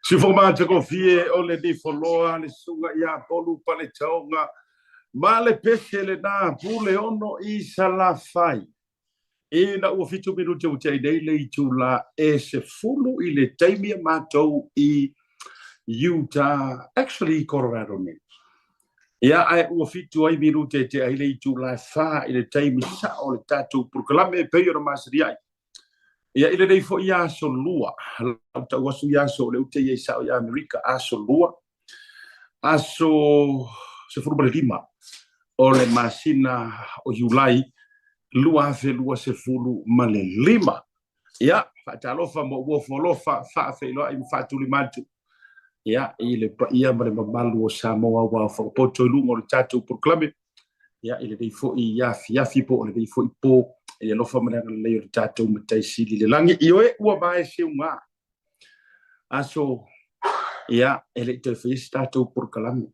Siufogo matagofie o le Nifoloa, le Susuga ia Polu Paletaoga ma le pese lena pule ono i Salafai. Ina ua 7 minute ua tea nei le itula e 10 i le taimi a matou i Utah, actually i Colorado nei. Ia, ae ua 7 ai minute e tea ai le itula e 4 i le taimi sao o le tatou polokalame e pei ona masani ai. Ia, i lenei foi aso Lua, lau tau aso i aso o le ute i ai sao i Amerika, aso Lua, aso 15 o le masina o Iulai 2025. Ia, faatalofa ma ou ofo alofa, faafeiloai ma faatulima atu, ia, i le paia ma le mamalu o Samoa ua whakapoto i luga o le tatou polokalame. Ia, i lenei foi afiafi po o lenei foi po, i alofa ma le agalelei o le tatou Matai Sili i le lagi. Ioe ua vae seuga aso, ia, e le i toe faia se tatou polokalame.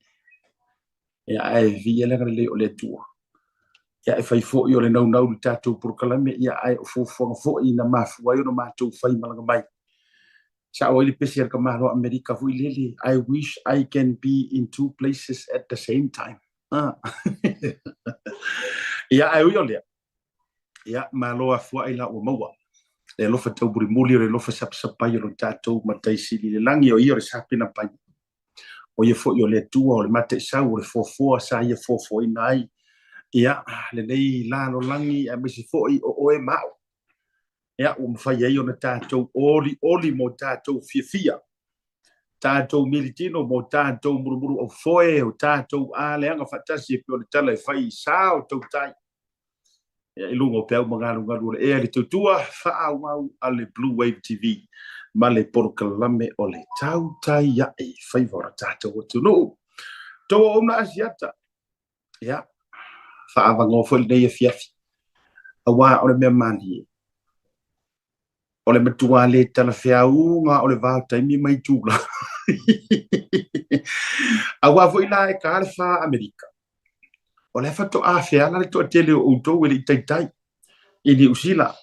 Ia, ae viia le agalelei o le Atua. Ia, e fai foi o le naunau i le tatou polokalame, ia, ae o fuafuaga foi na mafua ai ona matou faimalaga mai. Sao ai le pese a le tamaloa Amerika foi lele, "I wish I can be in two places at the same time." Ah. Ia, ae ui o lea, ia, malo afuai la ua maua. Le alofa taumulimuli o le alofa sapasapai o lo tatou Matai Sili i le lagi, o ia o le sapena pai. O ia foi o le Atua o le mataisau o le foafoa sa ia foafoaina ai. Ia, lenei lalolagi aemaise foi o oe ma au. Ia, ua mafai ai ona tatou olioli mo tatou fiafia, tatou militino mo tatou mulumulu aufoe, o tatou aleaga faatasi e pei o le tala e fai i sa o tautai. Ia, i luga o peau ma galugalu o le ea i le tautua faaauau a le Blue Wave TV ma le polokalame o le Tautai Ae i Faiva o le tatou atunuu. Tou auauna Asiata, ia, faaavanoa foi lenei afiafi, aua o le mea malie, o le matua le talafeauga o le va o taimi ma itula. Aua foi la e ta le 4 Amerika, o la e faatoa feala le toatele o outou e le i taitai i Niu Sila.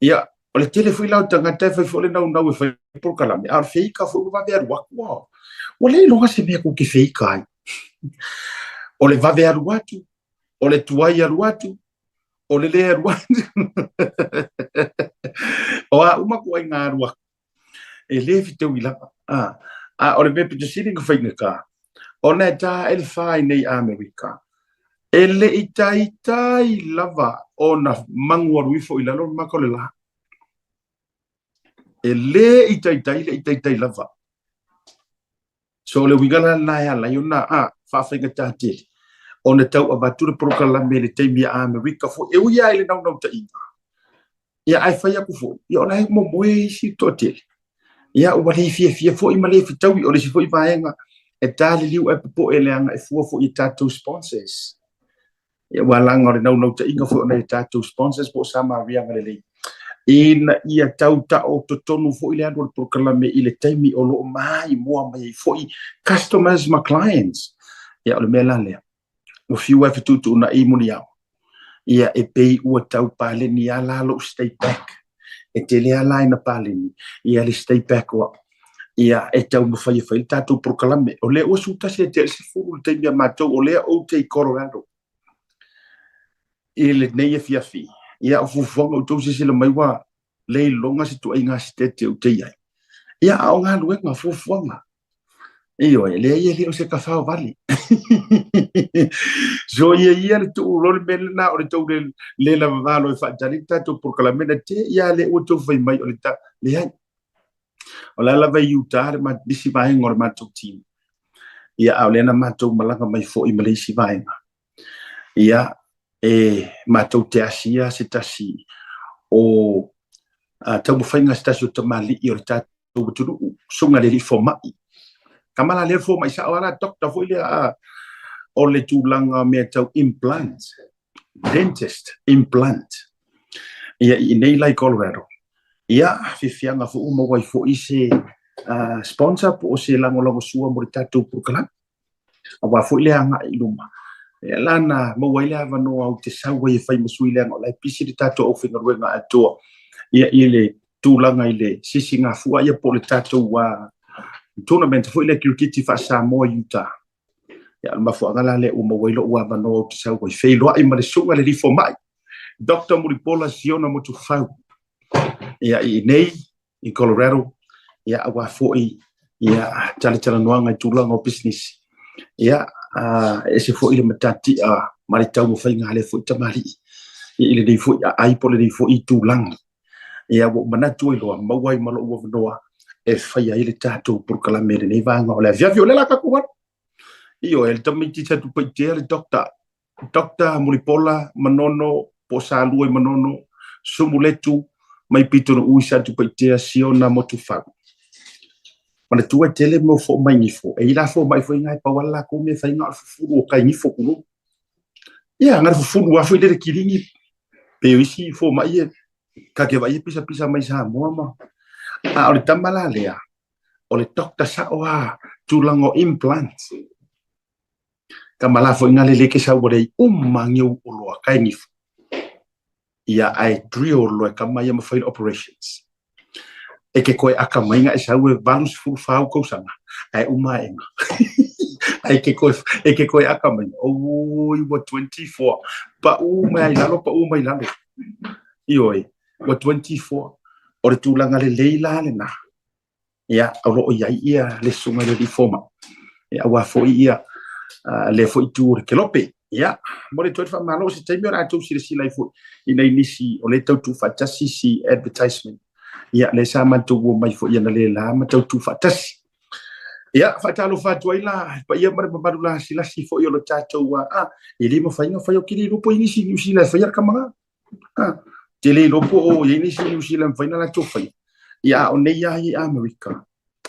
Ia, o le tele foi la o tagata e fai foi le naunau e fai polokalame, a o le feika foi ua vave alu atu. Ua le iloga se mea tou te feika ai. O le vave alu atu, o le tuai alu atu, o le le alu atu. O a uma ituaiga alu atu, e le fetaui lava. A o le mea pito sili ona faigata, ona e ta ae le 4 i nei Amerika, e le i taitai lava ona magu alu ifo i lalo le maka o le la. E le i taitai, le i taitai lava. So o le uiga la lena e ala ai ona faafaigata tele ona tau avatu le polokalame i le taimi a Amerika foi, e ui lava i le naunautaiga. Ia, ae fai atu foi, ia o la e momoe isi toatele. Ia, ua le fiafia foi ma le fetaui. O le isi foi vaega e taliliu ae popoe leaga e fua foi i tatou sponsors. Ia, ua laga o le naunautaiga foi o nai a tatou sponsors po o Samaria Agalelei, ina ia tau taototonu foi le alu o le polokalame i le taimi o lo o maimoa mai ai foi customers ma clients. Ia, o le mea la lea, ua fiu ai fetuutuunai muniao. Ia, e pei ua tau paleni lava la lou stay back. E tele lava la ina paleni ia le stay back o au. Ia, e taumafai e fai le tatou polokalame. O lea ua 11 ae tea i le 10 le taimi a matou, o lea ou te i Colorado i lenei afiafi. Ia, o fuafuaga outou silasila mai ua le iloga se ituaiga sitete ou te i ai. Ia, a o galuega, fuafuaga. Ioe, leai e le o se tafao vale. So ia ia le tuu loa le mea lena o le tou le, le lavavalo e faatali le tatou polokalame na te ia le ua tou fai mai o le ta, leai. O la lava i Utah le isi vaega o le matou team. Ia, a o lea na matou malaga mai foi ma le isi vaega. Ia, e matou te asia se tasi o taumafaiga se tasi o tamalii o le tatou atunuu, susuga i le alii fomai. Tama la lea fomai sao lava la, doctor foi lea, o le tulaga mea tau implant, dentist implant. Ia, i inei la i Colorado. Ia, fiafiaga foi ua maua ai foi se sponsor po o se lagolagosua mo le tatou polokalame, aua foi le agai i luma. Ia la na maua ai le avanoa ou te sau ai e fai ma sui leaga o la e pisi le tatou aufaigaluega atoa ia i le tulaga i le sisigafua ia po o le tatou tournament foi lea kirikiti faa-Samoa i Utah. Ia, o le mafuaaga la lea ua maua ai lou avanoa ou te sau ai feiloai ma le susuga i le alii fomai, Doctor Mulipola Siona Motufau, ia, i inei i Colorado, ia, aua foi ia talatalanoaga i tulaga o pisinisi. Ia, e ese foi le matatia ma le taumafaiga a lea foi tamalii i lenei foi aai po o lenei foi itulagi. Ia, ua ou manatu ai loa, maua ai ma lou avanoa e faia ai le tatou polokalame i lenei vaega o le afiafi. O lea la tatou alu. Ioe, le tamaiti Satupaitea, le doctor, Doctor Mulipola Manono po o Salua i Manono, Sumuletu mai Pitonuu i Satupaitea, Siona Motufau. Manatua e tele mau fomai gifo, e i la fomai foi nga e pau a le latou mea e fai na o le fufulu o kai gifo tulou. Ia, na le fufulu a foi lele kiligi, pe o isi fomai e ka te vaai e pisapisa mai Samoa ma. A o le tama la lea, o le doctor sao a tulaga o implants. Tama la foi nga le le ke sau ua leai uma ngiou oloa kai gifo. Ia ae drill loa e kama ia ma fai le operations. E ke koe aka mai nga e sau e 84 au kausaga, ae uma aenga. Ae ke koe, e ke koe aka mai, oi ua 24, pau mai ai lalo, pau mai lalo. Ioe, ua 24. O le tulaga lelei la lena. Ia, o lo o i ai ia le susuga i le alii fomai. Ia, aua foi ia lea foi itu o le kelope. Ia, momoli atu ai le faamalo, o se taimi o le a outou silasila ai foi i nai nisi o lea e tau tuufaatasi isi advertisement. Ia, lea sa matou omai foi analeila ma tau tuufaatasi. Ia, faatalofa atu ai la i le paia ma le mamalu lasilasi foi o le tatou, a, e le mafai ona fai, ou te le iloa po o i ai nisi i Niu Sila e faia le tama la. Ah, te le iloa po o i ai nisi i Niu Sila e mafai ona latou faia. Ia, a o nei lava i Amerika,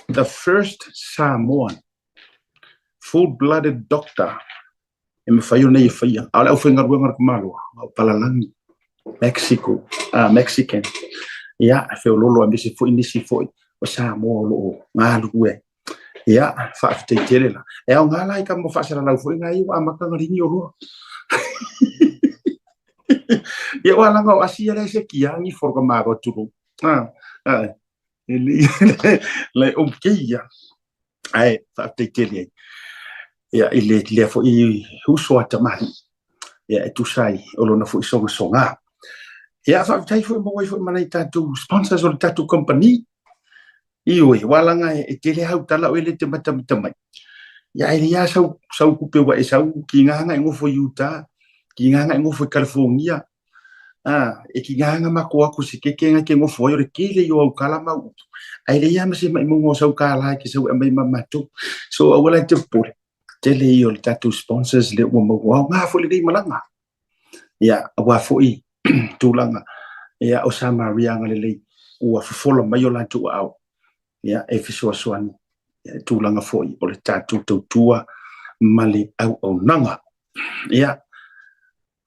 the first Samoan full-blooded doctor e mafai ona ia faia. A o le aufaigaluega a le tamaloa, o palalagi, Mexico, Mexican. Ia, e feololo aemaise foi nisi foi o Samoa o lo o galulue ai. Ia, faafetai tele la. E aoga la i ka mo faasalalau foi ngai ua amata ona ligi oloa. Ia, ua langa o Asia le se kia ngi for ka maro tulu. Ah, ah, e le le o ke ia. Ai, faafetai tele ai. Ia, i le lea foi uso a tamalii. Ia, e tusa ai o lona foi sogasoga. Ia, faafetai foi maua ai foi ma nai tatou sponsors o le tatou company. Ioe, ua laga e tele au tala oe le te matamata mai. Ia e leai sau, sau kupe ua e sau ki ngā ngai ngofo i Utah, ki ngā ngai ngofo i California. Ah, e ki ngā ngā mako aku se keke ngai ke ngofo ai o le kele i o au kala mau upu. Ai leai ma se mai mongo sau kala ke sau e mai ma matou. So aua la e te popole. Tele ia o le tatou sponsors lea ua maua aoga foi lenei malaga. Ia, aua foi tulaga ia o Samaria agalelei ua fofola mai o latou aao ia e fesoasoani ia tulaga foi o le tatou tautua ma le auaunaga. Ia,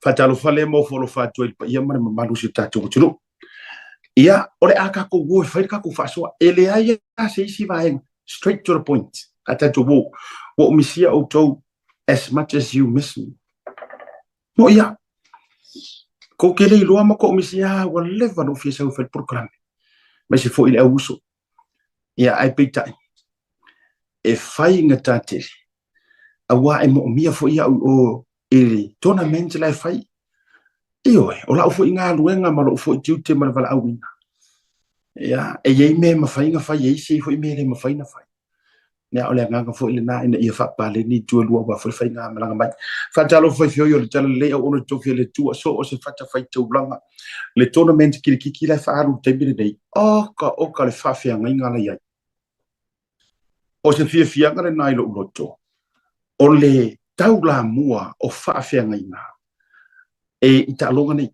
faatalofa lea ma ofo alofa atu ai i le paia ma le mamalu o si o tatou atunuu. Ia, o le a tatou o e fai le tatou faasoa. E leai lava se isi vaega, straight to the point. A tatou o, ua ou misia outou as much as you miss me. Mo ia, kou te le iloa ma koʻu misi, a ua leva ona ou fia sau e fai le polokalame, aemaise foi i le au uso. Ia, ae peitai, e faigata tele, auā e moomia foi au i o i le tournament la e fai. Ioe, o lau foi galuega ma lou foi tiute ma le valaauina. Ia, e i ai mea e mafai ona fai, e i ai isi foi mea e le mafai ona fai. Ia, o le agaga foi lena ina ia faapaleni itu e lua aua foi le faigamalaga mai. Faatalofa i feoi o le Talalelei, auauna i tofi a le Atua, so o se fatafaitaulaga. Le tournament kilikiki la e faaalu i le taimi lenei, oka oka le faafeagaiga la i ai. O se fiafiaga lena i lou loto, o le taulamua o faafeagaiga e i taaloga nei.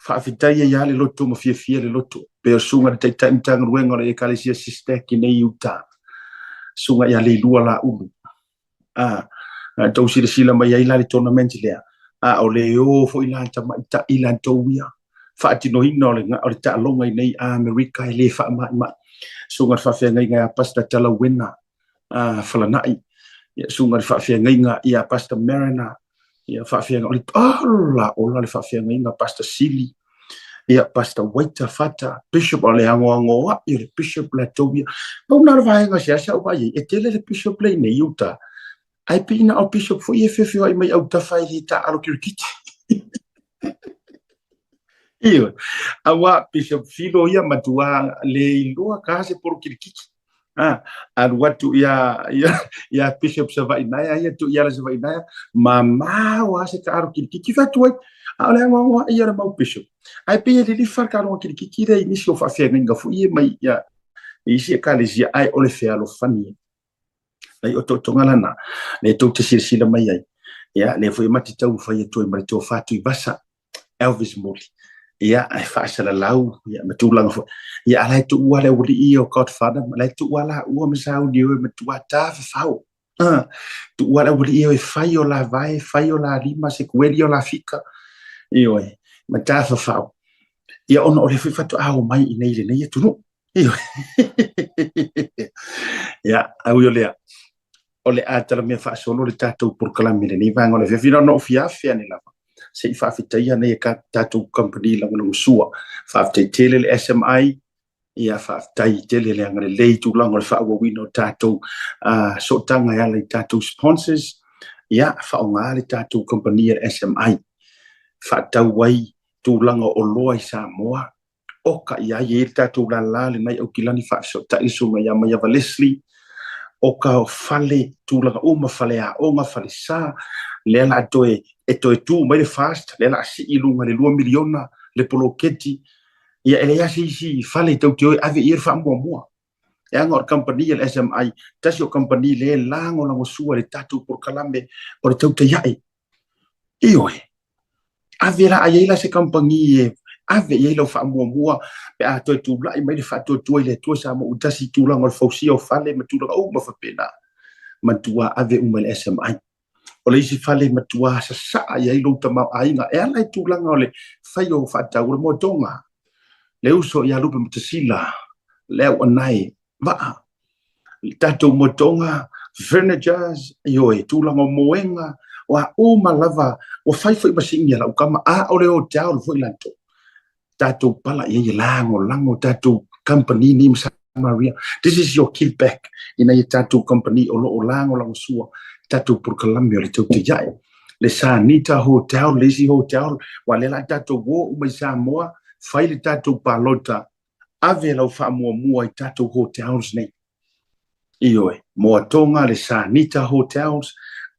Faafetai ai lava le loto ma fiafia le loto, pei o Susuga i le Taitai Matagaluega o le Ekalesia SISTEC i nei i uta, Susuga ia Leilua Laulu. A, na tou silasila mai ai la i le tournament lea, a o le o foi la tamaitai latou ia, faatinoina o le, o le taaloga i nei Amerika e le faamaimai. Susuga i le Faafeagaiga ia Pastor Talauena Falanai, ia, Susuga i le Faafeagaiga ia Pastor Mariner, ia faafeagaiga, o le ola ola le faafeagaiga Pastor Sili. Ia, Pastor Waita Fata, Bishop o le agoagoa'i o le Bishop latou ia. Pau na o le vaega seasea ou vaai ai, e tele le Bishop le i nei i uta, ae pei na o Bishop foi e feofeoai mai autafa e le taaalo kirikiti. Ioe, auā Bishop Filo ia matua le iloa ka se polo kirikiti. Ah, alu atu ia ia ia Bishop Sava'i Naea ia tu ia Sava'i Naea mamao a se taalo kirikiki fai atu ai a o le agoagoa'i ia o le mau Bishop ae pei e lilifa le taaloga kirikiki lea i nisi o faafeagaiga foi ia mai ia i isi ekalesia ae o le fealofani nai otootoga lana lea tou te silasila mai ai ia lea foi e mati taumafai atu ai ma le tofa Tuivasa Elvis Moli. Ia, e faasalalau, ia, ma tulaga foi. Ia, a la e tuua le aualii ia o Godfather, ma la e tuua la ua ma sauni e matua tafafao. Tuua le aualii ia e fai o la vae, fai o la lima, se kueli o la fika. Ioe, ma tafafao. Ia, ona o le foi faatoa o mai i nei lenei atunuu. Ioe. Ia, a ui o lea, o le a talamea faasolo le tatou polokalame i lenei vaega o le afiafi. Na ona ou fia afe ane lava se i faafetaia nei e tatou kamupani lagolagosua. Faafetai tele le SMI, ia faafetai tele le agalelei i tulaga o le faaauauina o tatou sootaga e ala i tatou sponsors. Ia faaaoga le tatou kamupani a le SMI faatau ai tulaga o oloa i Samoa oka i ai e le tatou lala lenai Aukilani faafesootai le susuga ia Maiava Leslie o ka fale tulaga uma fale aoga fale sa lea la toe e toe tu mai le fast lea la sii i luga le 2 miliona le poloketi ia e leai lava se isi fale tou te o e ave i ai le faamuamua e aga o le kamupani a le SMI tasi o kamupani lea e lagolagosua i le tatou polokalame o le tautai ae. Ioe, ave la a i ai la se kamupani e ave i ai lau faamuamua pe a toe tulai mai le faatuatua i le Atua Samoa ua tasi i tulaga o le fausia o fale ma tulaga uma faapena, matua ave uma i le SMI. O le isi fale matua sasaa i ai lou tamaoaiga e ala i tulaga o le fai o faatau o le moatoga, le uso ia Lupe Matasila, le auanae vaa, le tatou moetoga, furnitures, ioe, tulaga o moega, o a uma lava, ua fai foi ma sini a lau kama, a o le hotel foi latou. Tatou pala i ai e lagolago tatou company nei ma Samaria. This is your give back ina ia tatou company o lo o lagolagosua tatou polokalame o le tautaiae. Le Sanita Hotel, le isi hotel, ua lea la tatou o uma i Samoa, fai le tatou palota ave lau faamuamua i tatou hotels nei. Ioe, Moatoga, le Sanita Hotels,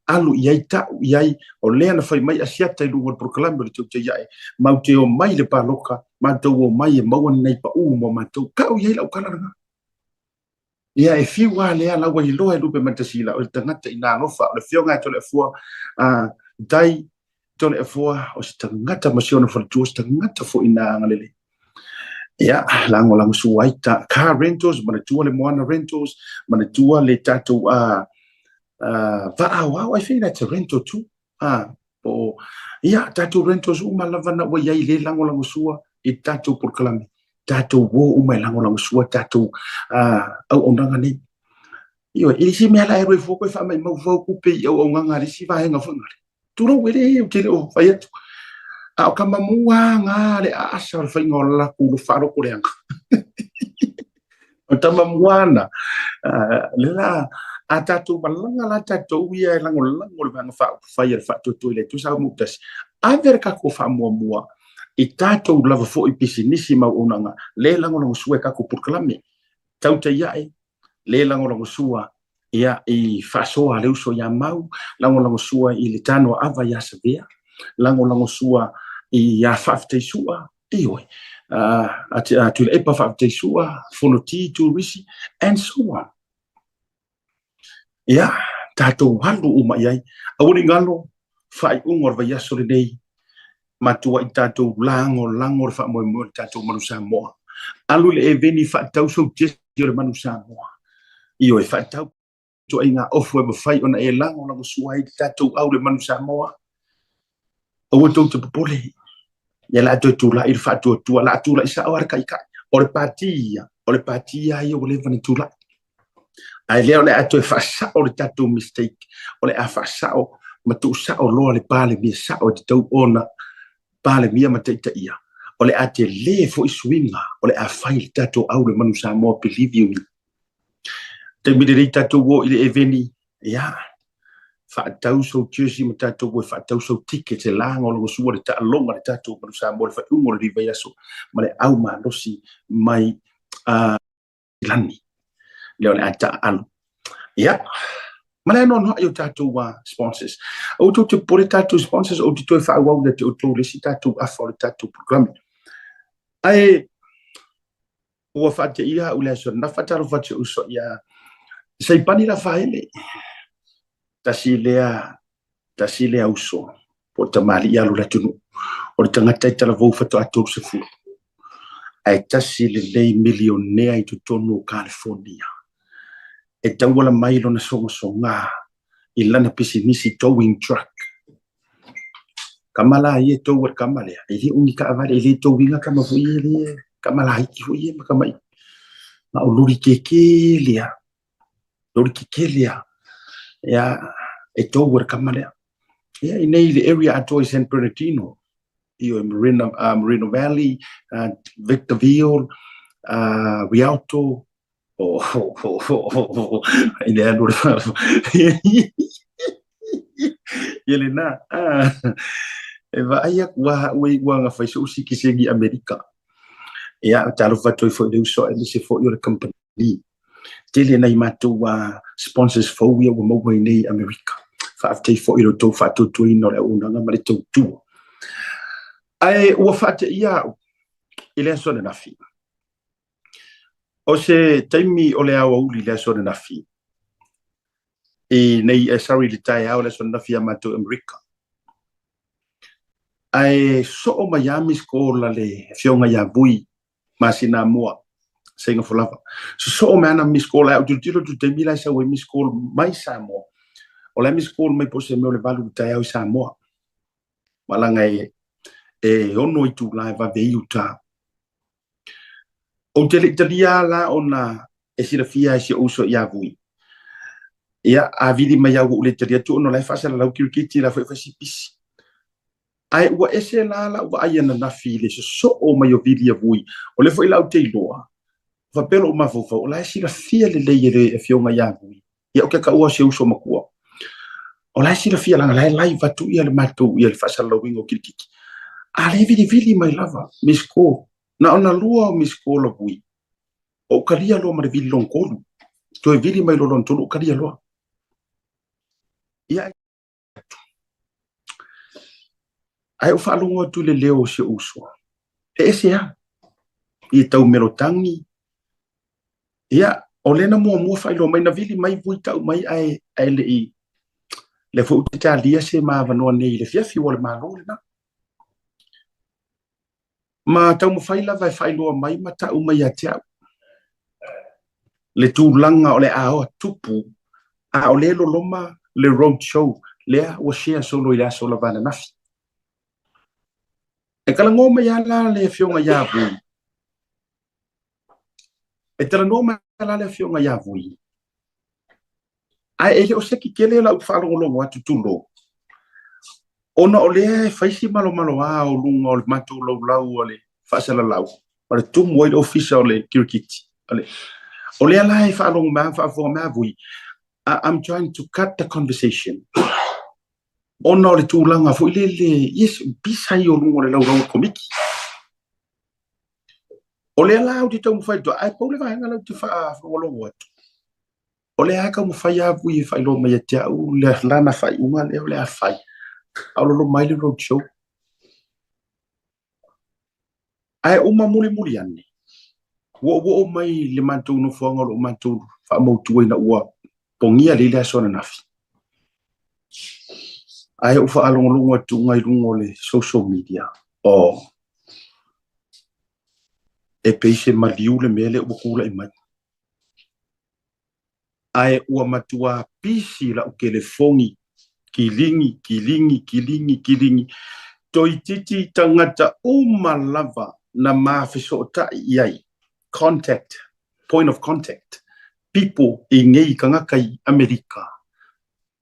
alu i ai, tau i ai, o lea na fai mai Asiata i luga o le polokalame o le Teutei Ae, matou te omai i le paloka, matou omai e maua ni nai paū mo matou, tau i ai lau tala lena. Ia, e fiu lava lea, la ua iloa e Lupe Matasila, o le tagata ina alofa, o le afioga ia Toleafoa, Tai Toleafoa, o se tagata ma si ona faletua, o se tagata foi na agalelei. Ia, lagolagosua ai ta car rentals, manatua le Moana Rentals, manatua le tatou vaa aoao, I think that's a rental too. Po o, ia, tatou rentals uma lava na ua i ai le lagolagosua i tatou polokalame. Tatou o uma e lagolagosua tatou auaunaga nei. Ioe, e le se mea la e alu ai fua koe faamaimau fua au tupe i auaunaga a le isi vaega foi ngale. Tulou, e le, ou te le o fai atu. A o ka mamua ngā le aasa o le faiga o lakou faaloko leaga. O tama mua ana, le la, a tatou malaga la tatou ia e lagolago le Vaega Faaupufai a le Faatuatua i le Atua Samoa Tasi, ave le tatou faamuamua i tatou lava foi pisinisi ma auaunaga le lagolagosua i tatou polokalame. Tautai ae, le lagolagosua ia i faasoa a le uso ia Mau, lagolagosua i le tano ava ia Savea, lagolagosua ia Faafetaisua, ioe, a Tuilaepa Faafetaisua, Fonoti, Turisi, and so on. Ia, tatou alu uma i ai. Aua ne i galo, faaiuga o le vaiaso lenei, matuai tatou lagolago le faamoemoe o le tatou Manu Samoa. Alu i le eveni faatau sou jesi o le Manu Samoa. Ioe, faatau ituaiga ofu e mafai ona e lagolagosua ai le tatou au le Manu Samoa. Aua tou te popole, ia la toe tulai le faatuatua, la tulai sao lava le taitai. O le pati ia, o le pati lava ia ua leva ona tulai. Ae lea o le a toe faasao le tatou mistake, o le a faasao ma tuusao loa le Palemia sao e tatau ona Palemia ma taitaia. O le a tele foi suiga o le a fai i le tatou au le Manu Samoa, believe you me. Taimi lelei tatou o i le eveni, ia, faatau sou jersey ma tatou o e faatau sou ticket e lagolagosua le taaloga a le tatou Manu Samoa i le faaiuga o lenei vaiaso ma le au malosi mai lani lea o le a taaalo. Ia, ma le anoanoai o tatou sponsors. Aua tou te popole tatou sponsors, ou te toe faaauau ia te outou le isi tatou afa o le tatou programe. Ae ua faateia au i le aso ananafi, faatalofa atu i si ou uso ia Saipani Lafaele. Tasi lea tasi lea uso po o tamalii alu le atunuu o le tagata e talavou faatoa 30 ae tasi lelei milionea i totonu o California e tauala mai lona sogasoga i lana pisinisi towing truck. Kama la ia e tou e le kama lea, e le o ni taavale, e le touina kama foi ia, le kama laiti foi ia ma kama i. Ma o lori kēkē lea, lori kēkē lea, ia, e tou e le kama lea. Ia, i nei le area atoa i San Bernardino, i o Moreno, Moreno Valley, Victorville, Rialto, oh, i le alu le Ia lena, e vaai aku a au e ua na fai so'u sikiseni i Amerika. Ia, talofa atu ai foi i le uso aemaise foi o le company. Tele nai matou sponsors fou ia ua maua i nei Amerika. Faafetai foi i lo outou faatuatuaina o le auaunaga ma le tautua. Ae ua faateia au i le aso ananafi. O se taimi o le aoauli i le aso ananafi, i nei, sorry, i le taeao o le aso ananafi ia matou i Amerika. Ae soo mai lava missed call a le afioga ia Vui masina mua, Seiga Folava. Sosoo mai ana missed call, ae ou tilotilo atu i le taimi la e sau ai missed call mai Samoa. O la e missed call mai po o se mea o le 8 i le taeao i Samoa. Malaga e 6 itula e vave ai uta. Ou te le i talia la ona e silafia e si ou uso ia Vui. Ia, a vili mai au ua ou le talia atu ona o la e faasalalau kirikiti la foi e fai si pisi. Ae ua ese la lau vaai ananafi i le sosoo mai o vili a Vui. O lea foi la ou te iloa, faapea lou mafaufau, o la e silafia lelei e le afioga ia Vui. Ia, ou te taua o si uso matua. O la e silafia leaga la e live atu ia le matou ia le faasalalauina o kirikiti. A lea e vilivili mai lava, missed call. Na ona lua o missed call a Vui. Ou talia loa ma le vili lona tolu. Toe vili mai loa lona tolu, ou talia loa. Ia, ae ou faalogo atu i le leo o si ou uso. E ese lava. I tau melotagi. Ia, o lea na muamua faailoa mai, na vili mai Vui tau mai ae, ae le i, lea foi ou te talia se ma avanoa nei i le afiafi, ua o le Malo lena. Ma taumafai lava e faailoa mai ma tau mai ia te au le tulaga o le aoa tupu a o lea e loloma le road show lea ua share solo i le aso lava ananafi. E talanoa mai lava la le afioga ia Vui. E talanoa mai la le afioga ia Vui. Ae e le o seki tele lau faalogologo atu tulou, ona o lea e fai si malomaloa o luga o le matou laulau a le faasalalau, o le tumu ai le ofisa o le kirikiti. O lea la e faalogo mai faafofoga mai a Vui, I'm trying to cut the conversation. Ona o le tulaga foi lele, yes, pisa ia o luga o le laulau a le komiti. O lea la ou te taumafai atu, ae pau le vaega lea ou te faalogologo atu, o lea lava e taumafai lava Vui e faailoa mai ia te au le lana faaiuga lea o le a fai, a o loloma ai le road show. Ae uma mulimuli ane, ua ou oo mai i le matou nofoaga o lo o matou faamautu ina ua pogia lelei le aso ananafi. Ae ou faalogologo atu i luga o le social media, oh, e pei se maliu le mea lea ua tulai mai. Ae ua matua pisi lau telefoni, kiligi, kiligi, kiligi, kiligi, toeitiiti tagata uma lava na ma fesootai i ai, contact, point of contact, people i nei tagata i Amerika,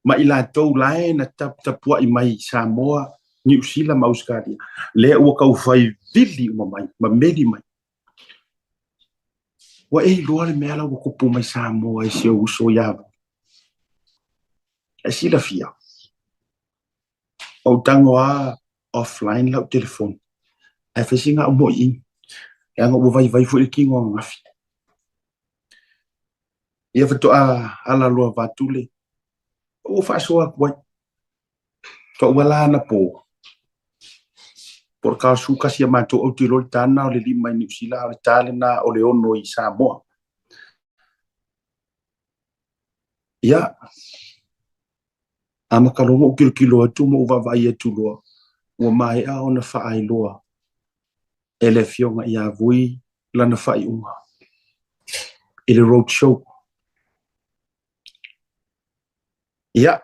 ma i latou la e na tapuai mai i Samoa. Niu Sila ma Ausetalia, lea ua taufai vili uma mai ma meli mai. Ua e iloa le mea la ua tupu mai Samoa i si ou uso ia Vui. E silafia, ou tago lava offline lau telefoni, ae fai sina au moiina, leaga ua vaivai foi le tino ananafi. Ia faatoa ala loa vaeatu le, ua faasoa atu ai. Pau la anapo, po o le ta 11 a matou, ou te iloa le ta lena o le 5 i Niu Sila, a o le ta lena o le 6 i Samoa. Ia, amata loa ona ou tilotilo atu ma ou vaavaai atu loa, ua maea ona faailoa e le Afioga ia Vui lana faaiuga i le road show. Ia,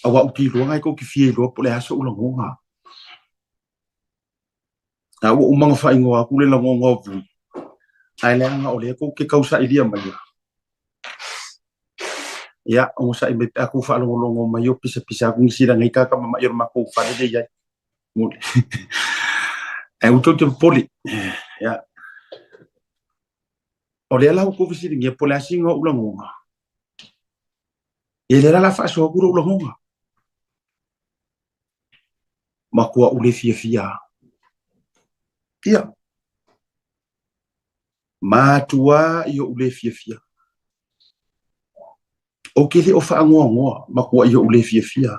aua ou te iloa nai tou te fia iloa po o le a so'u lagona. A ua uma ona faaigoa atu le lagona o Vui, ae leaga o lea tou te tausailia maia. Ia, onosai mai pe a tou faalogologo mai o pisapisa atu nisi leaga e i ai tagata mamai o le matou fale lea e i ai. Ae aua tou te popole. Ia, o lea la ua tou fesiligia po o le a sina o ou lagona. Ia lea la o le a faasoa atu lou lagona. Matua ou le fiafia. Ia, matua i ou le fiafia. Ou te le o faanoanoa, matua i ou le fiafia.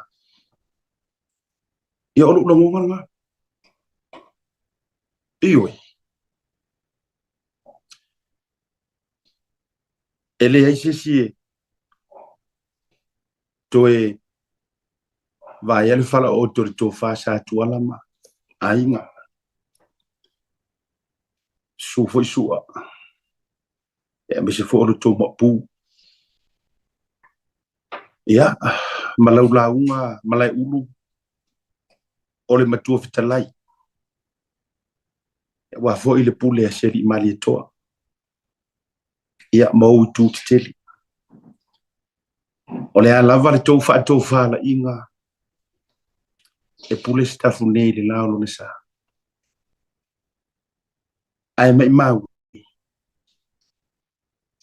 Ia o lou lagona lena. Ioe. E leai se isi e toe vaea le falaooto i le tofa a Satuala ma aiga. Susu foi Sua, aemaise foi o le tou Maopu. Ia, ma lau lauga Malaeulu o le Matua Fetalai, aua foi le pule a si alii Malietoa. Ia, ma ou itu tetele. O le a lava le tou faatofalaiga, e pule Sitafune i le la o lona sa. Ae maimau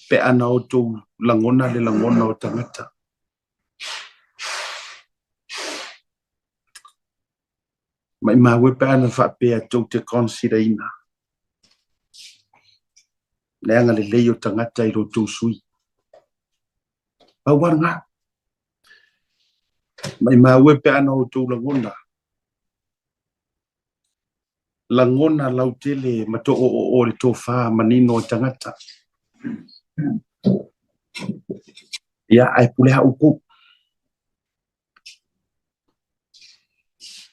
pe a na outou lagona le lagona o tagata. Maimau e pe a na faapea tou te consider-ina le agalelei o tagata i lo outou sui. Pau lava lena. Maimau e pe a na outou lagona lagona lautele ma toʻoʻoʻo le tofa manino o tagata. Ia, ae pule lava outou.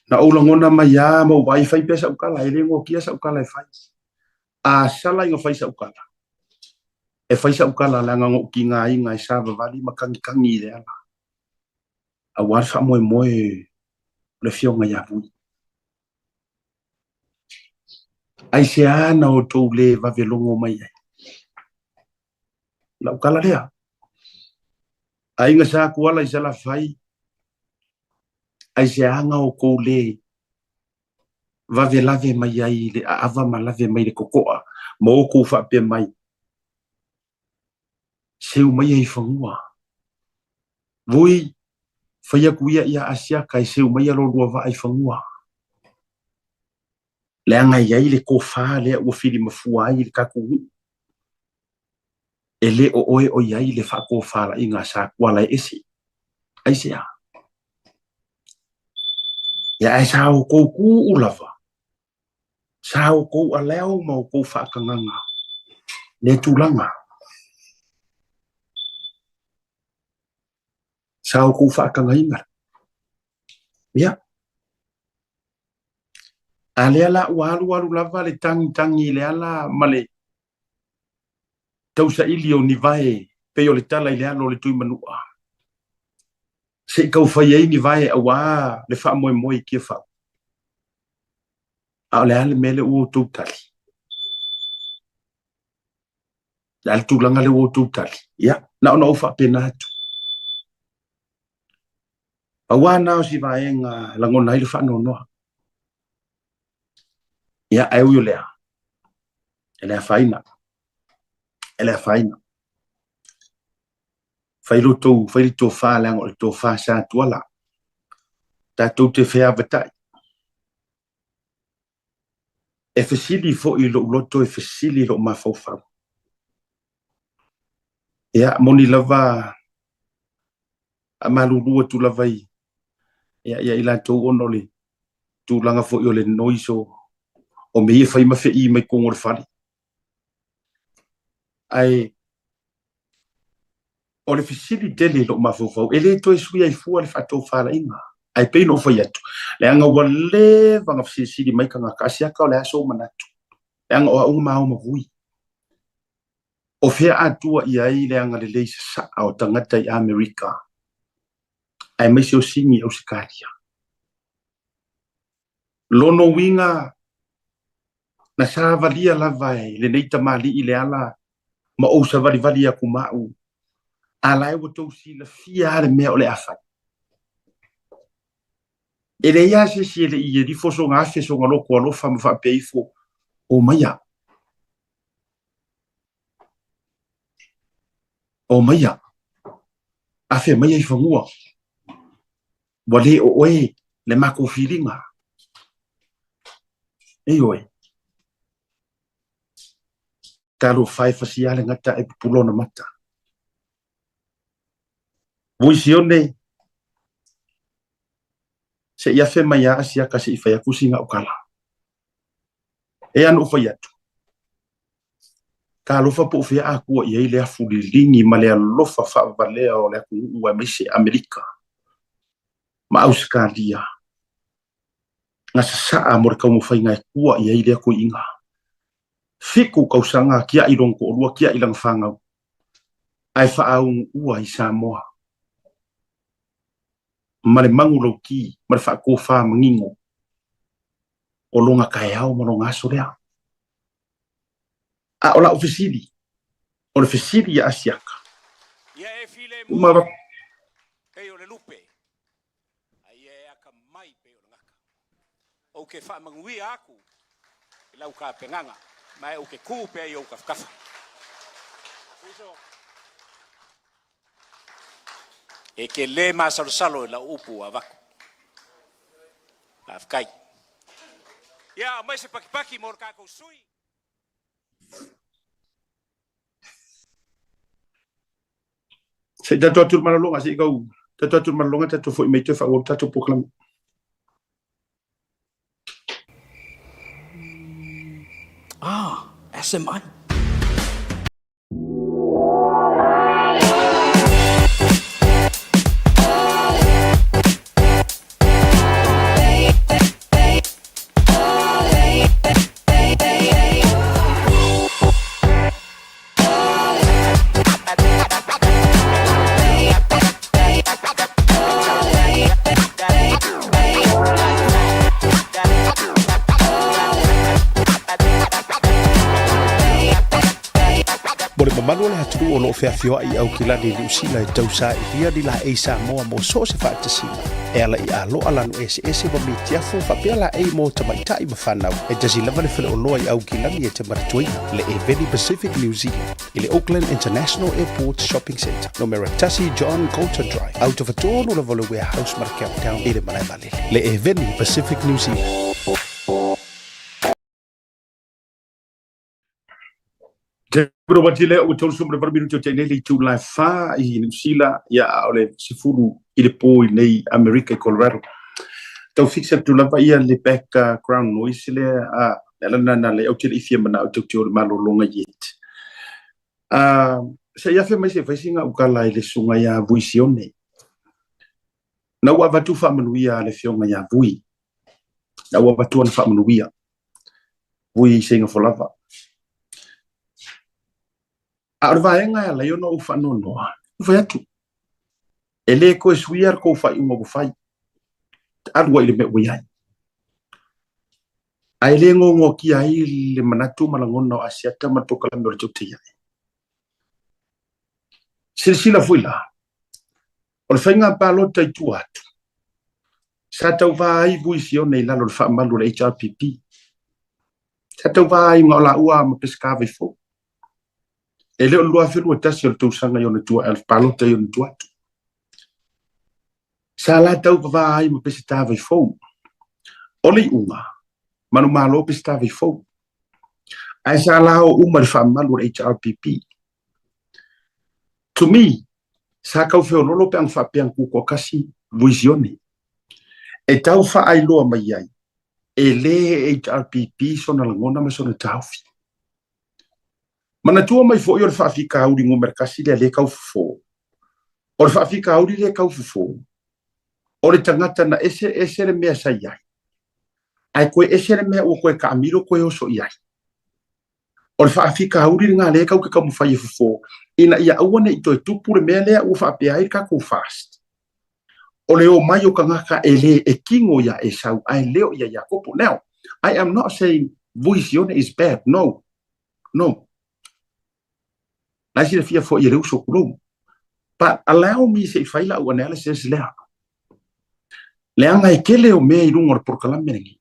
Na ou lagona mai lava ma ou vaai, fai pea sau tala, e le noatia sau tala e fai. A sala ina fai sau tala, e fai sau tala leaga na ou tigaina e savavali ma tagitagi i le ala, aua le faamoemoe o le Afioga ia Vui. Aisea na outou le vave logo mai ai? Lau tala lea. Aiga Sa Tuala i Salafai, aisea na outou le vave lave mai ai i le aava ma lave mai le totoa ma outou faapea mai, seu maia i fanua. Vui, fai atu ia ia Asiata e seu maia lo lua vaa i fanua. Leaga e i ai le tofa lea ua filimafua ai le tatou nuu. E le o oe o i ai le faatofalaiga a Satuala e ese. Aisea? Ia ae sa outou tuu lava, sa outou aleo ma outou faatagaga lea tulaga. Sa outou faatagaina. Ia. A lea la ua alualu lava le tagitagi i le ala ma le tausaili o ni vae pei o le tala i le alo o le Tuimanua, se i taufai ai ni vae aua le faamoemoe i Tiafau. A o le a le mea lea ua outou tali? Le a le tulaga lea ua outou tali? Ia, na ona ou faapena atu. Pau lava na o si vaega e lagona ai le faanoanoa. Ia, ae ui o lea, e le afaina, e le afaina. Fai lo tou, fai le tofa leaga o le tofa sa tuala. Tatou te feavatai. E fesili foi i lou loto, e fesili i lou mafaufau. Ia, moni lava a malulu atu lava i ia, ia i latou ona o le tulaga foi o le noise o, o mea ia e fai ma feii mai totonu o le fale. Ae o le fesili tele i lou mafaufau, e le toe sui ai fua le faatofalaiga. Ae pei ona ou fai atu, leaga ua leva ona fesilisili mai tagata, Asiata o le a sou manatu? Leaga o au na ma o ma Vui. O fea atua i ai le agalelei sasaa o tagata i Amerika, aemaise o Sini i Ausetalia? Lona uiga, na savalia lava e lenei tamalii le ala ma ou savalivali atu ma au, a la e ua tou silafia lava le mea o le a fai. E leai lava se isi e le i elifo sona afe sona loto alofa ma faapea ifo, Omaia, Omaia, afe maia i fanua, ua le o oe le matou filiga. Ioe. Talofa e fasia le gata e pupula ona mata. Vui Sione, se i afe mai a Asiata se i fai atu sina ukala. E ana ou fai atu, talofa po o fea akua i ai le afu liligi ma le alofa faavalea o le atunuu aemaise Amerika ma Ausetalia na sasaa mo le taumafaiga e tua i ai lea toeaiina. 7 tausaga tiai lona toalua, tiai lana fanau, ae faaunuua i Samoa ma le manulauti ma le faatofa manino o lona taeao ma lona aso lea. A o lau fesili, o le fesili ia Asiata, Ia e filemu pei o le lupe, a ia e akamai pei o le gaka. Ou te faamanuia aku i lau tapenaga, ma e ou te tu pea i ou tafatafa. E te le masalosalo i lau upu ua avatu. Faafetai. Ia aumai se pakipaki mo le tatou sui. Se i tatou atu i le malologa, se i kau tatou atu i le malologa, tatou foi mai toe faaauau le tatou polokalame. Ah, SMI. Mo le mamalu o le atunuu o lo o feafioai i Aukilani i Niu Sila e tausailia ni laei Samoa mo so o se faatasiga e ala i aloa lanu eseese ma mitiafu faapea laei mo tamaitai ma fanau. E tasi lava le faleoloa i Aukilani e te manatuaina, le Eveni Pacific New Zealand i le Auckland International Airport Shopping Centre, numera 1 John Coulter Drive, autofatonu lava o le Warehouse ma le Countdown i le malae vaalele. Le Eveni Pacific New Zealand. Te lea ua 38 minuti o te nei le itula e 4 i Niu Sila, ia a o le 10 i le pō i nei Amerika i Colorado. Tau fix atu lava ia le background noise lea, a le ala lena na le au te le i fia manao tau te o le malologa yet. Se i afe mai se fai singa ukala i le susuga ia Vui Sione. Na ua avatu faamanuia a le afioga ia Vui. Na ua avatu ana faamanuia. Vui i Singapore lava. A o le vaega e ala ai ona ou faanoanoa, ua fai atu, e le toe suia le tou faaiuga ua fai, alu ai i le mea ua i ai. Ae le gogoatia ai le manatu ma lagona o Asiata ma le polokalame o le Tautai Ae. Silasila foi la, o le faiga palota i tua atu, Sa tauvā ai Vui Sione i lalo o le faamalu o le HRPP. Sa tauvā ai ma o laua ma Peseta Vaifou. E le o le 2021 o le tausaga i ona tua, le palota i ona tua atu. Sa la tauvavā ai ma Peseta Vaifou. O le iuga, manumalo Peseta Vaifou. Ae sa la o uma i le faamalu o le HRPP. To me, sa tau feololo pe ana faapea na tutoatasi Vui Sione. E tau faailoa mai ai, e le HRPP sona lagona ma sona taofi. Manatua mai foi o le faafitauli numera tasi lea lea tau fofo. O le faafitauli lea tau fofo, o le tagata na ese ese le mea sa i ai, ae toe ese le mea ua toe taamilo toe oso i ai. O le faafitauli lena lea tatou te taumafai e fofo ina ia aua ne i toe tupu le mea lea ua faapea ai le tatou fast. O le omai o tagata e le e tino iā Esau ae le o ia Iakopo. Now, I am not saying Vui Sione is bad. No. No. La e silafia foi e le uso kulou. But allow me se i fai lau analysis lea. Leaga e tele o mea i luga o le polokalame lenei.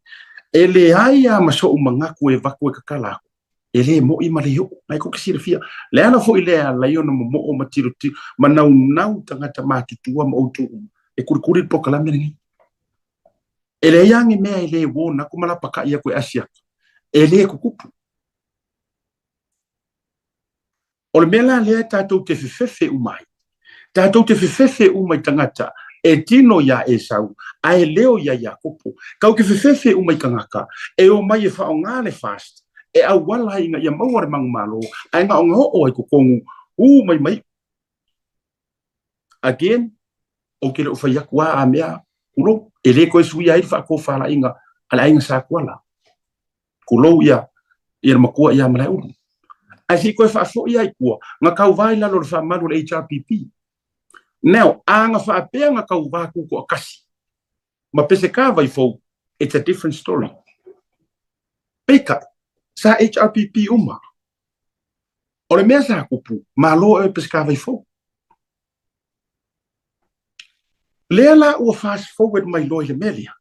E leai lava ma so'u manatu e avatu e tatala atu, e le mo'i ma le o'o. Lena tou te silafia. Le ala foi lea e ala ai ona momo'o ma tilotilo ma naunau tagata matutua ma outou uma e kulikuli le polokalame lenei. E leai lava ni mea e le warn atu ma lapata'i atu e asi atu, e le tutupu. O le mea la lea tatou te fefefe uma ai, tatou te fefefe uma i tagata e tino iā Esau ae leo iā Iakopo. Tatou te fefefe uma i tagata e omai e faaaoga le fast e auala ai ina ia maua le manumalo ae na ona oo ai totonu ū mai mai. Again, ou te le o fai atu a a mea tulou, e le toe suia ai le faatofalaiga a le aiga Sa Tuala. Tulou ia, ia le matua ia Malaeulu. Ae se i toe faafoi ai tua, na tauvā i lalo o le faamalu o le HRPP. Now, a na faapea na tauvā tutoatasi ma Peseta Vaifou, it's a different story. Peitai, sa HRPP uma. O le mea sa tupu, malo oe Peseta Vaifou. Lea la ua fast forward mai loa i le mea lea.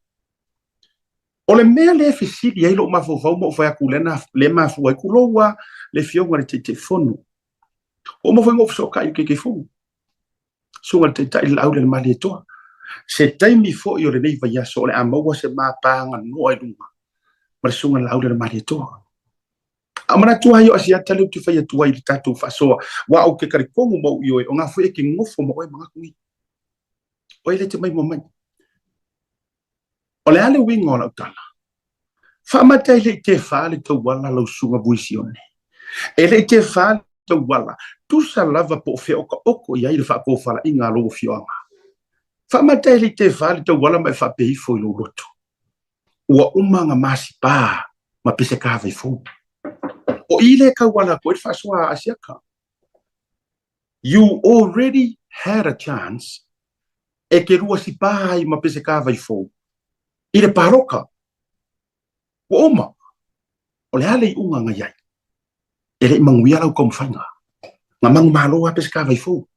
O le mea lea e fesili ai lou mafaufau ma ou fai atu lea na lea mafua ai tulou a le afioga i le Taitaifono. Ua uma foi ona ou fesootai i le Taitaifono, susuga i le Taitai i le Laau le Malietoa. Se taimi foi o lenei vaiaso o le a maua se mapaganoa i luga ma le susuga i le Laau le Malietoa. A o manatu ai o Asiata lea ou te fai atu ai i le tatou faasoa, aua ou te talitonu ma ou ioe, o ngā foi e ke nofo ma oe manatu nei. Oe le te mai mua mai. O le a le uiga o lau tala? Faamata e le i tefa le tauala lau susuga Vui Sione. E le i tefa le tauala, tusa lava po o fea okaoko i ai le faatofalaiga a lou afioaga. Faamata e le i tefa le tauala ma e faapea ifo i lou loto. Ua uma na masipa ma Peseta Vaifou. O i lea e tauala atu ai le faasoa a Asiata. You already had a chance e te lua sipa ai ma Peseta Vaifou i le paloka. Ua uma. O le a le iuga na i ai? E le i manuia lau taumafaiga. Na manumalo a Peseta Vaifou.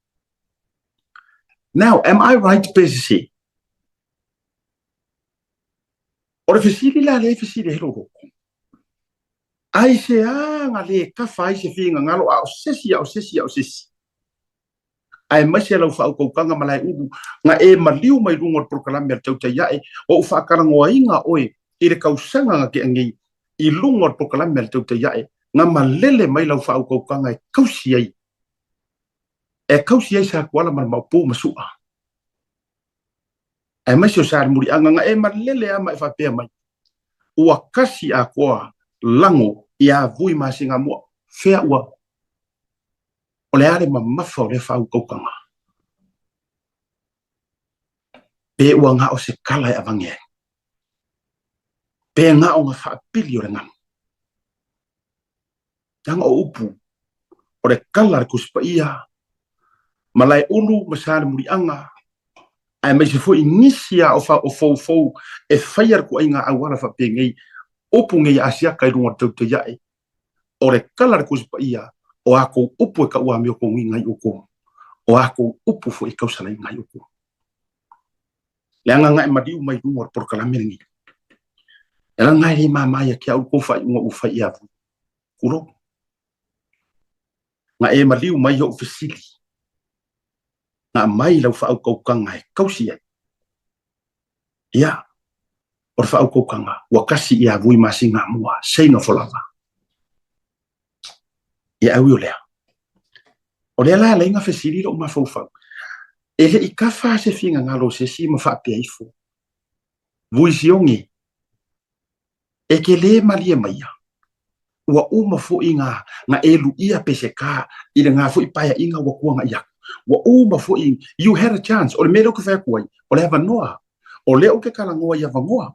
Now, am I right pe sese? O le fesili la lea e fesili ai lou loto, aisea na le kafa ai se finagalo a o se isi, a o se isi, a o se isi, aemaise lau faautautaga Malaeulu, na e maliu mai luga o le polokalame a le Tautai Ae, o ou faatalanoaina oe i le tausaga na tea nei i luga o le polokalame a le Tautai Ae, na malele mai lau faautautaga e tausi ai, e tausi ai Satuala ma le Maopu ma Su'a. Aemaise o Salemuliaga na e malele lava ma e faapea mai, ua kasi atoa lago iā Vui ma Sigamua, fea ua, o le a le mamafa o lea faautautaga? Pe ua na o se kala e avage ai? Pe na o na faapili o le gamu? Leaga o upu, o le kala a le Tusi Paia, Malaeulu ma Salemuliaga, aemaise foi nisi a o foufou e faia le tuaiga auala faapenei, upu nei a Asiata i luga o le tautai ae, o le kala a le Tusi Paia, o a kou upu e tauamiotogiga ai outou, o a kou upu foi e tausalaina ai outou. Leaga na e maliu mai luga o le polokalame lenei. E laga e le mama ia te au kou faaiuga ua fai ia Vui. Tulou. Na e maliu mai ou fesili. Na aumai lau faautautaga e tausi ai. Ia, o le faautautaga ua kasi ia Vui ma Sigamua, seina folava. Ia au i o lea. O lea la alai na fesili lou mafaufau. E le i kafa se finagalo o se isi ma faapea ifo. Vui Sioge, e ke lē malie maia, ua uma foi na, na e luia peseka i le na foi paeaiga ua tuanai aku. Ua uma foi, you had a chance, o le mea lea ou te fai atu ai, o le avanoa, o lea ou te talanoa i avanoa.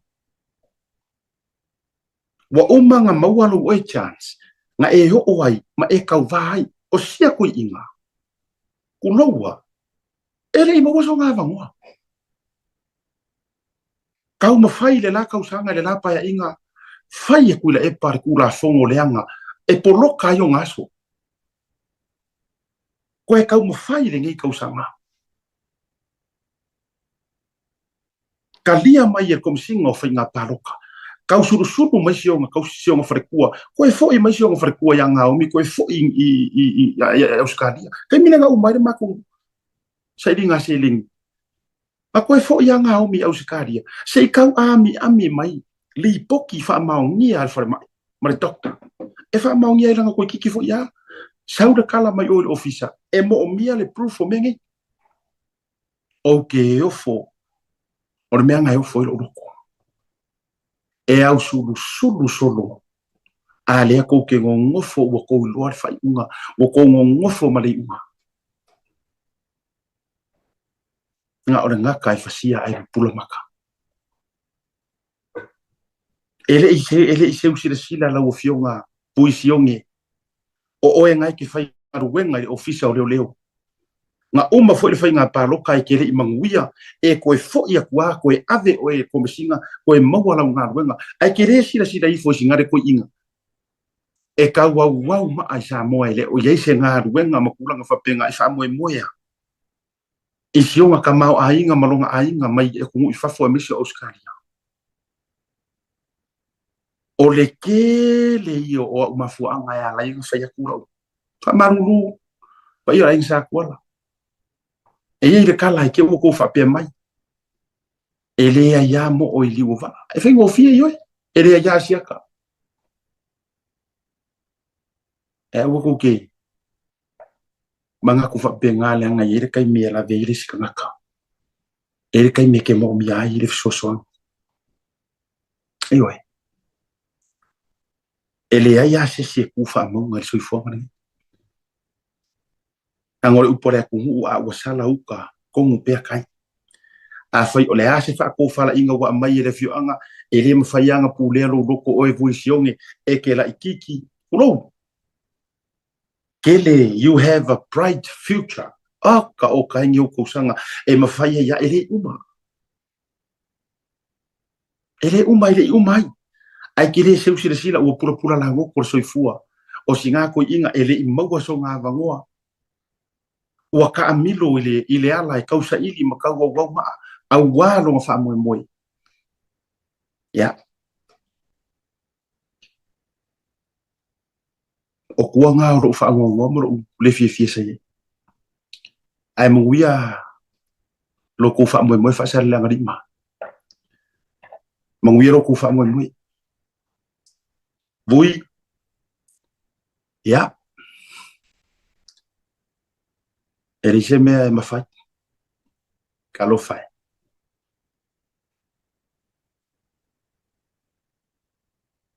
Ua uma na maua lou oe chance na e oo ai ma e tauvā ai. O sia koiʻiga, kuloua, e le i maua sona avanoa. Taumafai i le la tausaga i le la paeaiga, fai e Tuilaepa le Tulafono leaga e poloka ai ona aso. Koe taumafai i lenei tausaga. Talia mai e le Komesina o Faiga Palota, tausulusulu mai si ona si ona faletua, koe foi mai si ona faletua iā Naomi, koe foi i i i i Ausetalia. Taimi lena uma ai le matou sailiga seleni. A koe foi iā Naomi i Ausetalia, se i tau amiami mai lipoti faamaonia a le falemai ma le doctor e faamaonia ai lana toeitiiti foi a sau le tala mai o i le ofisa e moomia le proof o mea nei. Ou te ofo, o le mea na e ofo ai lou loto. E ausulusulu solo, a lea tou te nonofo ua tou iloa le faaiuga, ua tou nonofo ma le iuga. Na o le gata e fasia ae pupula maka. E le i e le i seu silasila lau afioga Vui Sioge, o oe na e te faigaluega i le Ofisa o Leoleo. Na uma foi le faiga palota e te le i manuia, e toe foi atu lava, toe ave oe i le Komesina, toe maua lau galuega. Ae te le silasila ifo i sina le toeaina e tauauau maa i Samoa e le o i ai se galuega ma tulaga faapena e faamoemoe i si ona tamaoaiga ma lona aiga mai atunuu i fafo aemaise o Ausetalia. O le tele ia o au mafuaaga e ala ai ona fai atu lau faamalulu paia o le aiga Sa Tuala. E i ai le tala e te ua tou faapea mai, e leai lava moo i liu o vaa. E faigofie ioe, e leai lava siaka. E aua tou te manatu faapena leaga e i ai le taimi e lave ai le isi tagata. E i ai le taimi e te moomia ai le fesoasoani. Ioe. E leai lava se isi e tu faamauga i le soifuaga lenei. Leaga o le upu a le atunuu a ua sala uta, tonu pea tai. Afai o le a se faatofalaiga ua aumai e le afioaga, e le mafai lava ona pulea lou loto oe Vui Sioge e te laitiiti, tulou. Tele, you have a bright future. Oka oka ai ni ou tausaga e mafai ai lava, e le uma. E le uma, e le i uma ai. Ae ke le seu silasila ua pulapula lagoto le soifua o sina toeaiina e le i maua sona avanoa. Ua taamilo i le, i le ala e tausaili ma tauauau maa auā lona faamoemoe. Ia. O tua na o lou faanoanoa ma lou le fiafia sa i ai. Ae manuia lo kou faamoemoe Faasaleleaga 5. Manuia lo kou faamoemoe. Vui, ia, e leai se mea e mafai. Talofa e.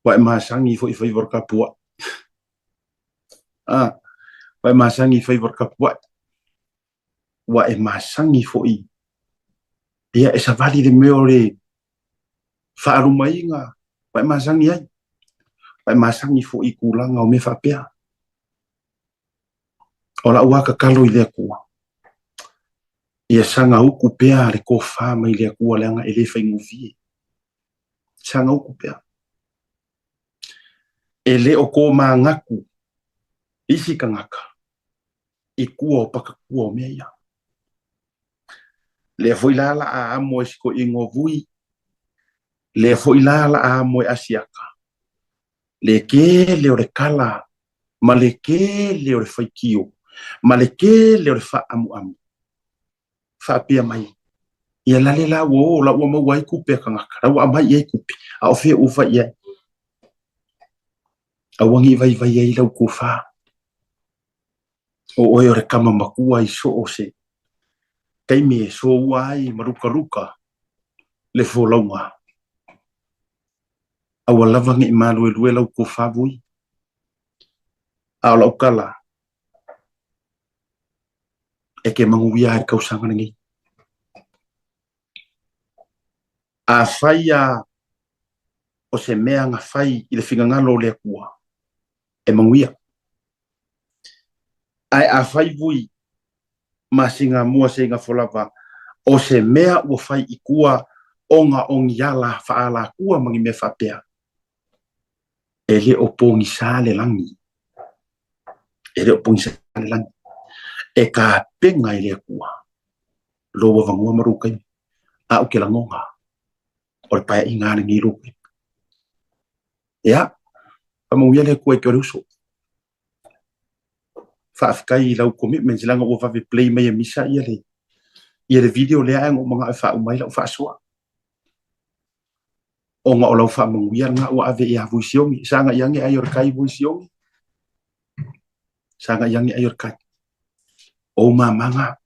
Ua e masani foi i faiva o le tapuai. Ah, ua e masani i faiva o le tapuai. Ua e masani foi ia e savali le mea o le faalumaina, ua e masani ai. Ua e masani foi i tulaga o mea faapea. O lau lava tatalo i le Atua, ia saga utu pea le tofa mai le Atua leaga e le faigofie. Saga utu pea. E le o tomanatu isi tagata i tua o pakatua o mea ia. Lea foi la la a amo e siko ingo vui. Lea foi la la a amo e asiaka. Le kele o le kala ma le kele o le faitio ma le kele o le faaamuamu. Faapea mai, Ia lale la ua o la ua maua ai kupe a kangaka, la ua aumai i ai kupe, a o fea ua fai i ai? Aua ne i vaivai ai lau tofa. O oe o le kama makua i so o se taimi e soua ai ma lukaluka le folauga. Aua lava ne i maluelue lau tofa vui. A o lau tala, e ke manuia ai le tausaga lenei. Afai a o se mea na fai i le finagalo o le Atua, e manuia. Ae afai vui ma sigamua seiga folava, o se mea ua fai i tua ona o ni ala faaalatua ma ni mea faapea, e le o pogisa le lagi. E le o pogisa le lagi. E tapena e le Atua lou avanoa ma lou taimi. A ou te lagona, o le paeaiga lava lenei lou taimi. Ia, faamanuia le Atua i te o le uso. Faafetai i lau commitment leaga ua vave play mai e Misa ia le ia le video lea ae na ou manao e faauma ai lau faasoa. Ona o lau faamanuia lena ua ave ia Vui Siogi. Saga i age ai o le kai Vui Siogi. Saga i age ai o le kai. O mamaga.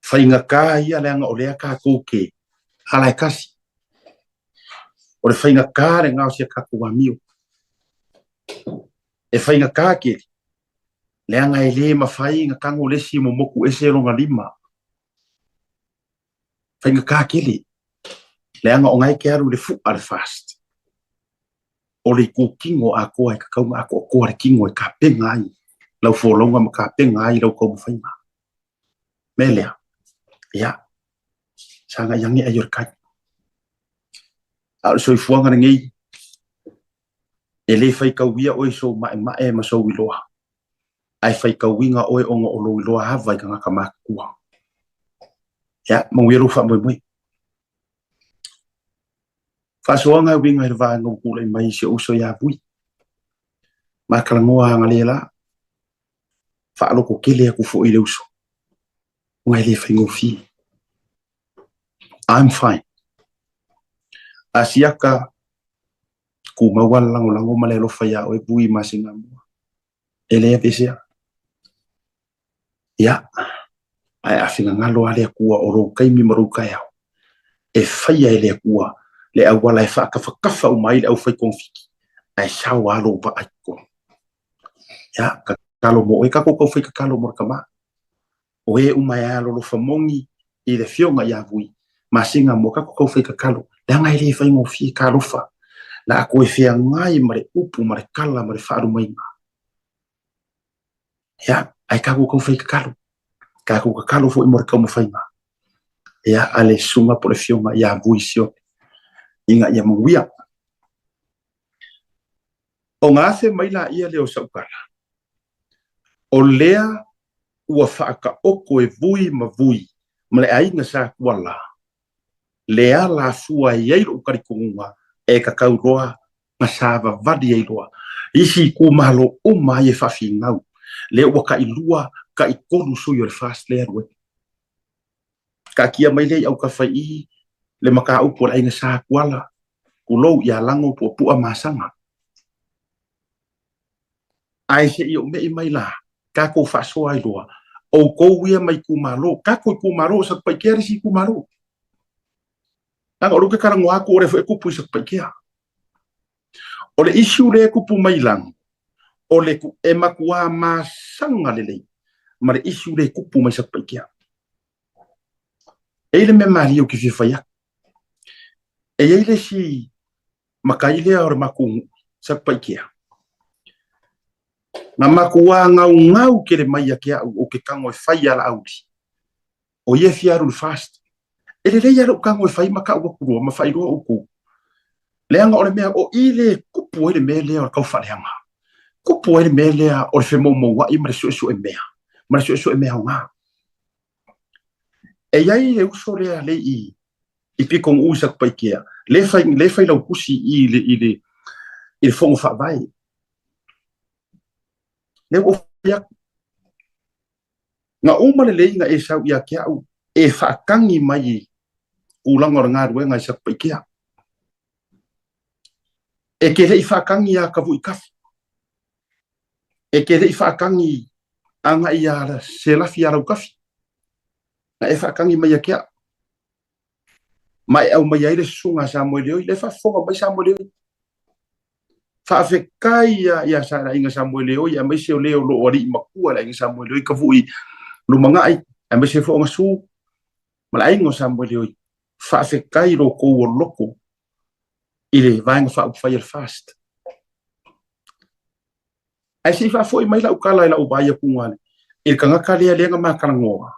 Faigata ia leaga o lea tatou te ala e tasi. O le faigata lena o si a tatou amio. E faigata tele, leaga e le mafai ona tago le isi momoku ese lona lima. Faigata tele, leaga o na e te alu i le fu'a le FAST. O le itutino atoa e tatau ona atoatoa le tino e tapena ai lau folauga ma tapena ai lau taumafaiga. Mea lea, ia, sagai ane ai o le kai. A o le soifuaga lenei, e le faitauia oe i sou maemae ma sou iloa, ae faitauina oe ona o lou iloa ava i tagata matutua. Ia, manuia lou faamoemoe. Faasoaga e uiga i le vaega ua tulai mai i si ou uso ia Vui. Ma talanoa agalelā, faalototele atu foi i le uso, ona e le faigofie. I'm fine. Asiata, tumau lava le lagolago ma le alofa ia oe Vui ma Sigamua. E le aveesea. Ia, ae a finagalo lava le Atua o lou taimi ma lou taeao, e faia e le Atua le auala e faatafatafa uma ai le aufaitogafiti, ae sao lava lou vaa i totonu. Ia, tatalo mo oe, tatou taufai tatalo mo le tama. O e uma e alolofa moni i le Afioga ia Vui, masina mo tatou taufai tatalo, leaga e le faigofie talofa, la toe feagai ma le upu ma le tala ma le faalumaina. Ia, ae tatou taufai tatalo, tatou tatalo foi mo le taumafaiga, ia, a le susuga po o le Afioga ia Vui Sione, ina ia manuia. Ona afe mai laia lea o sau tala, o lea ua faataoto e Vui ma Vui ma le aiga Sa Tuala le ala afua e i ai lou talitonuga e tatau loa na savavali ai loa isi itumalo uma ai e faafinau lea ua tailua taitolu sui o le FAST lea e alu ai. Taatia mai lea i autafa i i le mataupu a le aiga Sa Tuala, tulou ia Lago Puapua ma Asaga. Ae se i ou me'i mai la, tatou faasoa ai loa, outou ia ma itumalo, tatou itumalo o Satupaitea le isi itumalo. Leaga o lea ou te talanoa atu o lea foi e tupu i Satupaitea. O le issue lea e tupu mai i Lago, o le e matuā masaga lelei ma le issue lea e tupu mai Satupaitea. E i ai le mea malie ou te fia fai atu. E i ai le isi matai lea o le matou nuu, Satupaitea. Na matuā gaugau tele mai ia te au ou te tago e fai ia Laauli. O ia e fia alu i le FAST. E lelei lava lou tago e fai ma tau atu loa ma faailoa outou. Leaga o le mea, o i lea e tupu ai le mea lea o le taufaaleaga. Tupu ai le mea lea o le femoumouai ma le suesue mea, ma le suesue mea aoga. E i ai le uso lea le i i pikogu i Satupaitea, le fai, le fai lautusi i le, i le, i le fono faavae. Le ua fai atu. Na uma lelei na e sau ia te au e faatagi mai i tulaga o le galuega i Satupaitea. E te le i faatagi ia Tavuikafu. E te le i faatagi agai ia Selafi ia Lautafi. Na e faatagi mai ia te au. Ma e aumaia ai le susuga a Samoeleoi, le faafofoga mai Samoeleoi. Faafetai ia ia sa le aiga Samoeleoi aemaise o le o lo o alii matua le aiga Samoeleoi Kavui Lumagai aemaise foi o Gasu ma le aiga o Samoeleoi. Faafetai lo tou loto i le Vaega Faaupufai a le FAST. Ae se i faafoi mai lau tala i lau vaai atu i le tagata lea lea na ma talanoa.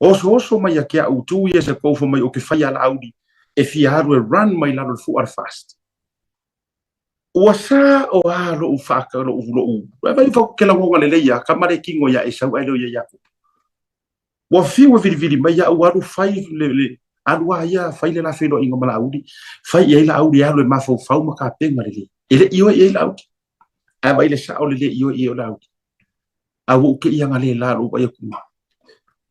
Osooso mai ia te au 2 years ago fai mai ou te fai a Laauli e fia alu e run mai lalo le fua a le FAST. Ua sa o a lou whaaka, lou, lou, e vai whau ke lagona lelei ia, ka mare kingo ia Esau ai leo ia Iakopo. Ua fiu e vilivili mai iaʻu alu fai le, le alu a ia fai le la feiloaiga ma Laauli, fai i ai Laauli e alu e mafaufau ma tapena lelei. E le i ioe i ai Laauli. Ae vaai le sao le le ioe i ai o Laauli. A ua ou te i aga le la lou vaai atu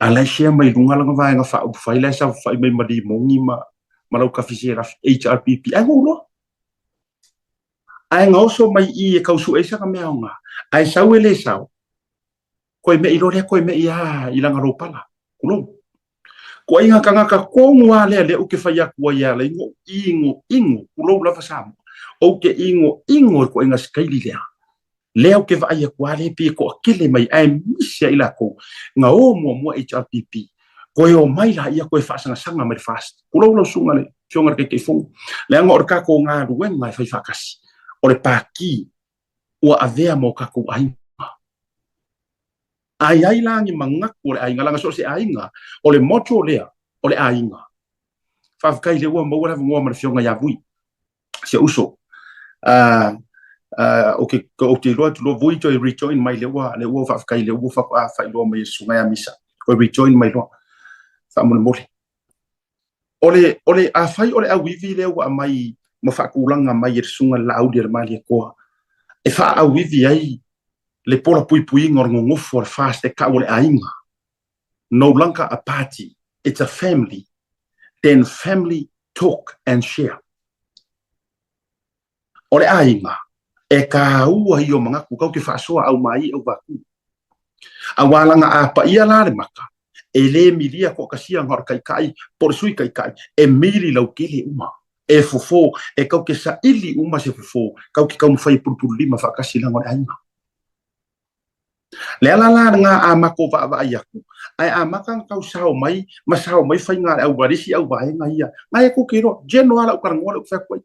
a la e share mai luga lana vaega faaupufai la e saofafai mai ma Limogi ma, ma Laukafi Serafi HRPP. Ae ua ou loa. Ae gaoso mai i e tau sue ai sana mea aoga. Ae sau e le sao, koe me'i loa lea koe me'i a i lana lopala, tulou. Koaiga tagata tonu a lea lea ou te fai atu ai e ala ai ona ou inoino, tulou lava Samoa, ou te inoino i le koaiga sikaili lea. Lea ou te vaai atu a lea pei e toatele mai ae misi ai latou na o muamua HRPP koe omai laia koe faasagasanga mai le FAST. Tulou lau susuga le Afioga i le Taitaifono, leaga o le tatou galuega e fai faatasi, o le Pati ua avea ma o tatou aiga. A i ai la ni manatu o le aiga, leaga so o se aiga, o le motto lea, o le aiga. Faafetai lea ua maua le avanoa ma le Afioga ia Vui, si ou uso. Ou te iloa atu loa Vui toe rejoin mai lea ua, lea ua faafetai lea ua faatoa faailoa mai e le Susuga ia Misa, toe rejoin mai loa faamolemole. O le, o le, afai o le auivi lea ua aumai ma faatulaga mai e le Susuga i le Laauli a le Malietoa e faaauivi ai le pola puipuiga o le nonofo a le FAST e tau o le aiga, no longer a party, it's a family, then family talk and share. O le aiga, e tāua ia o manatu kau te faasoa au mai au vaku. Auā langa a paia la le maka, e le milia toʻatasia na o le taitai po o le sui taitai, e mili lautele uma, e fofo, e kau te saili uma se fofo, kau te taumafai e pulupululima faatasi leaga o le aiga. Le ala la lena a matou vaavaai atu, ae amata ona tau sao mai ma sao mai faiga a le au a le isi auvaega ia, na e tou te iloa, geno lava lau talanoa lea ou te fai atu ai.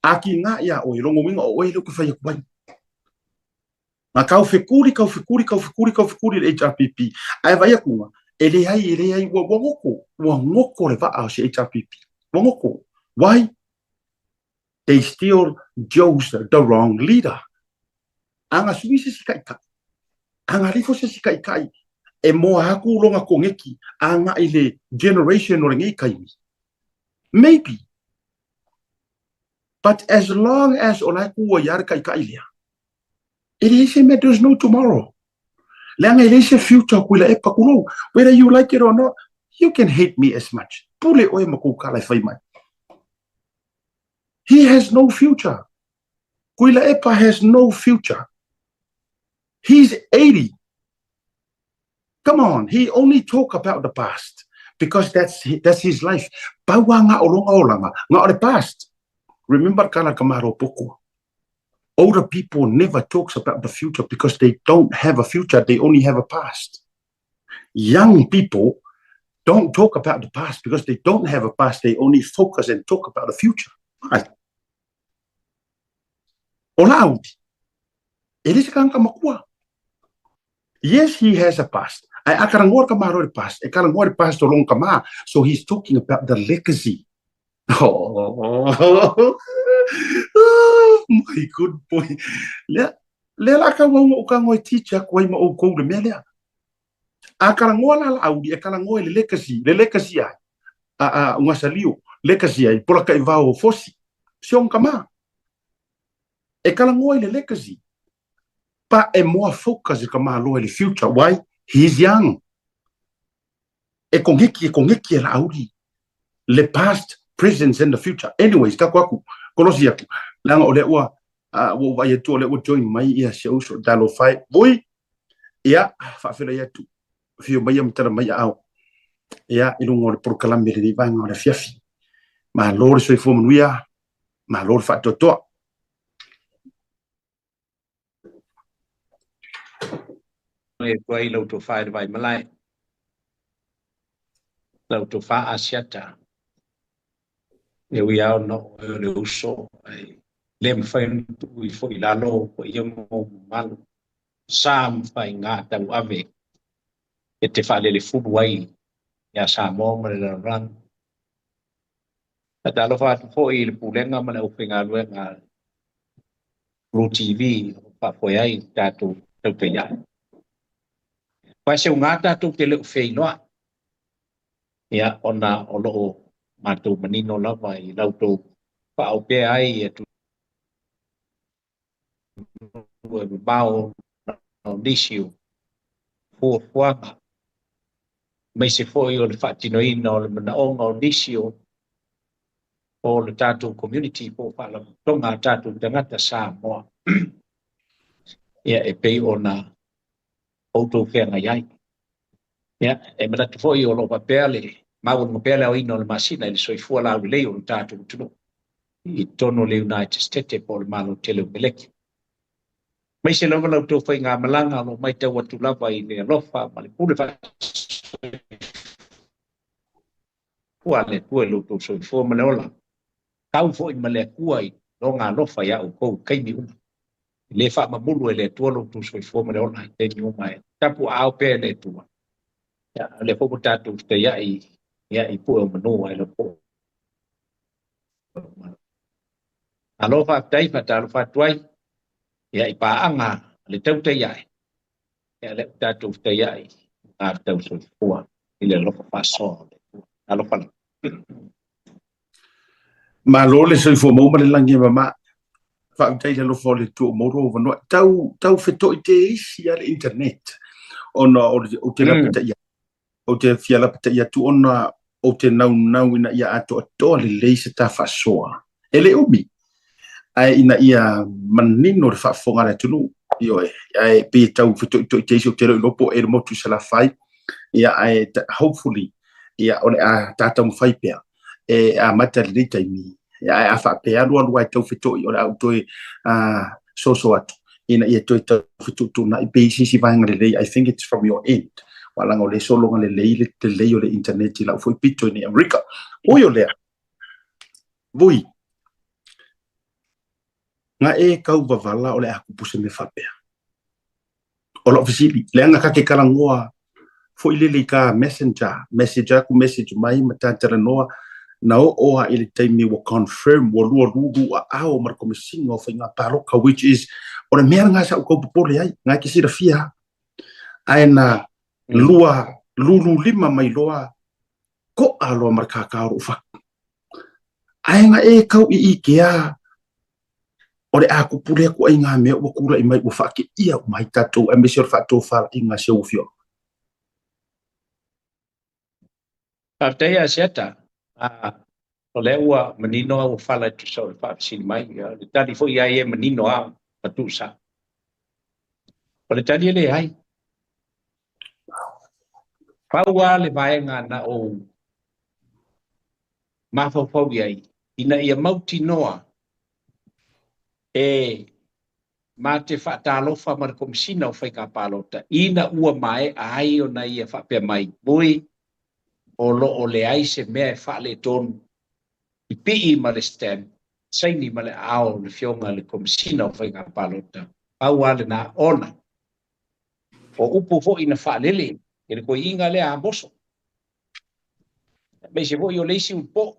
A tiga iā oe, lona uiga o oe lea ou te fai atu ai. Na tau fekuli, tau fekuli, tau fekuli, tau fekuli le HRPP, ae vaai atu, e leai, e leai, ua, ua goto, ua goto le vaa o se HRPP. Ua goto. Why? They still chose the wrong leader. A na sui se isi taitai, a na lifo se isi taitai e moa atu lona koneki agai i le generation o lenei taimi. Maybe. But as long as o la e tu ai lava le taitai lea, e leai se mea, there's no tomorrow. Leaga e leai se future Tuilaepa, tulou, whether you like it or not, you can hate me as much. Pule oe ma kou kala e fai mai. He has no future. Tuilaepa has no future. He's 80. Come on, he only talk about the past because that's that's his life. Pau a nga o longa olanga, nga o le past. Remember kala ka maro poko. Older people never talks about the future because they don't have a future, they only have a past. Young people don't talk about the past because they don't have a past, they only focus and talk about the future. Right. O Laauli, e le se tagata makua. Yes, he has a past. Ae a talanoa le tamaloa i le past, e talanoa i le past o lona tama. So he's talking about the legacy. Oh, my good boy. Lea, lea la ka wau o ka ngoi teach aku ai ma oukou le mea lea. A kalagoa la Laauli, e kalagoa i le legacy, le legacy ai a a Ugasalio, legacy ai Polakaivao o Fosi, Siong Kama. E kalagoa i le legacy, pa e more focus i ka Malo i le future. Why? He is young. E kogeki, e kogeki e Laauli le past, present and the future. Anyways, taku aku, kolosi aku, leaga o lea ua ua ou vaai atu o lea ua join mai ia si ou uso talofa e. Vui, ia, faafeiloai atu, afio mai ia ma tala mai aao, ia, i luga o le polokalame i lenei vaega o le afiafi. Malo le soifua manuia, malo le faatoatoa. E atu ai lau tofa i le Vaimalae, lau tofa Asiata. E ui lava ona o oe o le uso, ae le mafai ona tuu ifo i lalo paia ma ou mamalu, sa ma faiga tauave e te faalelefulu ai ia Samoa ma le lalolagi. Faatalofa atu foi i le Pulega ma le aufaigaluega a Blue TV o lo o faafoe ai le tatou tautaiae. Aua e seuga tatou te le o feiloai, ia, ona o lo o matou manino lava i la outou faaopea ai i atunuu e mamao ona o nisi o fuafuaga, aemaise foi o le faatinoina o le manaoga o nisi o o le tatou community po o faalapotopotoga a tatou tagata Samoa, ia, e pei ona outou feagai ai. Ia, e manatu foi o lo o faapea le maualuga pea le aoina o le masina i le soifua laulelei o le tatou atunuu i totonu o le United States po o le Malo tele o Meleki. Aemaise lava la outou faigamalaga o lo o matau atu lava i le alofa ma le pule faasoifua a le Atua i lo outou soifua ma le ola. Tau foi ma le Atua i lona alofa ia outou i taimi uma. E le faamamulu e le Atua lo outou soifua ma le ola i taimi uma e tapuaao pea e le Atua. Ia, o lea foi ua tatou fetaiai ia, i pue o manu ae le o po. Malo faafetai, faatalofa atu ai ia i paaga a le tautai ae, ia lea ua tatou fetaiai i le tau soifua i le alofa faasoa o le Atua. Alofa lava. Malo le soifua maua ma le lagi e mama. Faafetai i le alofa o le Atua ua maua lou avanoa. Tau, tau feto'i te isi lava le internet ona o le, ou te lapataia Ou te fia lapataia atu ona ou te naunau ina ia atoatoa lelei se ta faasoa. E le umi, ae ina ia manino le faafofoga a le atunuu. Ioe, ae pei e tau fetoitoi te isi ou te le o iloa po o ea le motu i Salafai, ia ae hopefully ia o le a ta taumafai pea e amata i lenei taimi. Ae a faapea alu alu ai tau feto'i o le a ou toe soso atu ina ia toe tau fetuutuunai pea i se isi vaega lelei. I think it's from your end. Aua leaga o lea e sologa lelei le lelei o le internet i lau foi pito i nei Amerika. Ui o lea, vui, nga e kau wavala o le a kupu se mea faapea. O lau fesili, leaga ka ke talanoa foi lele i ka messenger, message aku message mai ma ta talanoa, na oo a i le taimi ua confirm, ua lua lulu aao ma le Komesina o Faiga Paloka, which is, o le mea lena sa ou tau popole ai, na e te silafia ae na lua lulu lima mai loa ko'a loa ma le kākā o lo'u fatu. Ae na e kau i ikea o le a kupu lea kuaiga mea ua tula'i mai ua faateia uma ai tatou aemaise o le faatofalaiga a si ou afioga. Faafetai Asiata. O lea ua manino a ua fala e tusa o le faafesili mai. O le tali foi ia e manino a ma tuusao. O le tali e leai. Pau lava le vaega na ou mafaufau i ai, ina ia mautinoa e ma te faatalofa ma le Komesina o Faiga Palota ina ua maea ai ona ia faapea mai, Vui, o lo o leai se mea e faaletonu, pipii ma le stamp, saini ma le aao o le Afioga i le Komesina o Faiga Palota, pau lava lena ona o upu foi na faalele e le toeaina lea Amoso. Aemaise foi o le isi upu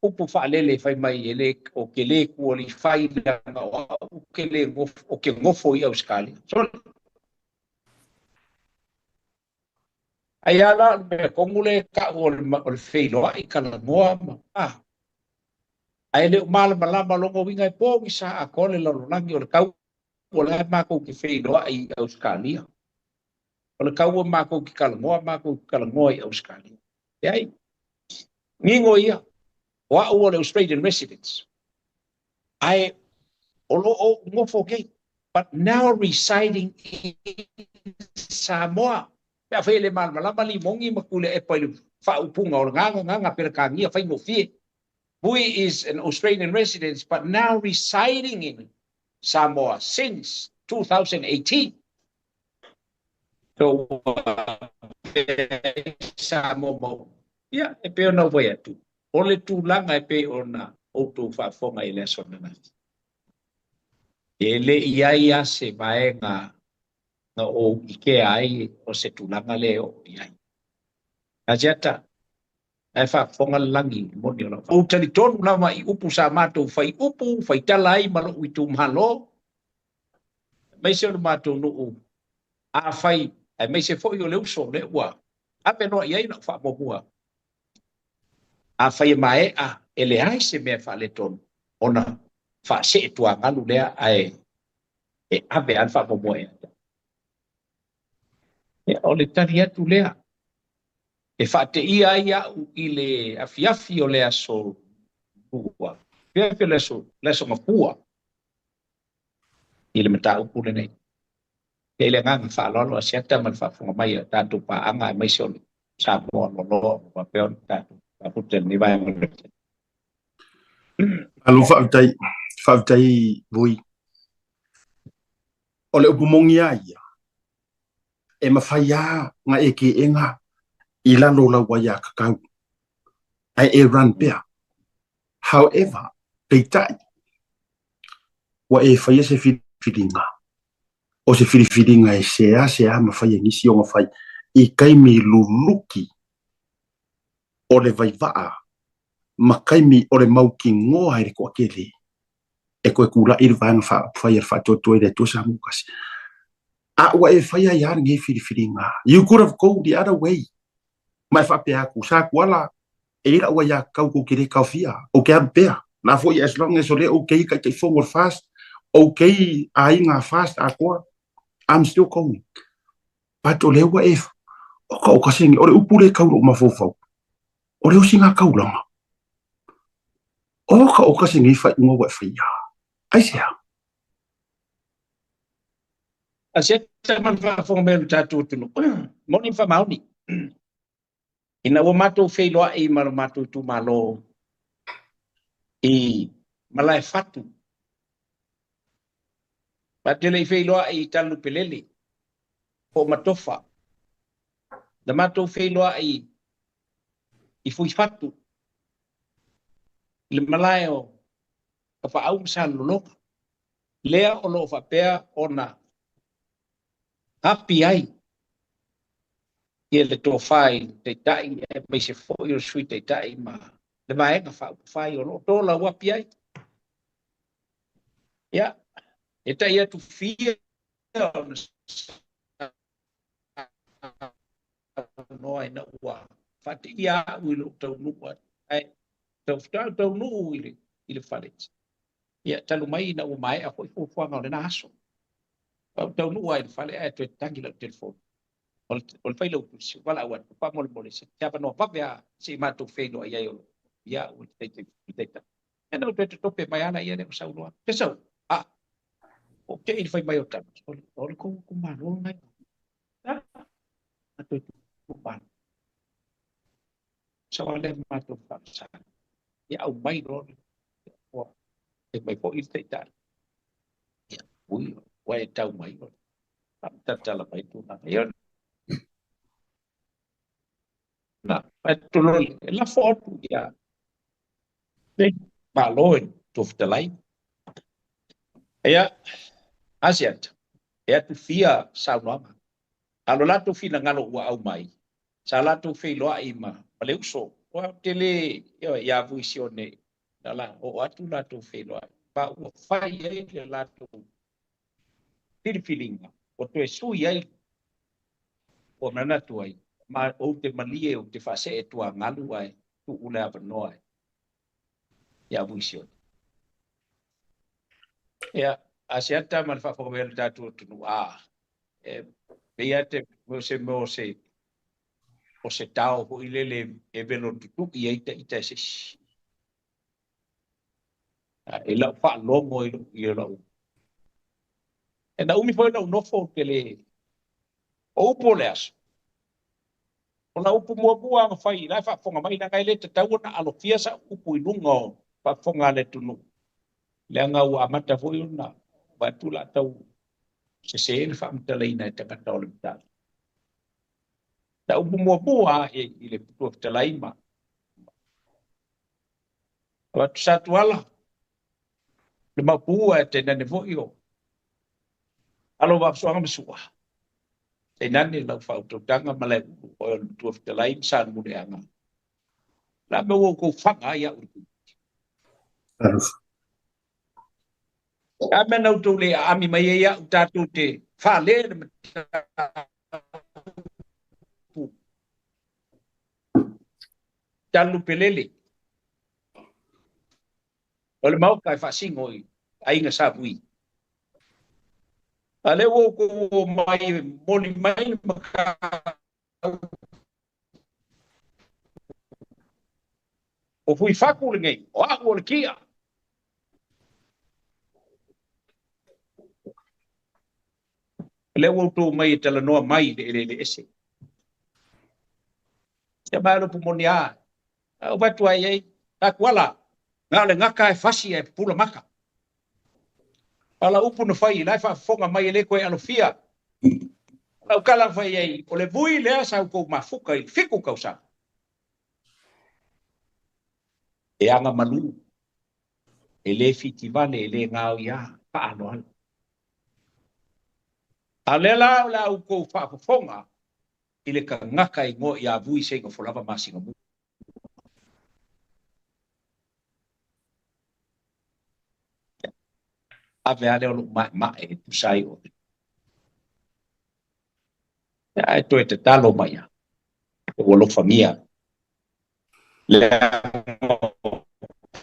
upu faalele fai mai e le o ke le qualify leaga o au ke le gofo, o ke gofo i Ausetalia. Sorry. Ai a la o le mea tonu lea e tau o le feiloai talanoa ma ae le o malamalama lona uiga e pogisa atoa le lalolagi o le tau o la e matou te feiloai i Ausetalia. O le taua matou te talanoa, matou te talanoa i Ausetalia. Leai. Nigo ia, o au o le Australian residents. Ae o lo o nofo nei, but now residing in Samoa. Pe afai e le malamalama Limoni ma Tuilaepa i le faaupuga o le gagagaga Peretania faigofie. Vui is an Australian resident but now residing in Samoa since 2018. So ua Samoa mau. Ia, e pei ona ou fai atu, o le tulaga e pei ona outou faafofoga i le aso ananafi, e le i ai lava se vaega na ou ʻikea ai o se tulaga lea e oo i ai. Asiata, ae faafofoga le lagi i le moni o lau. Ou talitonu lava i upu sa matou fai upu, faitala ai ma lou itumalo, aemaise o le matou nuu, afai, aemaise foi o le uso lea ua ave loa i ai lau faamuamua, afai e maea e leai se mea e faaletonu, ona faasee tuagalu lea ae e ave lava le faamuamua ia te au. Ia, o le tali atu lea e faateia ai au i le afiafi o le aso Lua, afiafi o le aso, le aso Gafua i le mataupu lenei. E i le agaga faaaloalo Asiata ma le faafofoga mai a tatou paaga aemaise o le Samoa loaloa ua faapea ona tatou faaputa i lenei vaega o le Malo faafetai, faafetai Vui. O le upu moni lava ia, e mafai lava na e keena i lalo o lau aiatatau, ae e run pea. However, peitai, ua e faia se filifiliga, o se filifiliga e seasea mafai e nisi ona fai i taimi luluki o le vaivaa ma taimi o le mautinoa i le toatele e toe tulai le Vaega Faaupufai a le Faatuatua i le Atua Samoa Tasi. A ua e faia ai lava lenei filifiliga. You could have go the other way. Ma e faapea atu, sa Tuala, e i ai lau aiatatau tou te le taofia, ou te alu pea. La foi as long as o lea ou te i Taitaifono o le FAST, ou te i aiga FAST atoa, I'm still going. But o lea ua e, oka oka senge, o le upu lea e tau i lou mafaufau, o le osiga taulaga. Oka oka se nei faaiuga ua e faia. Aisea? Asiata ma le faafofoga mai o le tatou atunuu, moni ma faamaoni, ina ua matou feiloai ma lo matou itumalo i Malaefatu, matou te le i feiloai i Talelupelele po o Matofa, na matou feiloai i Fuifatu, i le malae o Tapaau ma Salelologa, lea o lo o faapea ona api ai le tofa i le Taitai aemaise foi o le Sui Taitai ma le Vaega Faaupufai o lo o tolau api ai. Ia, e tai atu fia ona saunoa ina ua faateia au i lou taunuu atu, ae faatoa ou taunuu i le fale, ia, talu mai ina ua maea foi fuafuaga o lena aso. Ou taunuu lava i le fale ae toe tagi lau telefoni. O le failautusi, valaau atu, faamolemole, se avanoa vave lava se i matou feiloai ai o lo ia au e le Taitai. Ia na ou toe totope mai lava laia lea ua saunoa atu. Te sau, a, ua ou te i le fai mai o tama, o le tou itumalo lena. Matou itumalo. Sau lava lea matou faafesali. Ia aumai loa le ua fai mai foi le Taitai. Ia, ui, ua e tau mai, talatala mai tulaga. Ia, na, atu loa, e lafo atu ia Malo i le tou fetalai. Ia, Asiata, e atu fia saunoaga. A o lo latou finagalo ua aumai, sa latou feiloai ma le uso, aua ou te le, ioe, ia Vuisione, na la oo atu latou feiloai, ma ua fai ai le latou filifiliga, ua toe sui ai, ua manatu ai. Ma ou te malie ou te faasee tuagalu ae tuu le avanoa ia Vui Sione. Ia, Asiata ma le faafofoga mai a le tatou atunuu, a, e pei lava te o se mea o se o se tao foi lele e velo tutui ai ita e se isi. I lau faalogo i lou e na umi foi lou nofo ou te le o upu o le aso. O lau upu muamua lava na fai, la e faafofoga mai, leaga e le tatau ona alofia sau upu i luga o faafofoga a le atunuu, leaga ua amata foi ona vaai atu o le a tau sese le faamatalaina e tagata o le mataupu. Lau upu muamua lava i le Matua Fetalai ma avatu sa Tuala, le maopu ae tainane foi o alo o Vaafusuaga ma Sua, tainane lau faautautaga ma Laeulu, oe o le Matua Fetalai ma Salemuliaga. O le a mea ua outou faga ai au i le pulupiti? O le a mea na outou le aami mai ai au tatou te fale le mataupu talulupelele o le Maota e faasino i aiga Sa Vui. A lea ua outou omai e momoli mai le mataupu o Fuifatu lenei, o au o le kia. O lea ua outou omai e talanoa mai i le eleele ese. Ia ma le upu moni a, a ou avatu ai ai, Tatuala, na o le gata e fasi ae pupula mata. A o lau upu na fai, la e faafofoga mai e le toe alofia. O lau tala na fai ai, o le vui lea sa outou mafuta i le 7 tausaga. E aga malu, e le fitivale, e le gaoia, faaaloalo. A o lea la o le a outou faafofoga i le tagata e igoa ia Vui Seinafolava Masinamua. Ave lava lea o lou maemae e tusa ai oe. Ae toe tatalo mai lava, ua alofagia leaga o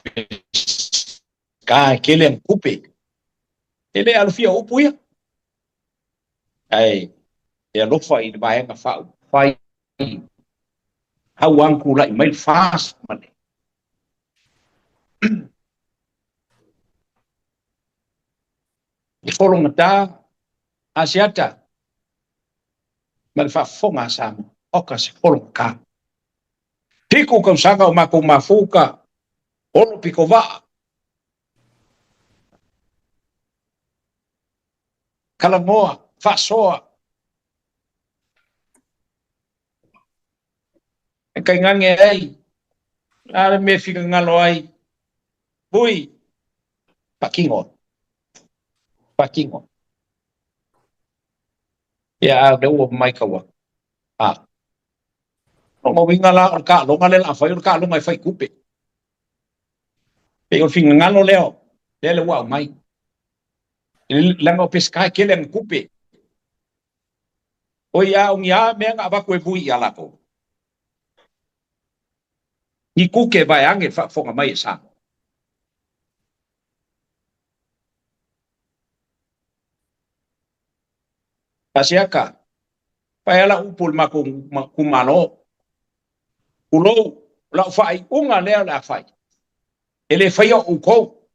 Peseta e tele ana tupe. E le alofia o upu ia, ae e alofa i le vaega faaupufai hau ana tulai mai le FAST ma le E fologata Asiata ma le faafofoga a Samoa, oka se fologata. 7 tausaga o matou mafuta, olo pitovaa, talanoa, faasoa. E tainane ai, o le a le mea e finagalo ai, Vui, faatino, faatino. Ia, a o lea ua matau atu, a, o lona uiga la o le taaloga lea o le a fai, o le taaloga e fai tupe. Pei o le finagalo lea, lea lea ua aumai. Leaga o Peseta e tele ana tupe. Oi a, o ni a mea na avatu e Vui ia latou? Ni kuke vaeane le faafofoga mai e Samoa. Asiata, fai lava lau upu i le matou itumalo, tulou, o lau faaiuga lea o le a fai, e le faia o outou,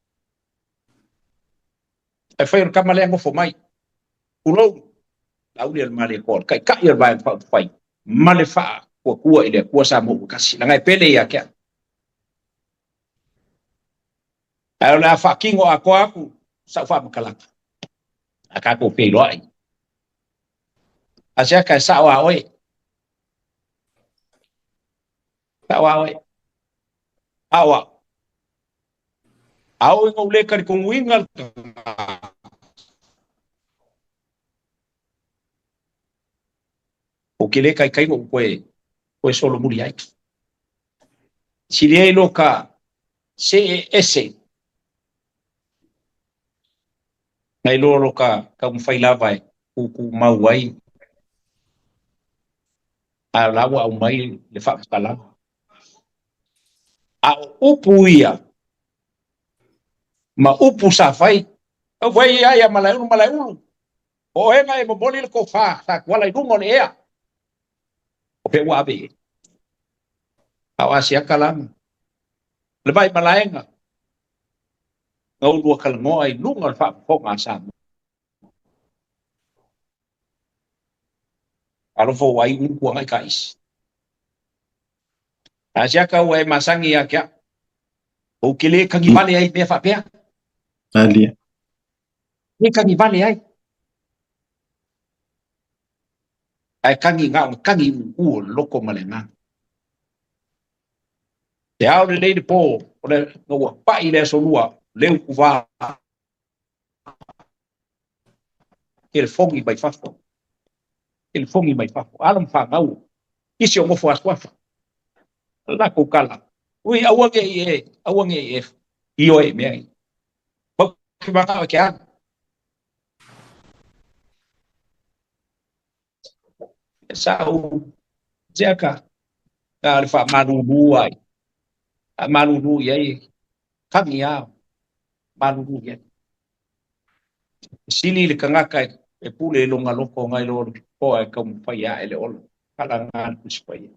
ae fai o le tama lea e nofo mai, tulou, Laauli o le Malietoa, le Taitai o le Vaega Faaupufai ma le Faatuatua i le Atua Samoa ua Tasi, leaga e pele ia te au. Ae o le a faatino atoa atu sau faamatalaga, a tatou feiloai. Asiata, e sao a oe. Sao a oe. A o au. A oo ina ou le talitonuina le tagata, Ou te le taitai lou toe solomuli ai. Sili ai lo ka see ese nai loa lo ka taumafai lava e tuutuumau ai. Ae o la ua aumai le faamatalaga. A o upu ia ma upu sa fai, au fai ia ia Malaeulu, Malaeulu, o oe na e momoli le tofa sa tuala i luga o le ea. O fea ua ave i ai? A o Asiata la, le vai malaega, na ulua talanoa i luga o le faafofoga a Samoa. Alofa ua ai ulu agai ka isi. Asiata ua e masani ia te au. Ou te le tagivale ai mea faapea. Alia. Le tagivale ai. Ae tagi na o tagi uu o le loko ma le agaga. Te ao lelei le pō, o le na ua pai le aso lua, leu kuvā telefoni mai fafo. Telefoni mai fafo. Alo ma fanau. Isi o nofo asuafa. La kou kala. Ui, aua ne i e, aua ne i e, i oe mea i. Mau ke manga o ke ana. E sa u, siaka, ka le faamalulu ai. Faamalulu i ai, kagi a, malulu i ai. Sili le tagata e pule i lona loko nai lo le poa e taumafai ae le ola. Kala ngā le Tusi Paia.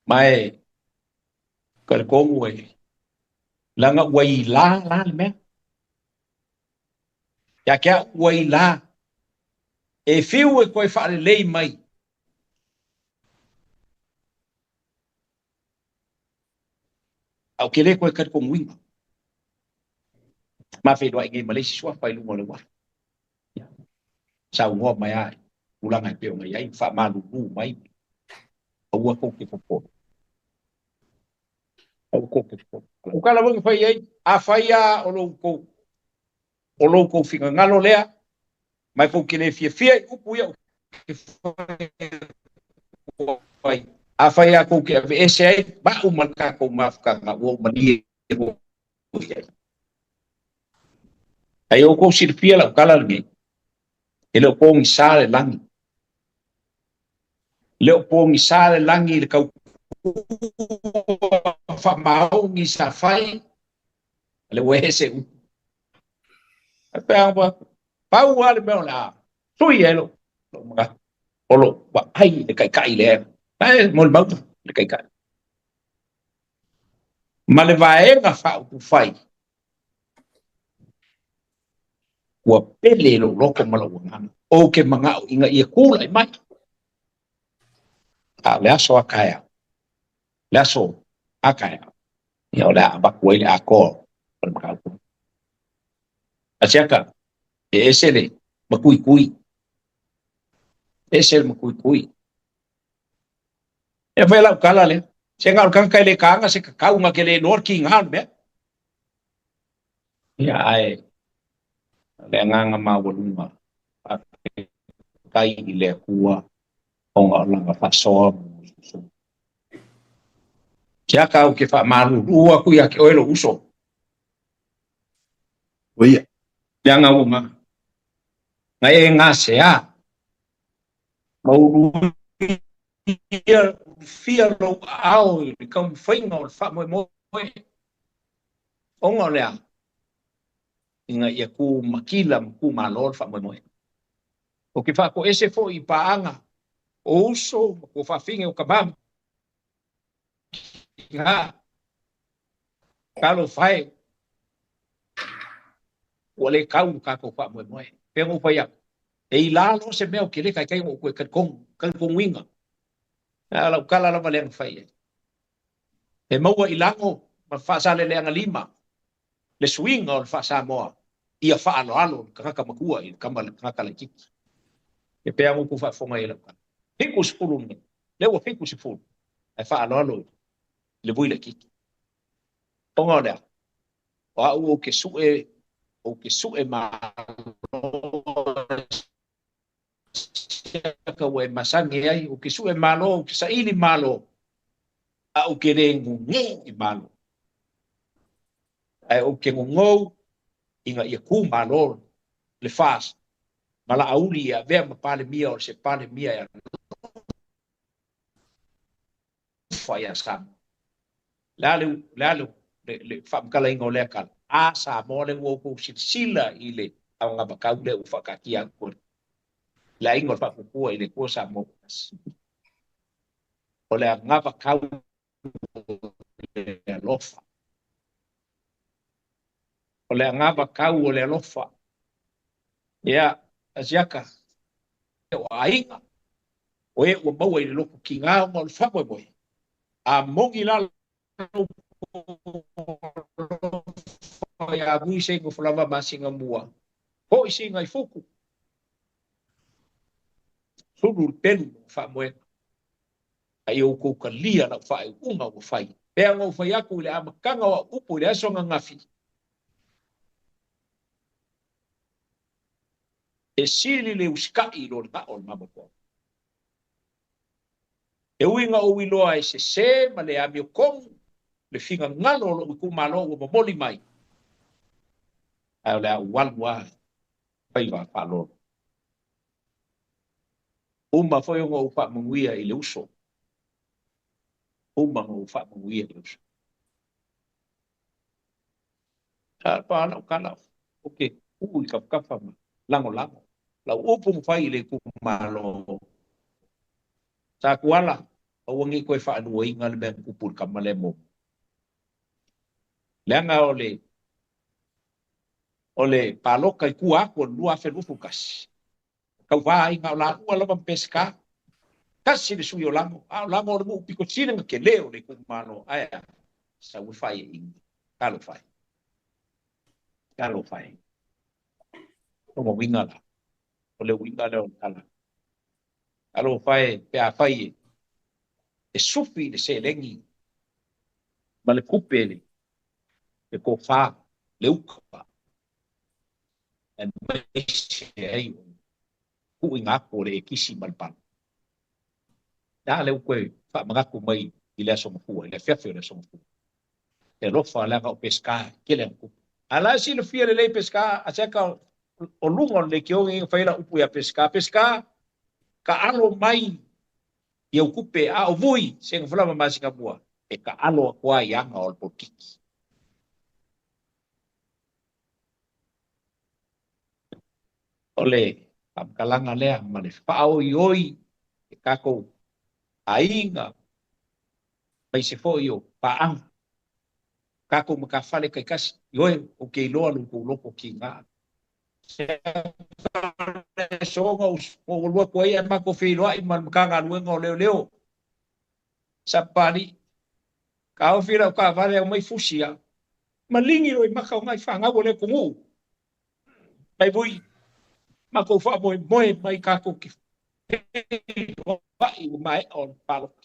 Ma e, ka le kongu e, langa ua i la la le mea. Ia kia ua i la. E fiu e koe whaalelei mai. Au ke le koe kari konguinga. Ma whenua i ngei Malaysia sua whai lunga le wa. Sa ungoa mai ai. Ulanga e peo ngai ai. Wha malulu mai. Aua kou ke popolo. Aua kou ke popolo. O kala wangi whai ai. A whai a o lou kou. O lou kou whingangalo lea. Mai kou ke le fia fia i upu ia o ke whai. A whai a kou ke ave ese ai. Ma umal ka kou mafukanga. Ua umani e kou ai. Ai o kou silafia lau kala lenei. E le o pogisa le lagi. Le o pogisa le lagi i le kaukua faamaogi sa fai. Le ua ese upu. Ai pe ua pau lava le mea o le a sui ai lou manatu. O lou vaai i le taitai lea. Ae molimau le taitai. Ma le vaega faaupufai ua pele lou loko ma lou agaga. Ou ke manao ina ia tulai mai. A o le aso a taeao. Le aso a taeao. Ia o le a avatu ai le atoa o le mataupu. Asiata, e ese le matuitui. Ese le matuitui. E fai lau kala lea. Se ngā o le tagata e le kāga se kakau nga ke le iloa le kiga o le mea. Ia ae le agaga maualuga faafetai i le Atua ona o lana faasoa mo uso. Siaka ou ke faamalulu atu ia te oe lou uso. Oia. Leaga ua nga na e gasea ma uluia ulufia lou aao i le taumafaiga o le faamoemoe ona o le a ina ia tu matila ma tu malo le faamoemoe. O ke faatoese foi i paaga o uso ma tua faafine o tama tina talofa e ua le tau le tatou faamoemoe. Pea na ou fai atu, e i lalo se mea o ke le taitai ona ou toe talitonuina. A o lau tala lava lea na fai ai. E maua i lago ma faasaleleaga lima le suiga o le faa-Samoa ia faaaloalo le tagata matua i le tama le tagata laitiiti. E pei lava ona outou faafofoga i ai lau tala. 70 lenei, lea ua 70 ae faaaloalo i le vui laitiiti. Ona o le a? O au ou te sue, ou te sue malo siaka ua e masani ai, ou te sue malo, ou te saili malo, a ou te le gogou i malo. Ae ou te gogou ina ia tu malo le FAS. Ma Laauli e avea ma Palemia o se Palemia e alofa ia Samoa. Le a le, le, a le, le, le faamatalaina o lea tala? A Samoa lea ua outou silasila i le aogavatau lea ua faataatia atu e le aiga o le Faatuatua i le Atua Samoa ua tasi. O le agavatau o le alofa. O le agavatau o le alofa. Ia, Asiata, o aiga, o e ua maua i le loto tiga ona o le faamoemoe, a moni la lou alofa ia Vui se i nofo lava masina mua, foi sina i futu, sulu le pelu ma faamoega. A ia outou talia lau faaiuga ua fai. Pea ona ou fai atu i le amataga o au upu i le aso ananafi, e sili le usitai i lo le gao o le mamoe. E ui ina ou iloa e sese ma le amiotonu le finagalo o lou itumalo ua momoli mai, ae o le a ou alu lava i faiva faaaloalo. Uma foi ona ou faamanuia i le uso. Uma ona ou faamanuia i le uso. Sa pa lau tala ou te tuu i tafatafa ma lagolago lau upu na fai i le itumalo. Sa Tuala, aua ne i toe faaluaina le mea na tupu i le tama lea muamua. Leaga o le o le palota i tua atu o le 2021, tauva ai na o laua lava ma Peseta. Tasi le sui o Lago, a o Lago o le nuu pito sili ona tele o le itumalo. Ae a? Sau e faiaina. Talofa e. Talofa e. Lona uiga la, o le uiga lea o le tala. Talofa e pe afai e, e sufi le seleni ma le tupe le, le tofa, le uta, aemaise ai o le tuuina atu o le ekisi ma le pala. Le a lea ua toe faamanatu mai i le Aso Gafua, i le afiafi o le Aso Gafua. E alofa leaga o Peseta e tele ana tupe. A la e silafia lelei Peseta, a se ka o luga o le leitio nei na fai ai lau upu ia Peseta. Peseta, taalo mai i au tupe, a o Vui, se na falava masina mua, e taalo atu lava i aga o le polokiki. O le faamatalaga lea ma le faaoioi e tatou aiga aemaise foi o paaga, tatou matafale taitasi, ioe, ou te iloa lo outou loto tiga. Soona ou alu atu ai ae matou feiloai ma le Matagaluega o Leoleo. Sapapalii, taofi lau taavale aumai fusi a maligi loi maka o nai fanau a le atunuu. Mai vui matou faamoemoe mai tatou te feiloai ua maea o le palota.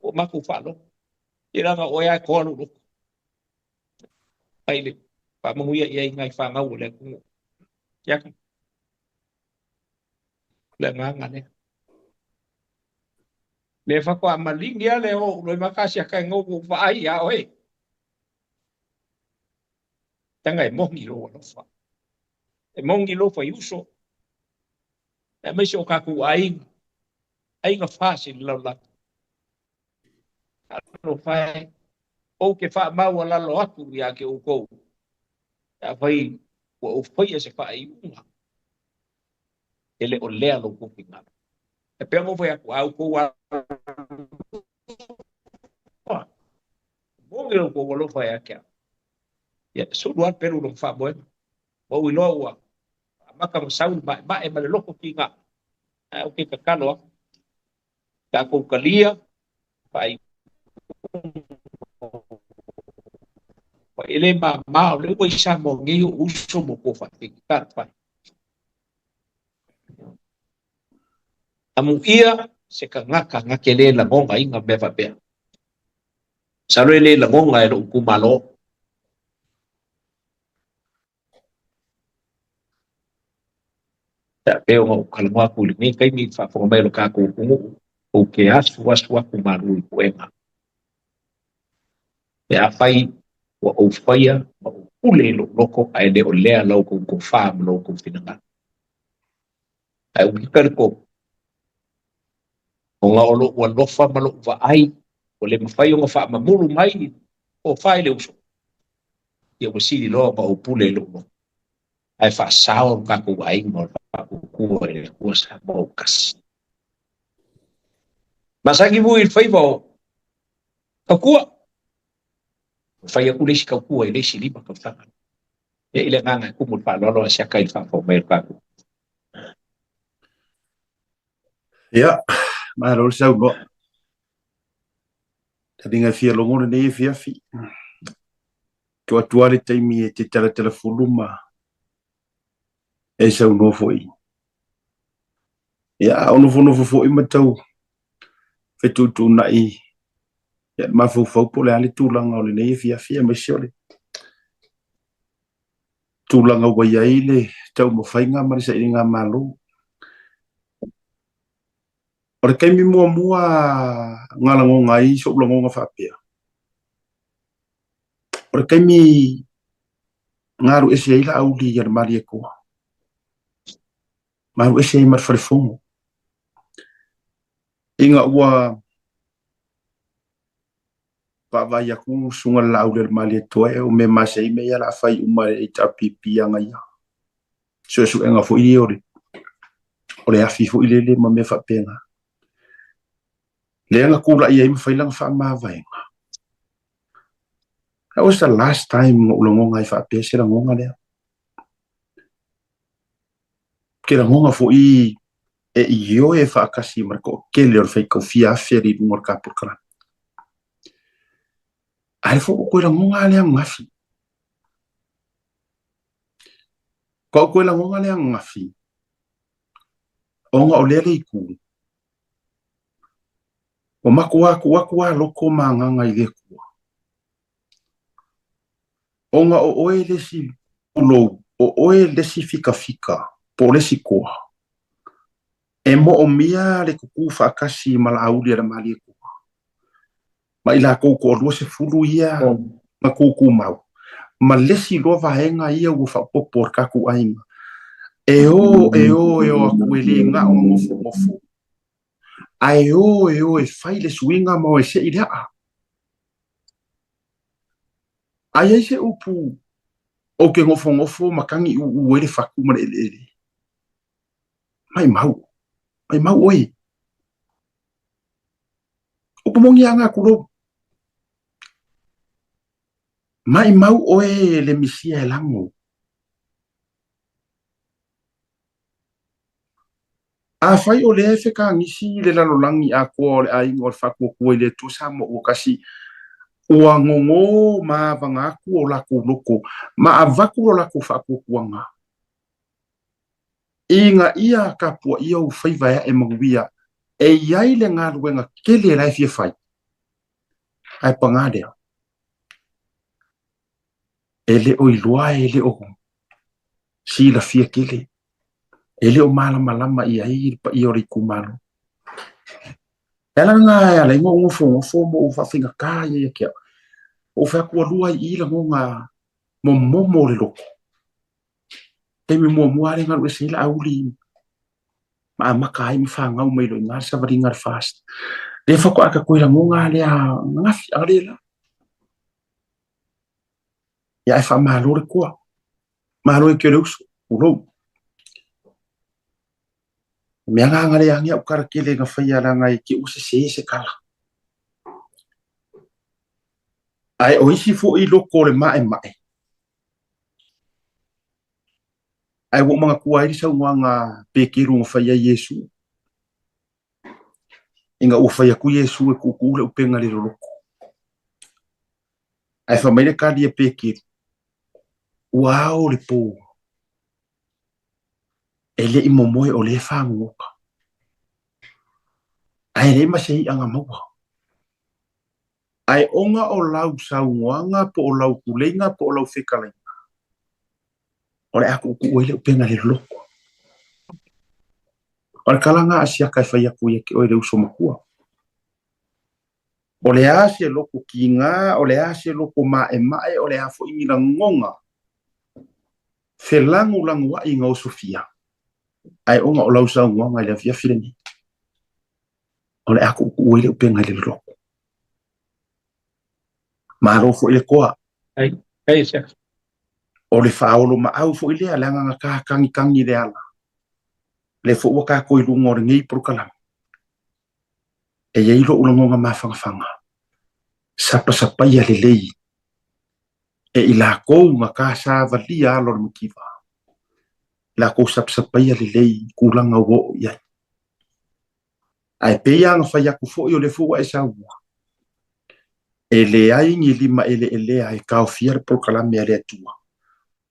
Ua matou faalogo. Ia leaga o oe lava e toa lou loto. Mai le faamanuia i ai nai fanau a le atunuu. Ia, o le agaga lea. Le faatoa maligi lava le oo loi maka asiaka e gou vaai ia oe. Leaga e moni lou alofa. E moni lou faiuso. Aemaise o tatou aiga. Aiga fasi i le lalolagi. Alofa e, ou te faamaualalo atu ia te outou, pe afai ua ou faia se faaiuga, e le o lea lo outou finagalo. E pei ona ou fai atu, a outou alofa, moni lo outou alofa ia te au, ia sulu lava le pelu i lona faamoega. Ua ou iloa ua amata ona sau le maemae ma le loto tiga, ae ou te tatalo atu, tatou talia faaiuga e le mama o lea ua i Samoa nei ou uso ma outou faafetai. Talofa e. Amuia se tagata na te le lagonaina mea faapea. Masalo e le lagona e lou itumalo. Pe a pei ona ou talanoa atu i lenei taimi i le faafofoga mai o le tatou atunuu, ou te asuasu atu malu i puega. Pe afai ua ou faia ma ou pule i lou loto ae le o lea la outou tofa ma lo outou finagalo. Ae ou te talitonu, ona o lou alofa ma lou vaai ua le mafai ona faamamulu mai le tofa i le uso, ia ua sili loa ona ou pule i lou loto, ae faasao lo tatou aiga o le Faatuatua i le Atua Samoa ua tasi. Masani mui i le faiva o tautua. Ua fai atu le isi tautua i le isi 5 tausaga. Ia i le agaga e tumu i le faaaloalo a siaka i le faafofoga mai o le tatou. Ia, malo le saunoa. Taliga e fia logo lenei afiafi. Tuu atu lava le taimi e te talatalafulu ma e saunoa foi. Ia, a o nofonofo foi ma tau fetuutuunai ia mafaufau po o le a le tulaga o lenei afiafi aemaise o le tulaga ua i ai le taumafaiga ma le sailiga malo. O le taimi muamua na lagona ai so'u lagona faapea, o le taimi na alu ese ai Laauli ia le Malietoa, ma alu ese ai ma le falefono, ina ua vaavaai atu susuga i le Laauli a le Malietoa e o mea masai mea ia o le a fai uma e le HRPP aga ia. Suesuega foi ia o le afi foi lele ma mea faapena. Lea na tulai ai ma fai lana faamavaega. That was the last time na ou lagona ai faapea se lagona lea. Ke lagona foi e ioe faatasi ma le toatele o le faitaufia afe i luga o le tapolokalame. Ae foi ua toe lagona lea ananafi. Ua toe lagona lea ananafi, ona o lea le itu, ua matou atu atu lava loto ma agaga i le Atua. Ona o oe le isi pulou, o oe le isi fikafika, po o le isi toa, e moomia le tutū faatasi ma Laauli a le Malietoa, ma i latou toalua sefulu ia na tutumau, ma le isi loa vaega ia ua faaopoopo o le tatou aiga, e o e o e o atu e le na o nofonofo, ae o e o e fai le suiga ma o e se'i le a'a. A i ai se upu ou te nofonofo ma tagi ūū ai le fatu ma le eleele, maimau, maimau oe. Upu moni lava na tulou. Maimau oe le misia e lago. Afai o lea e fekagisi le lalolagi atoa o le aiga o le Faatuatua i le Atua Samoa ua tasi, ua gogō ma avaga atu o latou loto ma avatu lo latou faatuatuaga ina ia tapuaia ou faiva e ae manuia, e i ai le galuega tele la e fia fai, ae paga lea, e le o iloa e le o silafia tele, e le o malamalama i ai le paia o le itumalo. E ala lena e ala ai ona ou nofonofo ma ou faafaigata ia ia te au. Ua ou fai atu ua lua ai i i lagona momomo o le loto. Taimi muamua lava lea na alu ese ai Laauli ma amata ai ma fanau mai loa i ina le savaliga a le FAST. Lea faatoa ta toe lagona lea ananafi, analeila. Ia ae faamalo le toa. Malo e ke o le uso, pulou. O mea na le agi au tala tele na faia leaga e te ua sese se tala. Ae o isi foi loto o le maemae, ae ua ou manatua ai le saunoaga a Peteru na fai ai Iesu. Ina ua fai atu Iesu e tuutuu le upega le loloto. Ae fai mai le tali a Peteru, ua ao le pō, e le i momoe o lea e fagogota. Ae leai ma se i'a na maua. Ae ona o lau saunoaga po o lau tuleiga po o lau fetalaiga, o le a tuutuu ai le upega le loloto. O le tala lena a Siaka e fai atu ia te oe le uso matua. O le a se loto kiga, o le a se loto maemae, o le a foi ni lagona. Felagolagoaiga osofia, ae ona o lau saunoaga i le afiafi lenei, o le a tuutuu ai le upega i le loloto. Malo foi le toa. O le faaolomaau foi lea, leaga na ta tagitagi i le ala. Lea foi ua tatou i luga o lenei polokalame. E i ai lou lagona mafanafana, sapasapaia lelei e i lakou na ta savalia alo o le mativa, lakou sapasapaia lelei tulaga ua oo i ai. Ae pei lava ona fai atu foi o lea foi ua e saunoa, e leai ni lima eleelea e taofia le polokalame a le Atua,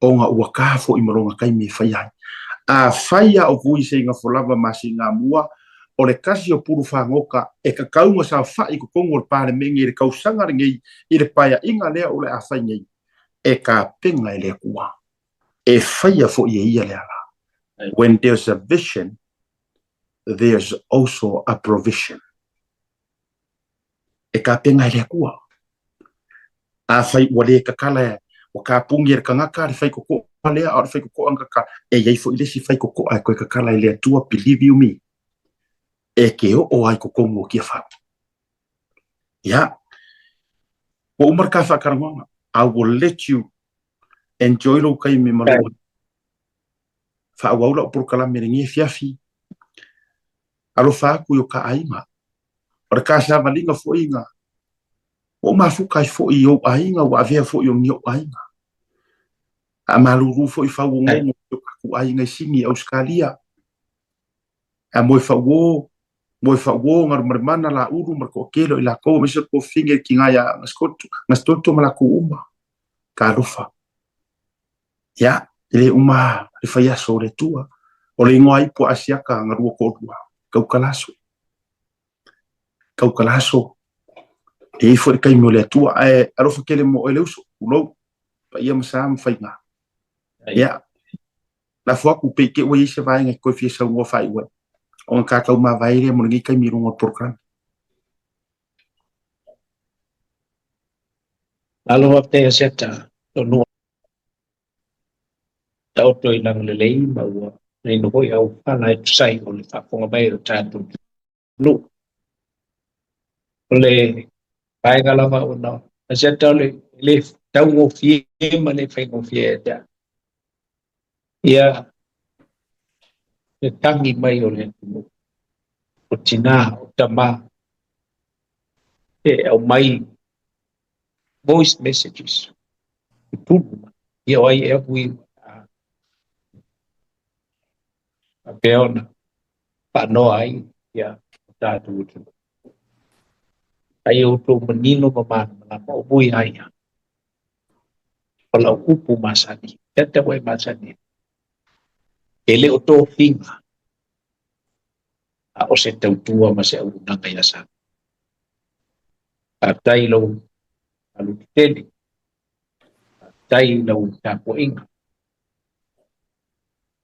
ona ua ta foi ma lona taimi e faia ai. Afai lava o vui se igafolava ma Sigamua, o le tasi o pulu fagota e tatau ona saofai i totonu o le Palemene i le tausaga lenei i le paeaiga lea o le a fai nei, e tapena e le Atua, e faia foi e Ia le ala. When there's a vision, there's also a provision. E tapena e le Atua. Afai ua le tatala, ua tapuni e le tagata le faikokoa lea, a o le faikokoa na tatala, e i ai foi le isi faikokoa e toe tatala e le Atua, believe you me, e te oo lava i totonu o Tiafau. Ia, ua uma le ta faatalanoaga. I will let you enjoy lou taimi ma lou faaauau lau polokalame i lenei afiafi. Alofa atu i o ta aiga. O le ta savaliga foi na ua ou mafuta ai foi i ou aiga, ua avea foi o ni ou aiga. A malulu foi fauogogo i o tatou aiga i Sini i Ausetalia. A moe fauo, moe fauo Galumalemana, Laulu ma le toatele o i latou, aemaise o le tuafafine le tina ia Gasitoto ma latou uma. Talofa. Ia, e le uma le faiaso o le Atua. O le igoa ipu a Asiata na lua toalua, Tautalaso. Tautalaso, e i ai foi le taimi o le Atua, ae alofa tele mo oe le uso, tulou, paia ma sa ma faiga. Ia, lafo atu pe i te i ua i ai se vaega e toe fia saunoa faaiu ai, ona tatou mavae lea mo lenei taimi i luga o le polokalame. Malo faafetai Asiata, toanua. Taoto i lagilelei ma ua manino foi au fala e tusa ai o le faafofoga mai o le tatou atunuu. O le vaega lava ona Asiata o le le taugofie ma le faigofie ia te au. Ia le tagi mai o le atunuu, o tinā, o tamā, e aumai voice messages i tulu mai, ia o ai ea hui ua faapea ona faanoa ai ia o tatou atunuu. Ai e outou manino ma malamalama o vui a ia. O lau upu masani, tata ua e masani, e le o tofiga, a o se tautua ma se auaunaga ia Samoa. Faafetai i lou alutetele, faafetai i lau tapuaiga,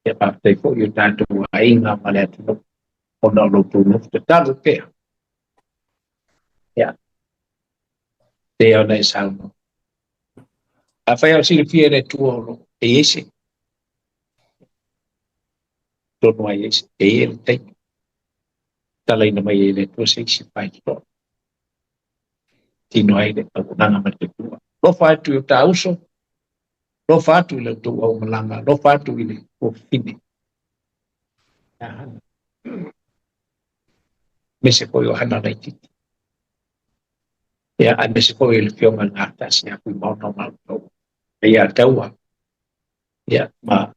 ia faafetai foi i o tatou aiga ma le atunuu ona o lo outou nofo tatalo pea. Ia, pei ona e saunoa. Afai o silafia e le Atua o lo e i ai se tonu ai ai se e i ai le taimi talaina mai e le Atua se isi faitotoa tino ai le auaunaga ma le Atua. Alofa atu i o ta uso, alofa atu i le outou aumalaga, alofa atu i le tuafafine. Aemaise foi o hana laitiiti. Ia, aemaise foi o le Afioga i le Gatasi ia Fuimaono ma outou. Ia taua, ia, ma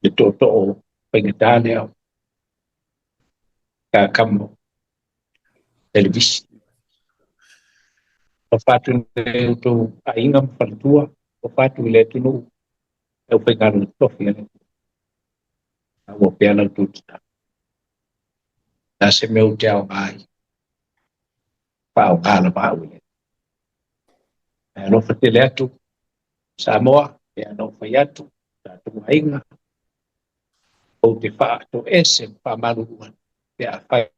le tootoo faigata lea o Kakamo Televisi. Alofa atu i le outou aiga ma faletua, alofa atu i le atunuu, le aufaigaluega totofi a le Atua. A ua pea la outou tatalo. O le a se mea ou te aoga ai, faaaoga lava au e le Atua. Ae alofa tele atu Samoa, pei ona ou fai atu, tatou aiga, ou te faatoese ma faamalulu atu pe afai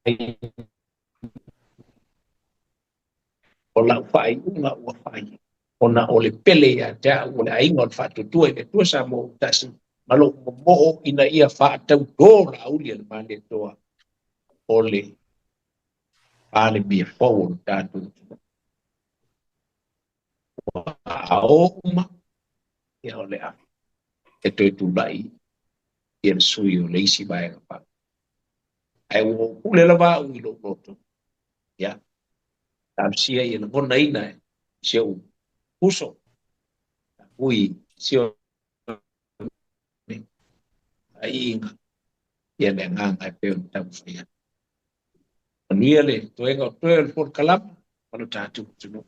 o lau faaiuga ua fai. Ona o le pele ia te au o le aiga o le Faatuatua i le Atua Samoa ua tasi ma lou momoho ina ia faatautō lauli a le Malietoa o le Palemia fou o le tatou atunuu. Ua ao uma, ia o le a e toe tulai ia le sui o le isi vaega faaopoopo. Ae ua ou pule lava au i lou loto, ia, talosia ia lagonaina e si ou uso, ui si o aiiga, ia le agaga e pei ona taumafai atu. Manuia le toega o toe o le polokalama ma lo tatou atunuu.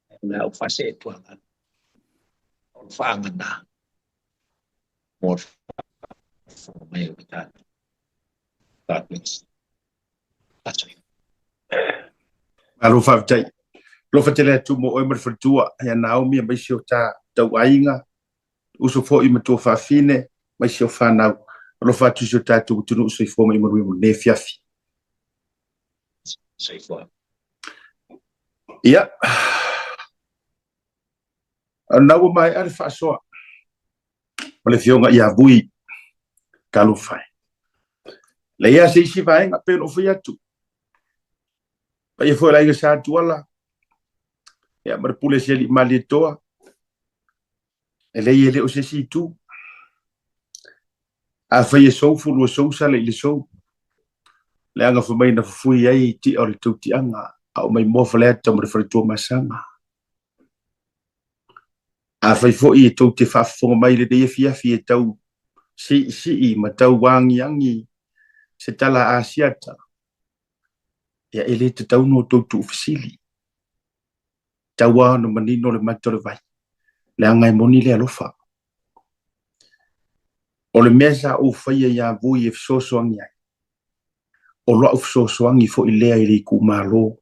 O le a ou faaseetuaga o le faagana mo le faafofoga mai o le tatou. God bless. Aso. Malo faafetai. Alofa tele atu mo oe ma le faletua ia Naomi aemaise o ta tauaiga, uso foi ma tua faafine, aemaise o fanau. Alofa atu i si o tatou atunuu soifua ma ia manuia mo lenei afiafi. Soifua. Ia. Na ua maea le faasoa o le afioga ia Vui Talofa e. Leai lava se isi vaega pei ona ou fai atu. Paia foi o le aiga Sa Tuala, ia ma le pule a si alii Malietoa, e leai e le o se isi itu. Afai e sou fulu e sou sala i le sou, leaga fai mai na fufui ai tia o le tautiaga, a o maimoa Faleata ma le Faletuamasaga. Afai foi e tou te faafofoga mai i lenei afiafi e tau siisii ma tau agiagi se tala Asiata, ia e le tatau ona outou tuufesili. Tau lava ona manino le mata o le vai, leaga e moni le alofa. O le mea sa ou faia ia Vui e fesoasoani ai, o lau fesoasoani foi lea i le itumalo,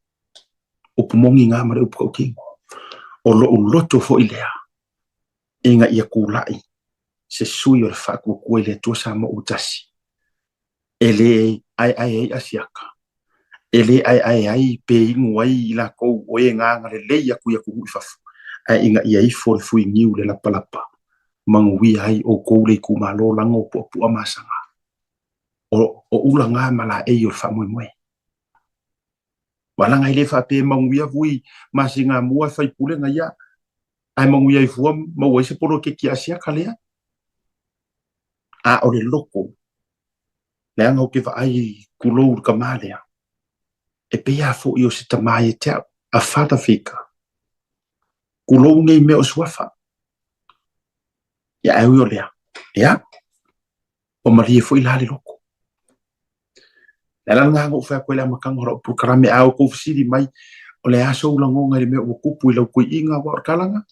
upu moni na ma le upu tautino. O lou loto foi lea ina ia tulai se sui o le Faatuatua i le Atua Samoa ua tasi, e le aeae ai Asiata, e le aeae ai pe inu ai i latou o e na agalelei atu i atunuu i fafo, ae ina ia ifo le fuiniu le lapalapa, manuia ai outou le itumalo laga o puapua masaga. O ula na ma laei o le faamoemoe. Ua laga e le faapea e manuia vui masina mua e faipule na ia, ae manuia ai fua maua ai se poloketi Asiata lea. A o le loto, leaga ou te vaai tulou le tama lea, e pei lava foi o se tama ia te au, a father figure. Tulou nei mea o suafa. Ia ae ui o lea, ia, ua malie foi la le loto. Le ala lena na ou fai atu ai i le amataga o lau polokalame, a outou fesili mai, o le a sou lagona i le mea ua tupu i lau toeaina aua o le tala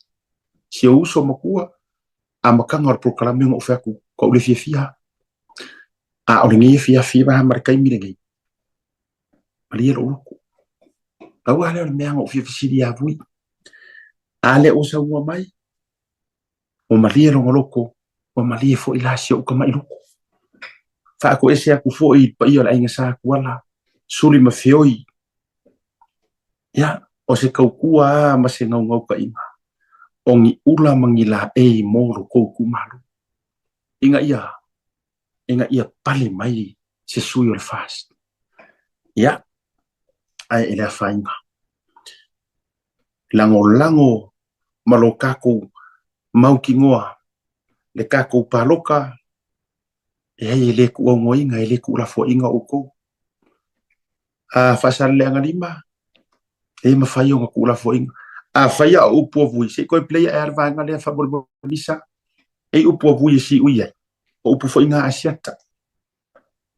si ou uso matua, amataga o le polokalame na ou fai atu, ua ou le fiafia. A o lenei afiafi ma le taimi lenei, malie lou loto. Pau lava lea o le mea na ou fia fesili ia Vui. A lea ua saunoa mai, ua malie lona loto, ua malie foi la si ou tamai loto. Faatoese atu foi i le paia o le aiga Sa Tuala, Suli ma Feoi. Ia, o se tautua lava ma se naunautaiga, o ni ula ma ni laei mo lo tou itumalo, ina ia, ina ia pale mai se sui o le FAST. Ia, ae e le afaina. Lagolago ma lo tatou mautinoa le tatou paloka, leai e le tuuaunoaina, e le tuulafoaiina outou. A Faasaleleaga 5, e mafai ona tuulafoaiina. Afai a o upu a Vui, se i toe play ae a le vaega lea faamolemole Lisa, e upu a Vui e siui ai, o upu foi na Asiata.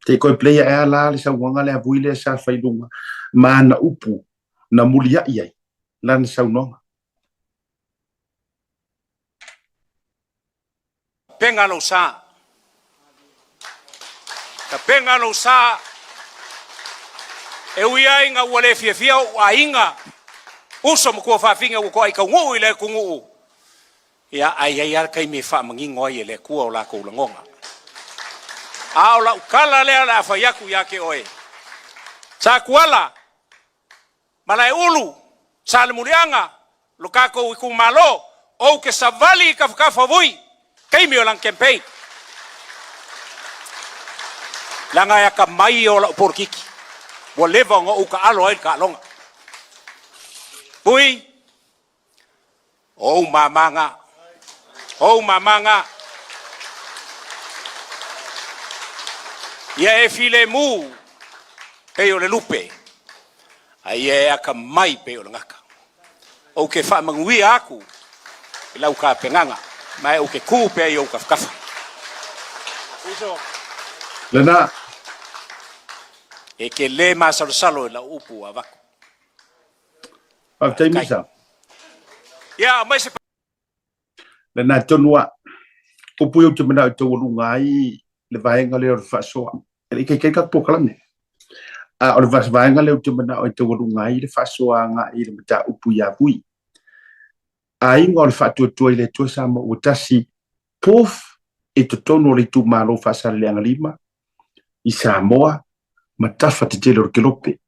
Se i toe play ae a la le saunoaga lea a Vui lea sa fai i luga ma ana upu na muliai ai lana saunoaga. Tapena lou sa. Tapena lou sa. E ui ai ina ua le fiafia ou aiga, uso ma tuafafine ua toai taunuu i le atunuu, Ia, ae i ai lava le taimi e faamanino ai e le Atua o latou lagona. A o lau tala lea o le a fai atu ia te oe, Satuala, Malaeulu, Salemuliaga, Lo tatou itumalo, ou te savali i tafatafa o Vui, taimi o lana campaign. Leaga e atamai ia o lau polokiki, ua leva ona ou taalo ai le taaloga. Vui, o ou mama na. O ou mama na. Ia e filemu pei o le lupe, a ia e atamai pei o le gata. Ou te faamanuia atu i lau tapenaga, ma ou te tu pea i ou tafatafa. Uso. Lena. E te le masalosalo i lau upu ua avatu. Faafetai Misa. Ia, aumai se Lena tonu a. Upu ia ou te manao e taualuga ai le vaega lea o le faasoa. E le i kaikai tatou polokalame. A o le vaega lea ou te manao e taualuga ai le faasoa agai i le mataupu ia Vui. Aiga o le Faatuatua i le Atua Samoa ua tasi, poof, i totonu o le itumalo Faasaleleaga 5 i Samoa ma tafa tetele o le Kelope.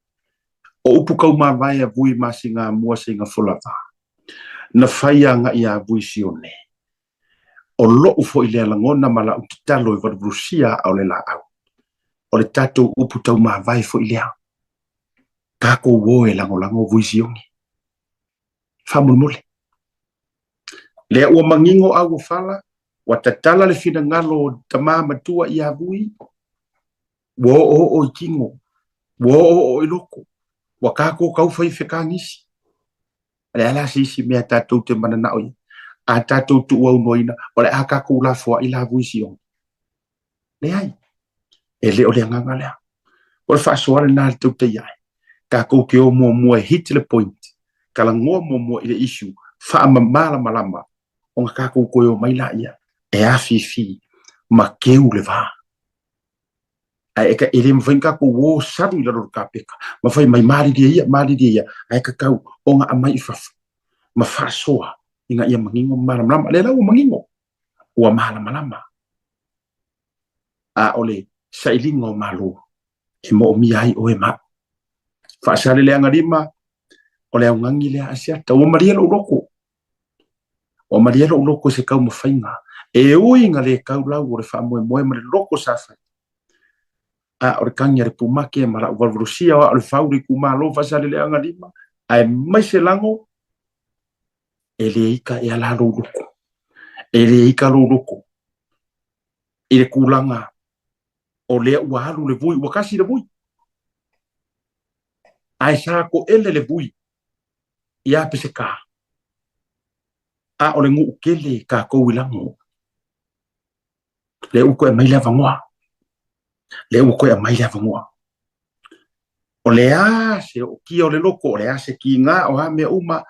O upu kaumavae a Vui ma Sigamua Seigafolava, na fai agai ia Vui Sione. O lo'u foi lea lagona ma la'u tatalo e valuvalusia aa o le laau. O le tatou upu taumavae foi lea. Takou o e lagolago Vui Sione. Faamolemole. Lea ua manino au o fala, ua tatala le finagalo o tama matua ia Vui, ua oooo i tino, ua oooo i loko, ua tatou tau fai fekagisi. O le a la se isi mea tatou te mananao i ai? A tatou tuuaunoaina, o le a tatou lafoai la Vui Sione? Leai, e le o le agaga lea. O le faasoa lena le tautai ae. Tatou te o muamua e hit le point, talanoa muamua i le issue, faamamalamalama, ona tatou toe o mai laia e afifi ma keu le va. Ae e le mafai ona tatou o salu i lalo o le kapeta ma fai mai malilie ia, malilie ia, ae tatau ona aumai i fafo ma faasoa ina ia manino ma malamalama. Lea la ua manino, ua malamalama. A o le sailiga o Malo e moomia ai oe ma au. Faasaleleaga 5, o le augani lea a Asiata. Ua malie lou loto. Ua malie lou loto i se taumafaiga e ui ina le tau lau o le faamoemoe ma le loto sa fai. A o le tagi a le pumake ma la'u valuvalusia o a'u le fau i le itumalo Faasaleleaga 5, aemaise lago, e le ika ea la lou loto. E le ika lou loto i le tulaga o lea ua alu le vui, ua kasi le vui. Ae sa toele le vui ia Peseta, a o le nuu tele tatou i lago. Lea ua toe aumai le avanoa. Lea ua toe aumai le avanoa. O le a se ootia o le loto, o le a se kiga, o a mea uma,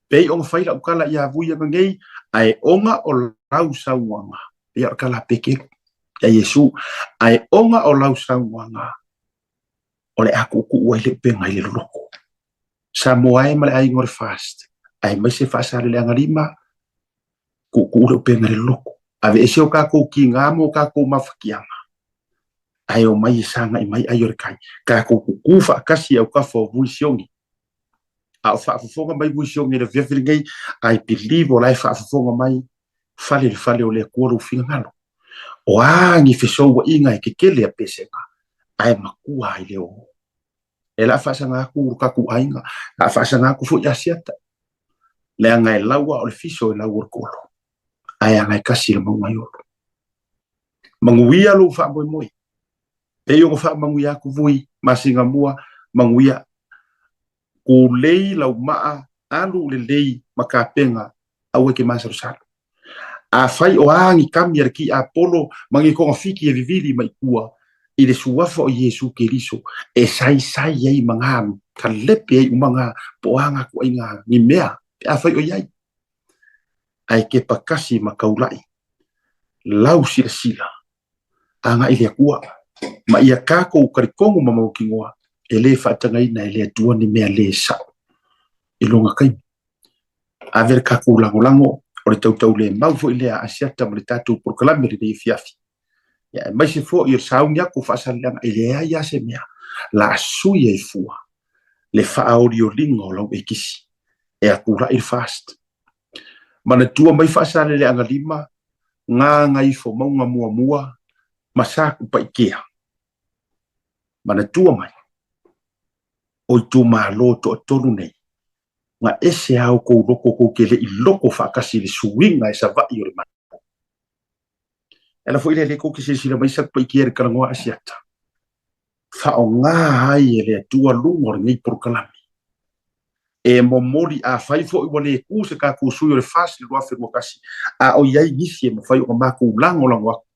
pei ona fai lau tala ia Vui ananei, ae ona o lau saunoaga, pei o le tala a Peteru ia Iesu, ae ona o lau saunoaga, o le a tuutuu ai le upega i le loloto. Samoa e ma le aiga o le FAST, aemaise Faasaleleaga 5, tuutuu le upega i le loloto. Aveese o tatou kiga ma o tatou mafatiaga, ae omai e sagai mai ai o le tai. Tatou tutu faatasi i autafa o Vui Sione. A o faafofoga mai Vui Sione i le afiafi lenei, I believe o la e faafofoga mai fale i le fale o le Atua lou finagalo. O a ni fesouaiga e tetele a pesega, ae matua ai le oo. E la faasaga atu lo tatou aiga, la faasaga atu foi Asiata. Leaga e lau a o le fiso e lau o le kolo, ae aga e kasi le mauga i olo. Manuia lou faamoemoe. Pei ona faamanuia atu Vui masina mua, manuia. Kulei lau maa, alu lelei ma kapena, aua e te masalosalo. Afai o a ni kami a le tiapolo ma ni togafiti e vivili mai tua i le suafa o Iesu Keriso e saisai ai ma gā kalepe ai uma gā po o a gā ituaiga ni mea pe afai o i ai. Ae kepa kasi ma taula'i lau silasila agai i le Atua ma ia tatou talitonu ma mautinoa e le faatagaina e le Atua ni mea le sa'o i lona taimi. Ave le tatou lagolago o le tautaulemau foi lea a Asiata ma le tatou polokalame lenei afiafi. Ia, aemaise foi o le sauni atu o Faasaleleaga e leai lava se mea la a sui ai fua le faaolioliga o lau ekisi. E atulaʻi le FAST. Manatua mai Faasaleleaga 5, Gagaifomauga muamua ma Satupaitea. Manatua mai, o itumalo toatolu nei, na ese lava outou loko tou te le i loko faatasi i le suiga e savaʻi o le Malo. E ala foi lea lea tou te silasila mai Satupaitea i le talanoa Asiata, faaaoga ai e le Atua luga o lenei polokalame. E momoli, afai foi ua le tu se tatou sui o le FAST i le 2021, a o i ai nisi e mafai ona matou lagolago atu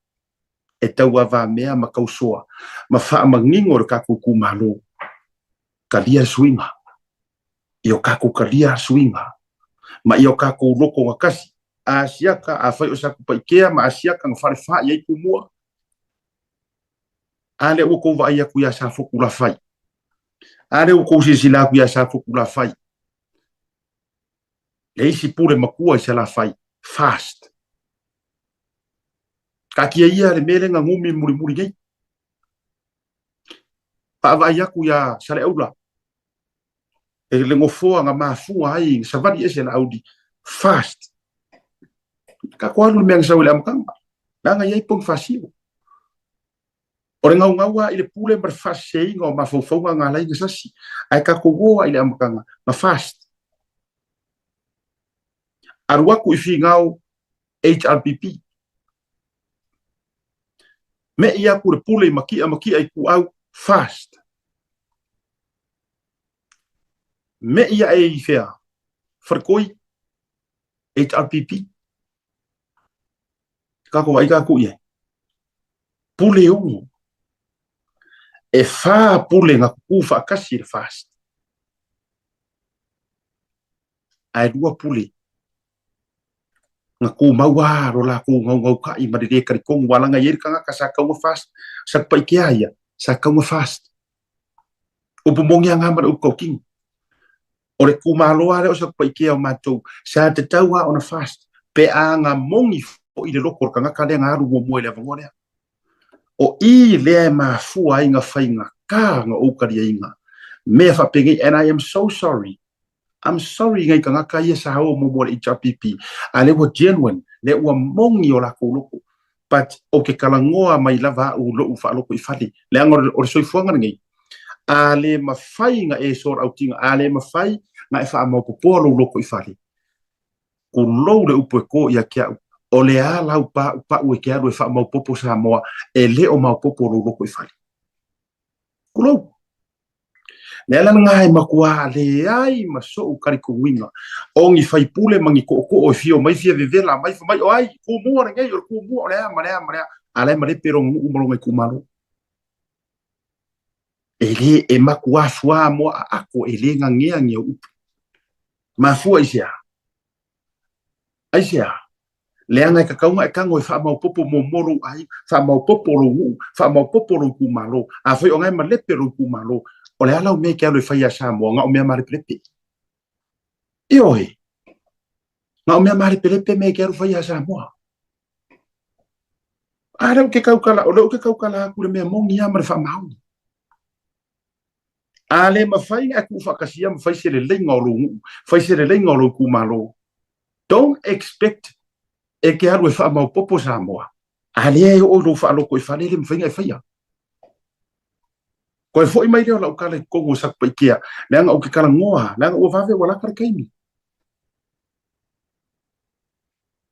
e tauavamea ma tausoa ma faamanino le tatou itumalo, talia le suiga. Ia o tatou talia le suiga ma ia o tatou loto gatasi. Asiata, afai o Satupaitea ma Asiata na falefa i ai Tumua, A lea ua tou vaai atu iā Safotulafai? A lea ua tou silasila atu iā Safotulafai? Le isi pule matua i Salafai, fast. Taatia ia le mea lea na gumi mulimuli nei. Vaavaai atu iā Saleaula, e le nofoa na mafua ai na savali ese Laauli, fast. Tatou alu i le mea na sau i le amataga, leaga e i ai Ponifasio. O le gaugau lava i le pule ma le faaseseina o mafaufauga na ala ai na sasi, ae tatou o lava i le amataga na fast. Alu atu i Finao HRPP. Me'i atu le pule i Makia, Makia i Kuau, fast. Me'i ae i fea? Faletoi, HRPP. Tatou vaai tatou i ai. Pule 6. E 4 pule na tutu faatasi i le FAST. Ae 2 pule na tumau lava lo latou gaugaukaʻi ma le lē talitonu ua laga i ai le tagata sa tatau ona FAST. Satupaitea ia, sa tatau ona FAST. Upu moni lava na ma le upu tautino. O le itumalo lava lea o Satupaitea o matou, sa tatau lava ona fast pe a na moni foi le loto o le tagata lea na alu muamua i le avanoa lea. O i lea e mafua ai na faigata na ou taliaina mea faapenei and I am so sorry. I'm sorry i nai tagata ia sa o muamua i le HRPP a lea ua genuine, lea ua moni o latou loto but ou te talanoa mai lava au i lou faaloto i fale, leaga o le soifuaga lenei, a le mafai na e soalautiga, a le mafai na e faamaopopoa lou loto i fale, tulou le upu e to ia te au, o le a lau paupau e te alu e faamaopopo Samoa, e le o maopopo lou loto i fale. Tulou. Le ala lena e matua leai ma soʻu talitonuina o ni faipule ma ni toʻotoʻo e fio mai fia vevela mai fai mai o ai Tumua lenei o le Tumua o le a ma le a ma le a a la e malepe lona nuu ma lona itumalo. E le e matua fuamoa aako e le gagea ni au upu. Mafua i se a? Aisea? Leaga e tatau ona e tago e faamaopoopo muamua lou aiga, faamaopoopo lou nuu, faamaopoopo lou itumalo. Afai o na e malepe lou itumalo, o le a lau mea e te alu e fai ia Samoa, na o mea malepelepe. Ioe, na o mea malepelepe mea e te alu fai ia Samoa. A lea ou te tautala, o lea ou te tautala atu i le mea moni lava ma le faamaoni. A le mafai ona e tuufaatasia ma fai se leleiga o lou nuu, fai se leleiga o lou itumalo, don't expect e te alu e faamaopoopo Samoa. A lea e oo i lou faaloto i fale, e le mafai ona e faia. Toe foi mai lea o lau tala i totonu o Satupaitea, leaga ou te talanoa, leaga ua vave ua lata le taimi.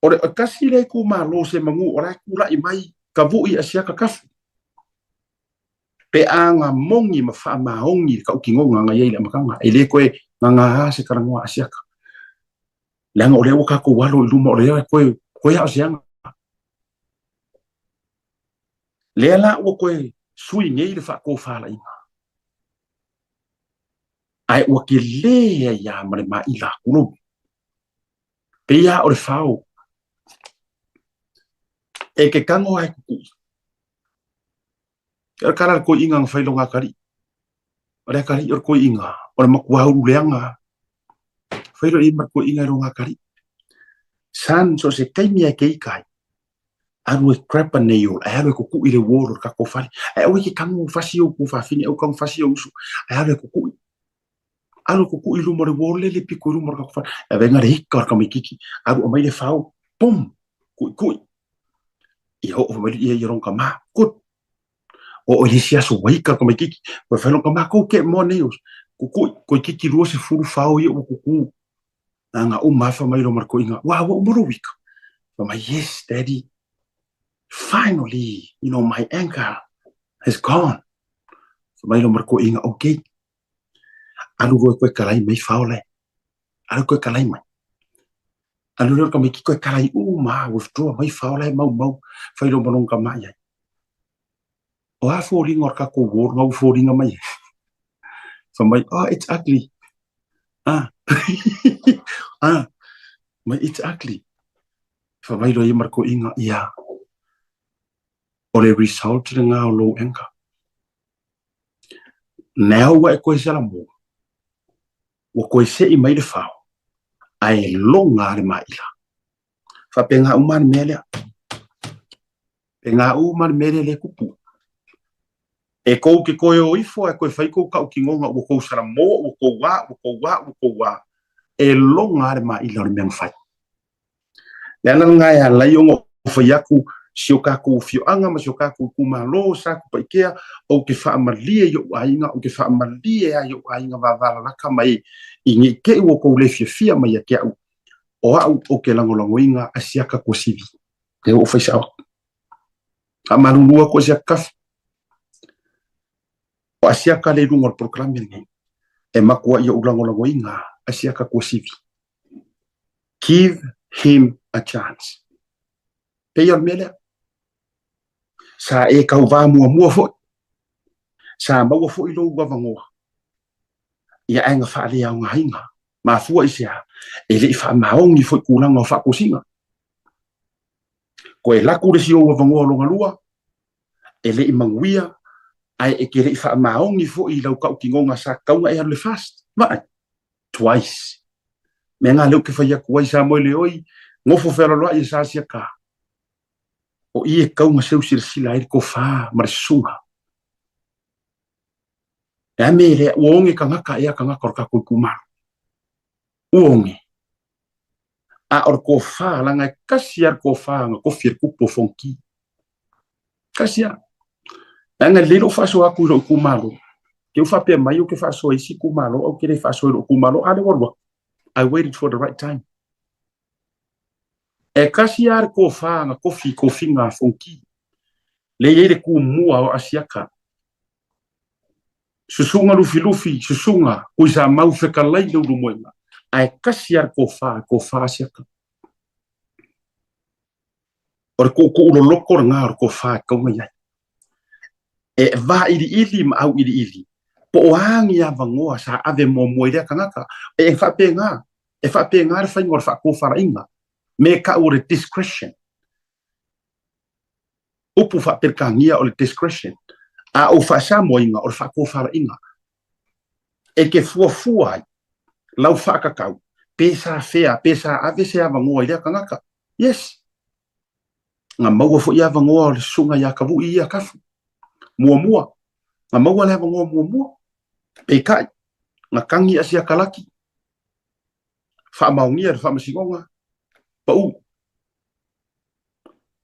O le tasi lea itumalo se manu o la e tulai mai Tavui Asiata Tafu. Pe a na moni ma faamaoni le tautinoga na i ai i le amataga, e le toe gagā se talanoa a Asiata. Leaga o lea ua tatou alo i luma, o lea toe, toe a o se aga. Lea la ua toe sui nei le faatofalaiga. Ae ua tele ai lava ma le maila, tulou. Pei lava o le fao. E ke tago lava e kukui. O le kala le koiʻiga na fai loga atalii. O le atalii o le koiʻiga, o le matua ulu leaga. Fai loa i ai ma le koiʻiga i loga atalii. Son, so o se taimi lava e te ita ai, alu e grab a nail, ae alu e kukui le wall o le tatou fale. Ae aua e te tago fasi ou tuafafine, aua tago fasi ou uso, ae alu e kukui. Alu kukuʻi i luma o le wall lele piko i luma o le kako fale. E avega le ika o le kamaikiki, alu aumai le fao, pum, kuʻikuʻi. Ia oo mai ia ia lona tama, good. Oo i le isi aso ua ika le tamaititi, toe fai lona tama, go get more nails. Kukui, toeitiiti 20 fao ia ua kuku. Na nga uma afa mai lo ma le toeaina, ua ua uma lou ika. Fai mai, yes daddy, finally, you know, my anger has gone. Fai mai lo ma le toeaina, okay. Alu loa e toe kalai mai fao lae. Alu toe kalai mai. Alu lea o le tamaiti toe kalai uma lava, withdraw mai fao lae maumau, fai loa ma lona tama i ai. O a foliga o le tatou wall na ua foliga mai ai? Fai mai, oh, it's ugly. Ah, ah, mai, it's ugly. Fai mai loa ia ma le toeaina, ia, o le result lena o lou anger. Now ua e koe Salamo, ua koe seʻi mai le fao, ae loga le maila. Faapena uma le mea lea. Pena uma le mea lea le kupu. E kou ke koe o ifo, e koe whai kou kau ki ngonga, ua kou Salamo, ua kou wā, ua kou wā, ua kou wā. E loga le maila o le mea na fai. Le ala lena e ala ai ona ou fai atu si o kakou afioaga ma si o kakou itumalo sa Satupaitea, ou te faamalie i ou aiga, ou te faamalie lava i ou aiga vavalalata mai i nei te i ua outou le fiafia mai ia te au, o au ou te lagolagoina a Siaka Tuasivi. E oo fai sao atu. Faamalulu atu e Siaka Kafi. O Asiaka le i luga o le polokalame lenei, e matuai ou lagolagoina a Siaka Tuasivi. Give him a chance. Pei o le mea lea. Sa e tauvā muamua foi. Sa maua foi lou avanoa ia ae na faaleaogaina. Mafua i se a? E le i faamaoni foi tulaga o faatosina. Koe laku le si ou avanoa lona lua, e le i manuia, ae e te le i faamaoni foi i lau tautinoga sa tatau ona e alu i le fast. Vaai. Twice. Mea na lea ou te fai atu ai Samoa le oi, nofo fealoaloai e sa sia ka. O i e tatau ona seu silasila ai le tofa ma le susuga. Le a mea lea, ua oge tagata ea tagata o le tatou itumalo. Ua oge. A o le tofa, leaga e tasi lava le tofa na tofi e le tupu o Fonoti. Tasi lava. Leaga e lelei lou faasoa atu i lou itumalo. Te u faapea mai ou te faasoa i isi itumalo, ae ou te le faasoa i lou itumalo, a lea ua alu atu. I waited for the right time. E tasi lava le tofa na tofi i tofiga a Fonoti. Lea e i ai le tumua o Asiata. Susuga Lufilufi, Susuga Tuisamau Fetalai Leulumoega, ae tasi lava le tofa, tofa Asiata. O le tuutuu loloto lena o le tofa e tatau ona i ai. E vailiili ma auiliili po o a ni avanoa sa ave muamua i lea tagata. E faapena, e faapena le faiga o le faatofalaiga me tau o le discretion. Upu faa-Peretania o le discretion, a o faa-Samoaina o le faatofalaiga. E te fuafua ai lau faatatau pe sa fea, pe sa ave se avanoa i lea tagata. Yes! Na maua foi avanoa o le susuga ia Kavuʻi ia Kafu. Muamua, na maua le avanoa muamua. Peitai, na tagi Asiakalaki, faamaonia e le Faamasinoga, pau.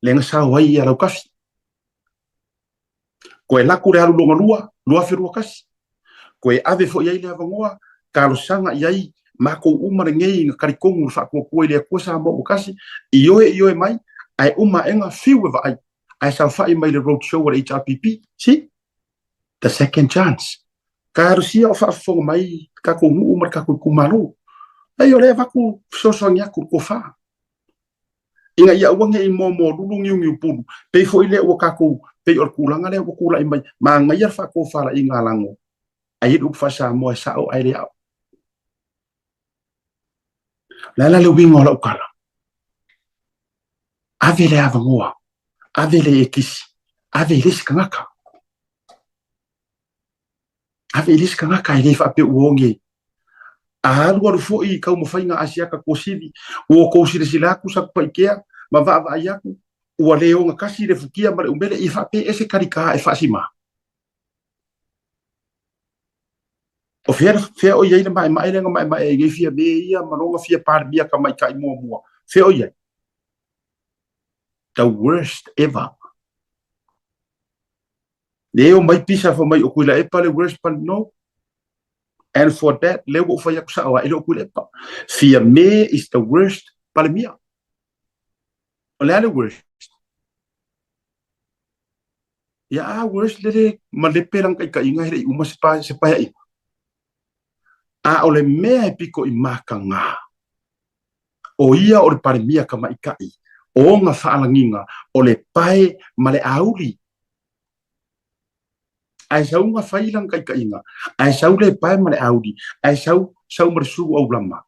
Lea na sao ai ia Laukafi. Koe laku le alu lona lua, 2021. Koe ave foi ai le avanoa, talosaga i ai makou uma lenei na talitonu le faatuatua i le Atua Samoa ua tasi, ioe ioe mai, ae uma aega fiu e vaai, ae saofai mai le road show a le HRPP. See? The second chance. Talosia o faafofoga mai tatou nuu ma le tatou itumalo. Ai o lea e avatu fesoasoani atu le tofa. Ina ia aua ne i moamoa lulu niuniupulu, pei foi lea ua tatou, pei o le tulaga lea ua tulai mai, manaia le faatofalaiga a Lano, ae i ai le upu faa-Samoa e sao ae le ao. O le a la le uiga o lau tala? Ave le avanoa, ave le ekisi, ave i le isi tagata. Ave i le isi tagata e le faapea ua oge. A alualu foi i taumafaiga a Asiata Tuasivi, ua outou silasila atu Satupaitea ma vaavaai atu, ua le ogatasi le futia ma le umele, ia faapea ese talita e faasima. O fea, fea o i ai le maemae lea na maemae ai nei Fiame ia ma lona fia Palemia tamaitai muamua? Fea o i ai? The worst ever. Le o mai pisa fai mai o Tuilaepa le worst but no. And for that, lea ua ou fai atu sao lava, e le o Tuilaepa. Fiame is the worst Palemia. O le a le worst? Ia a worst le le malepe lana taitaiga e le i uma se pa se paeaiga. A o le mea e pito i mataga, o ia o le Palemia tamaitai, o ona faalagiga o le pae ma le auli. Ae sau na fai lana taitaiga, ae sau le pae ma le auli, ae sau sau ma le sulu aulama,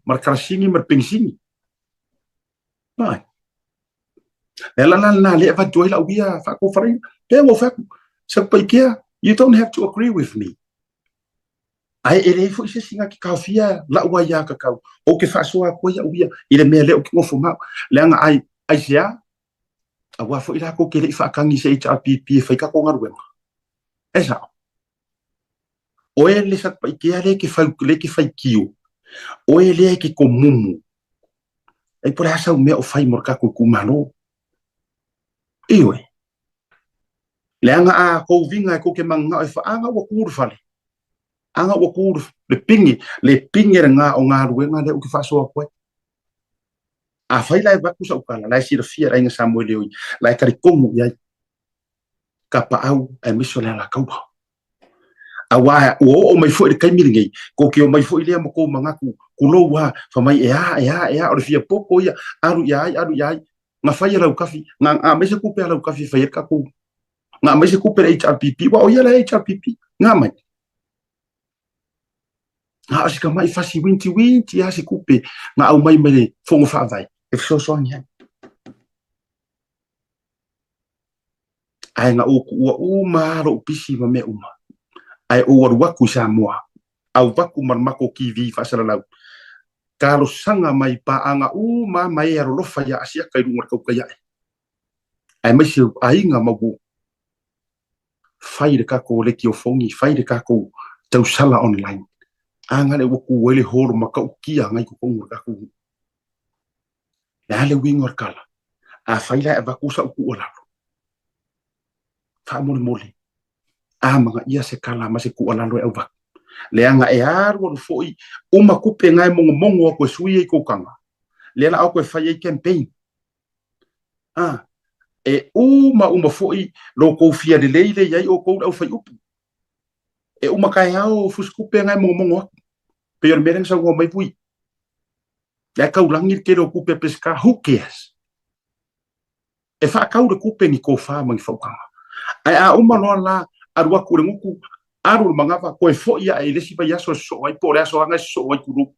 ma le kalasini ma le penisini. Ai. Le ala la lena lea e avatu ai lau ia faatofalaiga. Pea ua fai atu, Satupaitea, you don't have to agree with me. Ae e leai foi se isi na te taofia lau aiatatau, ou te faasoa atu ai au ia i le mea lea ou te nofo ma au. Leaga ai, aisea? Aua foi la kou te le i faatagi i se HRPP e fai tatou galuega. E sao. Oe le Satupaitea lea e te fai, lea e te faitio, oe lea e te komumu. Ai po o le a sau mea o fai mo le tatou itumalo. Ioe. Leaga a kou viga e kou te mananao e faaga ua ku le fale. Aga ua ku le pigi, le pigi lena o galuega lea ou te faasoa atu ai. Afai la e avatu sau tala, la e silafia e le aiga Samoa Leoi, la e talitonu i ai Kapaau aemaise o le Alataua. Aua ua oo mai foi i le taimi lenei, kou te omai foi lea ma kou manatu, kulou lava, fai mai e a, e a, e a, o le fia popo ia, alu ia ai, alu ia ai. Na fai e Laukafi, na aumai se tupe a Laukafi e fai ai le tatou, na aumai se tupe a le HRPP, aua o ia le HRPP, na aumai. Na o si tamai fasi uitiuiti lava se tupe na aumai mai le Fono Faavae e fesoasoani ai. Ae na ou tuua uma lava lou pisi ma mea uma, ae ou alu atu i Samoa, avatu ma le matou TV faasalalau, talosaga mai paaga uma lava ma e alolofa ia Asiata i luga o le tautai ae, aemaise o aiga ma uo. Fai le tatou lekiofoni, fai le tatou tausala online. A na lea ua tu ai le holo matautia nai totonu o le tatou nuu. Le a le uiga o le tala? Afai la e avatu sau tuualalo, faamolemole, a manaia se tala ma se tuualalo e auvatu. Leaga e alu alu foi uma tupe na e mogomogo atu e sui ai kou taga, lea la o e fai ai campaign. A, e uma uma foi lo kou fia lelei lea i ai oukou le aufaiupu. E uma taeao fusitupe na e mogomogo atu. Pei o le mea lea na saunoa mai Vui. Lea e taulagi le tele o tupe a Peseta, who cares? E faatau le tupe ni tofa ma ni faautaga. Ae a uma loa la, alu atu i le gutu, alu i le manava, toe foi ae i le isi vaiaso e sosoo ai, po o le aso lava e sosoo ai tulou.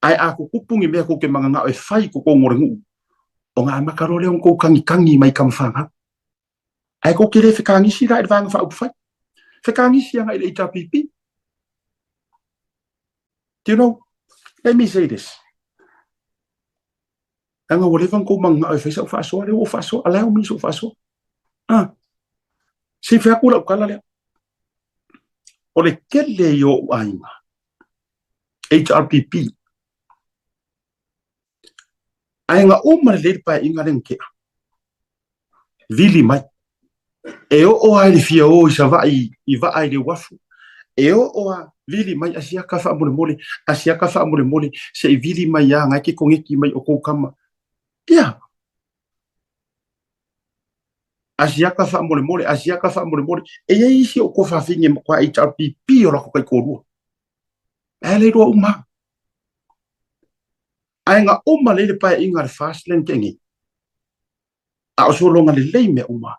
Ae a tutupu ni mea tou te mananao e fai i totonu o le nuu, ona amata loa lea ona tou tagitagi mai tama fanau. Ae tou te le fekagisi la i le Vaega Faaupufai. Fekagisi agai i le HRPP. Do you know, let me say this. Leaga ua leva ona tou mananao e fai sau faasoa, lea ua ou faasoa, allow me sou faasoa. Ah, se i fai atu lau tala lea. O le tele ia o ou aiga, HRPP, ae na uma lelei le paeaiga lea na tea, vili mai. E oo lava i le fia o i Savaii i vaa i le uafu, e oo lava, vili mai Asiata faamolemole, Asiata faamolemole, se i vili mai lava, na e te koneti mai o kou tama. Ia, Asiata faamolemole, Asiata faamolemole. E i ai isi o ou tuafafine e matua HRPP o latou taitoalua. Ae le iloa uma lava. Ae na uma lelei le paeaiga a le FAST lea na tea nei. A o sologa lelei mea uma.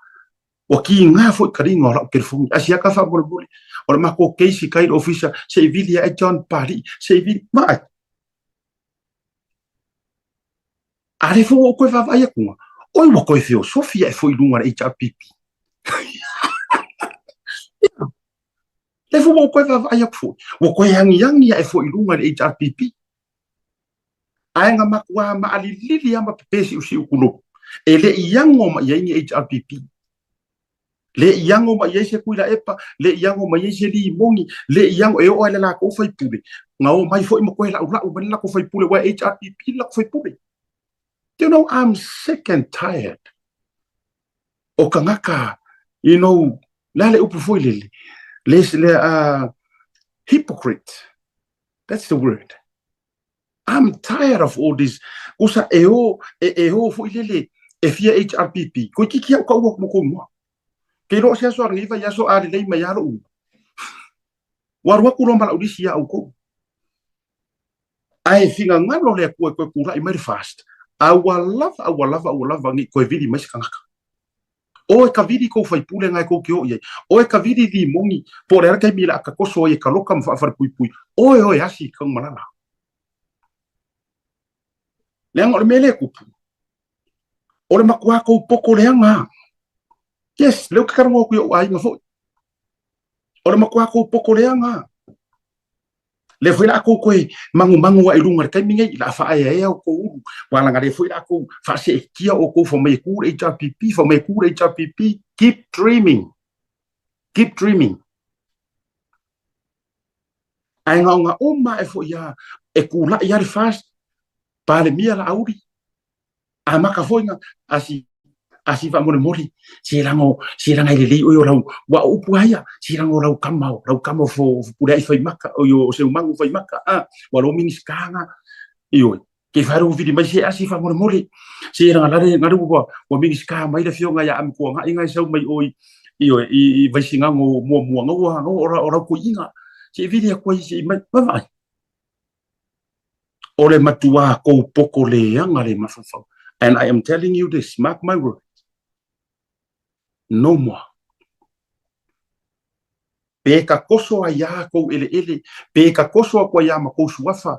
Ua kiga foi taliga o lau telefoni. Asiata faamolemole, o le matou case i tai i le ofisa, se i vili ae John Papalii, se i vili, vaai. A lea foi ua ou toe vaavaai atu, oi ua toe feosofi ae foi i luga o le HRPP. Lea foi ua ou toe vaavaai atu foi, ua toe agiagi ae foi i luga i le HRPP. Ae na matua maalilili lava ma pepe siusiu kulou. E le i ago mai ai ni HRPP. Le i ago mai ai se Tuilaepa, le i ago mai ai se Limoni, le i ago e oo ai le latou faipule, na o mai foi ma toe la'ula'u mai le latou faipule, ua HRPP le latou faipule. Do you know, I'm sick and tired o tagata, you know, le a le upu foi lele, le, le, hypocrite, that's the word. I'm tired of all this. Kusa e o, e, e o foi lele, e fia HRPP. Koe kiki au ka ua mo kou mua. Ke iloa se aso a lenei vaiaso a lelei mai a lo'u. Ua alu aku loa ma la'u lisi iā ʻoukou. Ae finagalo le Atua e toe tula'i mai le FAST, a ua lava, a ua lava, a ua lava nei toe vili mai se tagata. Oe ka vili kou faipule na e kou ke oo i ai. Oe ka vili limoni, po o le a le taimi o le a tatoso ai e ka loka ma faafalepuipui. Oe oe asi i Tanumalala. Leaga o le mea lea e tupu, o le matua kou poto leaga. Yes, lea ou te talanoa atu i ou aiga foi. O le matua kou poto leaga. Lea foi la kou toe magumagu ai i luga i le taimi nei, la faaeaea o kou ulu, ua laga lea foi la kou faaseetia o kou fai mai e ku le HRPP, fai mai e ku le HRPP, keep dreaming, keep dreaming. Ae gaogaoma ae foi a e kulaʻi a le FAST, Palemia Laauli, amata foi na asi asi faamolemole se lago se laga e lelei oe o lau ua o upu lava ia se laga o lau kama o lau kama o fo Fepuleai Faimaka oi o Seumagu Faimaka a ua lou Minisita na ioe ke fai lou vili mai se asi faamolemole se laga lale na le ua ua Minisita mai le afioga ia Amituanai na e sau mai oi ioe i Vaisigano muamua na ua o lau toeaina se i vili atu ai se i mai vaavaai. O le matuā kou poko leaga le mafaufau. And I am telling you this, mark my words, no more. Pe ka koso ai iā kou eleele, pe ka koso aku ai iā ma kou suafa,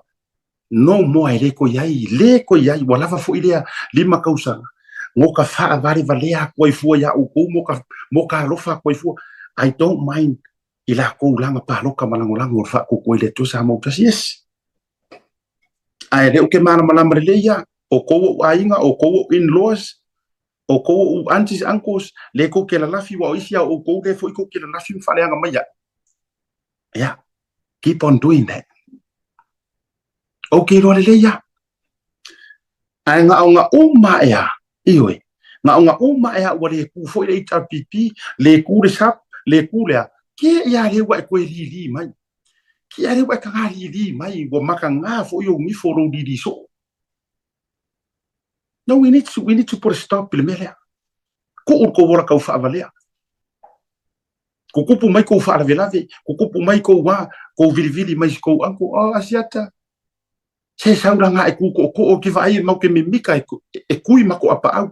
no more e le koe ai, le koe ai, ua lava foi lea 5 kausaga, ngo ka faavalevalea aku ai fua iā ʻoukou mo ka, mo ka alofa aku ai fua. I don't mind i lakou laga paloka ma lagolago o le faakoko i le Atua Samoa ua tasi. Yes. Ae le o ke malamalama lelei ia, o kou ou aiga, o kou ou in-laws, o kou ou aunties, uncles, le kou ke lalafi, ua o isi a o oukou le foi kou ke lalafi ma faaleaga mai ia. Yeah. Keep on doing that. Okay, loa lelei ia. Ae gaogaouma ae a, ioe, gaogaouma ae a ua le ku foi le HRPP, le ku le SAP, le ku le a, ke ia le ua e koe lili mai. Ke ia le ua e taga lili mai, ua makaga foi ou nifo lou lili soo. No, we need to put a stop i le mea lea. Kuu le kou ola kau faavalea. Kukupu mai kou faalavelave, kukupu mai kou wā, kou vilivili mai si kou uncle, oh, Asiata, Se sau la nga e ku ko ko ki vaai e mau ke mimika e, e kui ma ko apaau.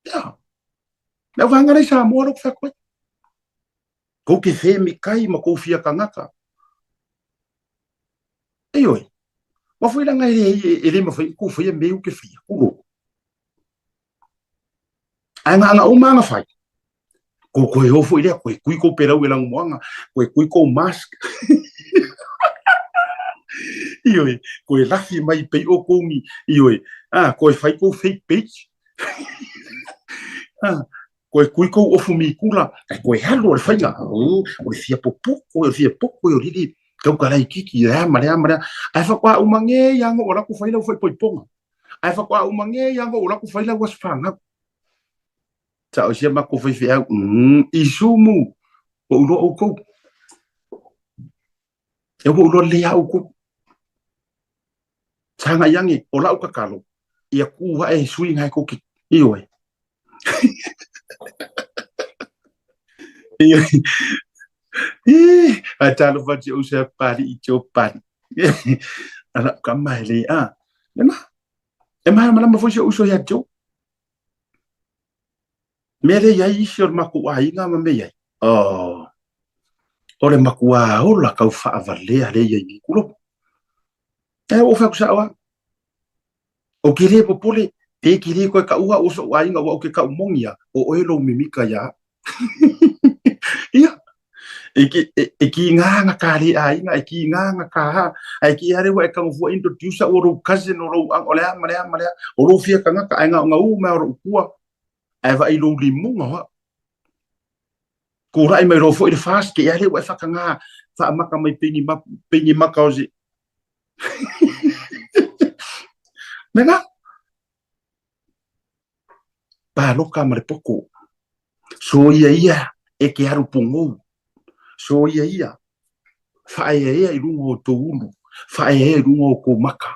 Ia. Le au vanga lei Samoa lo ku koe. Kou ke whemi kai ma kou fia kangaka. Ei oi. Ma fui langa e, e, e le mawhai kou whai e meu ke whia. Kulo. Ae nga'anga uma aga fai. Ko koe o foi lea, koe kui kou pelau e langumoaga, koe kui kou mask. Ioe, koe lafi mai pei o kou ni, ioe, ah, koe fai kou fake page. Ah, koe kui kou ofu mikula, ai koe alu o le faiga, o le fia popoko, o le fia poko, o lili, kau ka lai kiki, lea ma lea ma lea. Ae whakoa umange ia ngo o laku fai lau fai poiponga. Ae whakoa umange ia ngo o laku fai lau aso whāngau. Sa o sia makou faifeau, isumu, ua ou iloa ʻoukou. E ua ou iloa lelei lava ʻoukou. Saga i age, o la'u tatalo, ia kū aʻe e sui nae kou ke, ioe. Ioe. Ih, ae talofa atu i ou sea paliʻi tio paliʻi. A la'u kama e le, a, lena, e malamalama foi si o'u uso iā te ou. Mea lea i ai isi o le makou aiga ma mea i ai. Oh, o le makuā ola kau faavalea lea i ai nei kulopu. E ua ou fai atu sa'o a. O ke le popole, pe ke le koe kaʻu a'u o soʻu aiga ua ou ke kaʻu moni a, o oe lou mimika iā a'u. Ia, e ki, e, e ki ngā ka le aiga, e ki ngā ka ha, a e ki are ua e kago fua introduce a'u o lou cousin, o lou, o le a ma le a ma le a, o lou fia kangaka, ae nga'u nga'u mai o lo'u kua, ae vaai lou limuga o a'u. Kulaʻi mai loa foi le FAST ke ia lea ua e faatagā faamaka mai peni ma peni maka o se Mea na paloka ma le poko. Soia ia e ke alu pogou. Soia ia faaeaea i luga o tou ulu, faaeaea i luga o kou maka.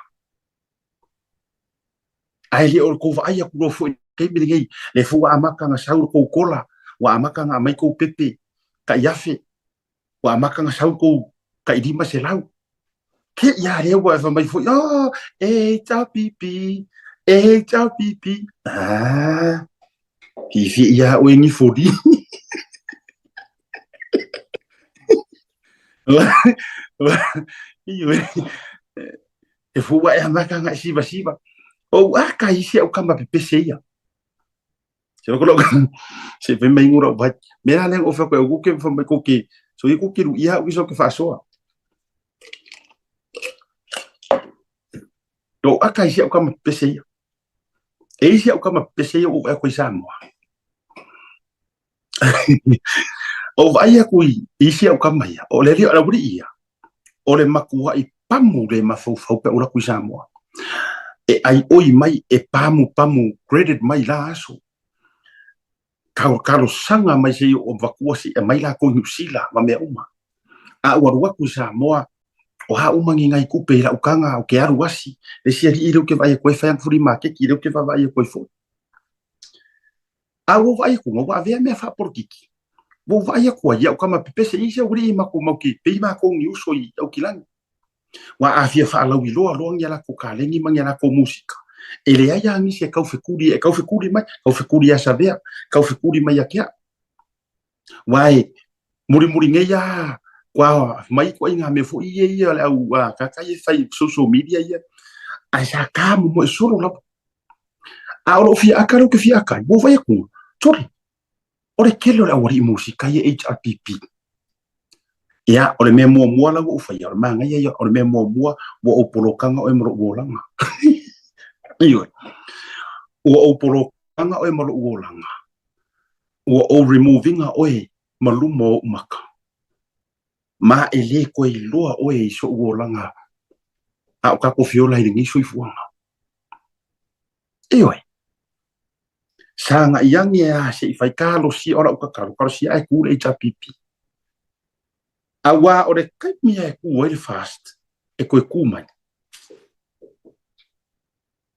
Ae le o le kou vaai atu loa foi i le taimi lenei, lea foi ua amata ona sau le kou kola, ua amata ona aumai kou pepe tai afe, ua amata ona sau kou tai 500. Ke ia lea ua fai mai foi, oh, HRPP, HRPP. Ah, fiafia ia oe ni foli. E fua e amata nga siva siva. O a ka isi au kama pepese ia. Se ko lo se fe mai ngura vai. Me la le o fa ko o ke fa mai ko ke. So i ko ke ru ia o so ke fa soa. O a ka isi au kama pepese ia. E isi au kama pepese ia o e ko i Samoa. O vaai aku i isi au kama ia, o le alii o le aualii ia, o le makuaʻi pamu le mafaufau pe ula ku i Samoa. E ai oi mai, e pamu pamu graded mai la aso. Kalo kalosaga mai se i o vakua se i mai lakou i Niu Sila ma mea uma. A ua alu aku i Samoa, o a uma ni nai kupe i lau kaga o ke alu asi, le isi alii lea ou te vaai atu ai fai ana fuli maketi lea ou te vaavaai atu ai foi. A ua ou vaai atu, ua avea mea faapolokiki. Ua ou vaai atu ai, au kama pepese i se aualii matou mau ke pei matou ni uso i Aukilani. Ua a fia faalauiloa loa ni a latou kaleni ma ni a latou musika, e leai lava nisi e taufekuli, e taufekuli mai, taufekuli ia Savea, taufekuli mai ia te au. Ua e mulimuli nei lava kua mai ituaiga mea foi ia ia le au tagata ia e fai i social media ia, ae sa ta momoe solo lava. A o lou fia aka lea ou te fia aka ai, ua ou vaai atu, sole, o le tele o le aualii musika ia HRPP. Ia, o le mea muamua la ua ou faia, o le manaia ia, o le mea muamua ua ou polokaga oe ma lou olaga. Ioe. Ua ou polokaga oe ma lou olaga. Ua ou remove ina oe ma luma o ou maka. Ma e lē toe iloa oe i soʻu olaga a o tatou fiola i lenei soifuaga. Ioe. Saga i age a se i fai talosia o lau tatalo, talosia ae tu le HRPP. Auā o le taimi lava e tu ai le FAST e toe tu mai.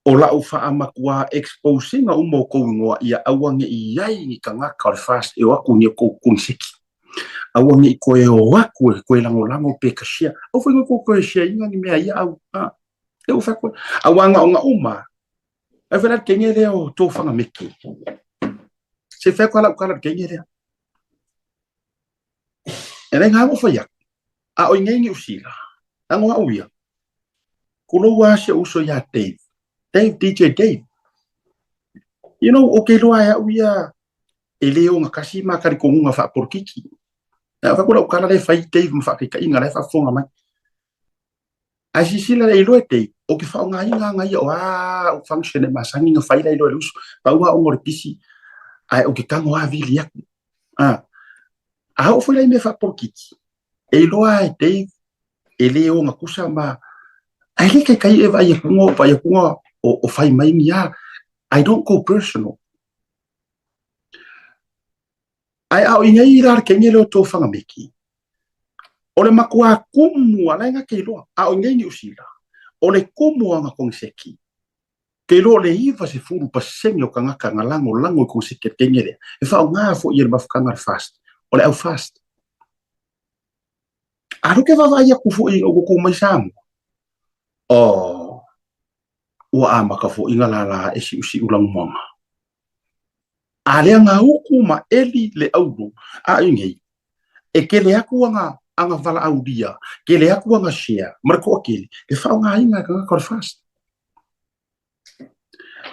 O lau faamatuā exposing-a uma o tou igoa ia aua ne i i ai ni tagata o le FAST e o atu i ni o tou koniseki. Aua ne i toe o atu e toe lagolago pe ka share. Aua foi ne i tou toe share ina ni mea ia au. A, lea ua fai atu ai. Auā na o na uma, ai foi la le kenge lea o Tofaga Meke. Se i fai atu lava lau tala i le kenge lea. E le gā ua fai atu, a o i nei Niu Sila, ago au ia, kulou a si ou uso iā Dave, Dave, DJ Dave. You know, o ke iloa e au ia e le ogatasi ma talitonuga faapolokiki. A fai atu lau tala lea e fai Dave ma faataitaiga la e faafofoga mai. Ae silasila le iloa e Dave, o ke faaaogaina aga ia o a au function e masani ona fai la iloa e le uso. Pau lava ona o le pisi, ae ou te tago lava vili atu. A, a oo foi la i mea faapolokiki, e iloa e Dave e le ogatusa ma ae le taitai e vaai atu vaai atu o fai mai ni a I don't go personal. Ae a o i nei la le kenge lea o Tofaga Meki, o le matua kumu a la e na te iloa, a o i nei Niu Sila, o le kumu o ana koneseki, ke iloa o le 90% o tagata na lagolago i koneseki a le kenge lea, e faaaoga foi e le mafutaga le FAST, o le au FAST. A lea ou te vaavaai atu foi ina ua tu mai Samoa, oh, ua amata foi ona lala ae siusiu lanumoana. A lea na uku ma eli le auro a i nei, e kele atu ana ana valaaulia, kele atu ana share ma le toatele, e faaaogaina e tagata o le FAST.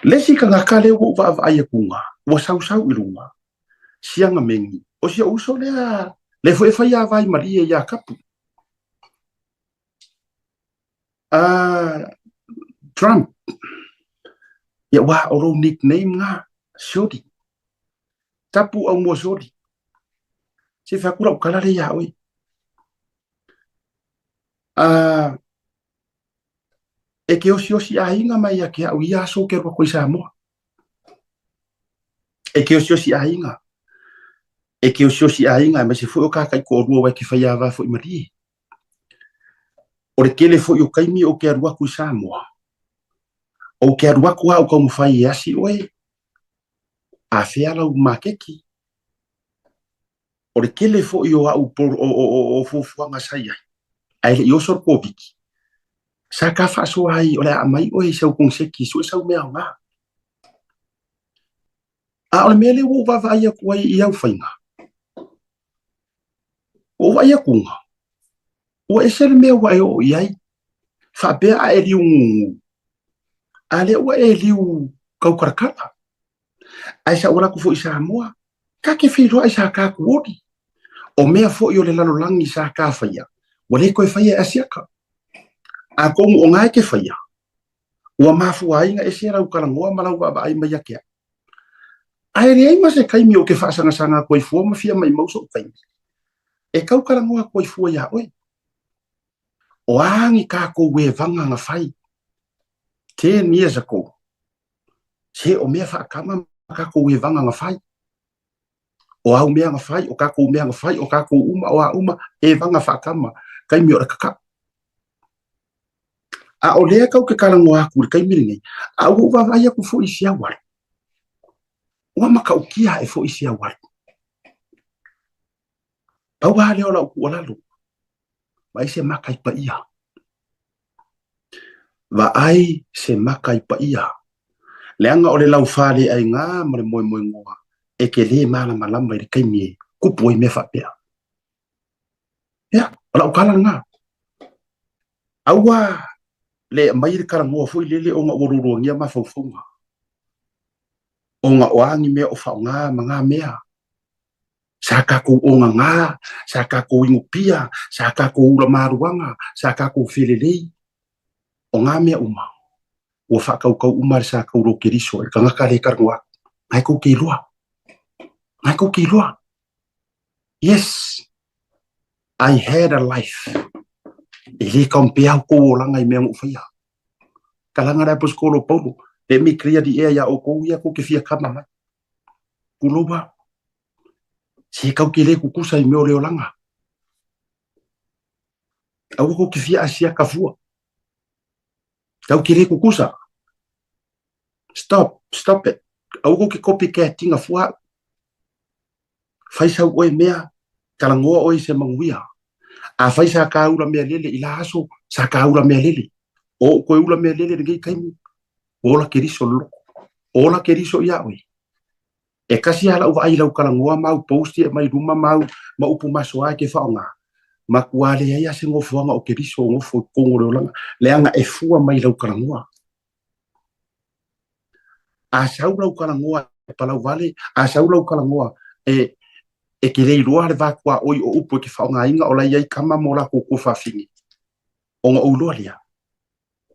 Le isi tagata lea ua ou vaavaai atu na, ua sausau i luga, siaga meni, o si ou uso lea, lea foi e fai a vai malie iā Kapu. Trump, ia aua o lou nickname na, Shorty. Tapu Aumua Shorty. Se fai atu lau tala lea iā oe. Ah, e ke osiosi aiga mai ia te au i ia aso ou te alu atu ai i Samoa. E ke osiosi aiga. E ke osiosi aiga aemaise foi o ka taitoalua aua e te faiava foi malie. O le tele foi o taimi ou te alu atu i Samoa, ou te alu atu lava ou taumafai e asi oe, afea lau maketi. O le tele foi o au o fuafuaga sa i ai, ae le i oso le Koviti, sa ta faasoa ai o le a aumai oe i sau koneseti e sue sau mea aoga. A o le mea lea ua ou vaavaai atu ai i au faiga, ua ou vaai atu ua ese le mea ua e oo i ai, faapea a e liu gugu, a lea ua e liu taukalatala. Ae sa ou alu atu foi i Samoa, ta te feiloai sa ta tuoli. O mea foi o le lalolagi sa ta faia, ua le toe faia e Asiata. Atonu o na e te faia, ua mafua ai na ese lau talanoa ma lau vaavaai mai ia te au. Ae leai ma se taimi ou te faasagasaga atu ai fua ma fia maimau so'u taimi e tau talanoa atu ai fua iā oe. O a ni tatou evaga na fai 10 years ago, se o mea faakama ma tatou evaga na fai. O au mea na fai, o tatou mea na fai, o tatou uma, o a uma, evaga faakama, taimi o le kakao. A o lea kau ke talanoa atu i le taimi lenei, a ua ou vaavaai atu foi i si au alu, ua matautia ae foi si au alu. Pau lava lea o lau tuualalo, vaai se maka i paia. Vaai se maka i paia. Leaga o le laufaleaiga ma le moemoegoa e te lē malamalama i le taimi e kupu ai mea faapea. Ia, o lau tala lena. Aua le aumai le talanoa foi lele ona ua lualuagia mafaufauga, ona o a ni mea o faaaoga ma na mea. Sa tatou ogaga, sa tatou inupia, sa tatou ula maluaga, sa tatou felelei. O na mea uma, ua faatautau uma le sa taulo Keriso e le tagata lea e talanoa atu. Na e tou te iloa. Na e tou te iloa. Yes, I had a life. E le compare outou olaga i mea na ou faia. Talaga le aposetolo o Paulo, let me clear the air iā outou ia tou te fia kama mai. Tulou au. Se kau te le kukusa i mea o le olaga. Aua kou te fia asiaka fua. Kau te le kukusa. Stop, stop it. Aua kou te copycatinga fua au. Fai sau oe mea, talanoa oe i se manuia. Afai sa ka ula mea lele i la aso, sa ka ula mea lele. O ou koe ula mea lele lenei taimi, ua ola Keriso le loko. Ola Keriso iā oe. E kasi lava lau vaai i lau talanoa ma au post ia e aumai i luma ma au ma upu masoa e te faaaoga, matua leai lava se nofoaga o Keriso o nofo i totonu o le olaga, leaga e fua mai i lau talanoa. A sau lau talanoa e palau vale, a sau lau talanoa e e te le iloa le va tuaoi o upu e te faaaogaina o la e i ai tama ma o latou tuafafine, ona ou iloa lea,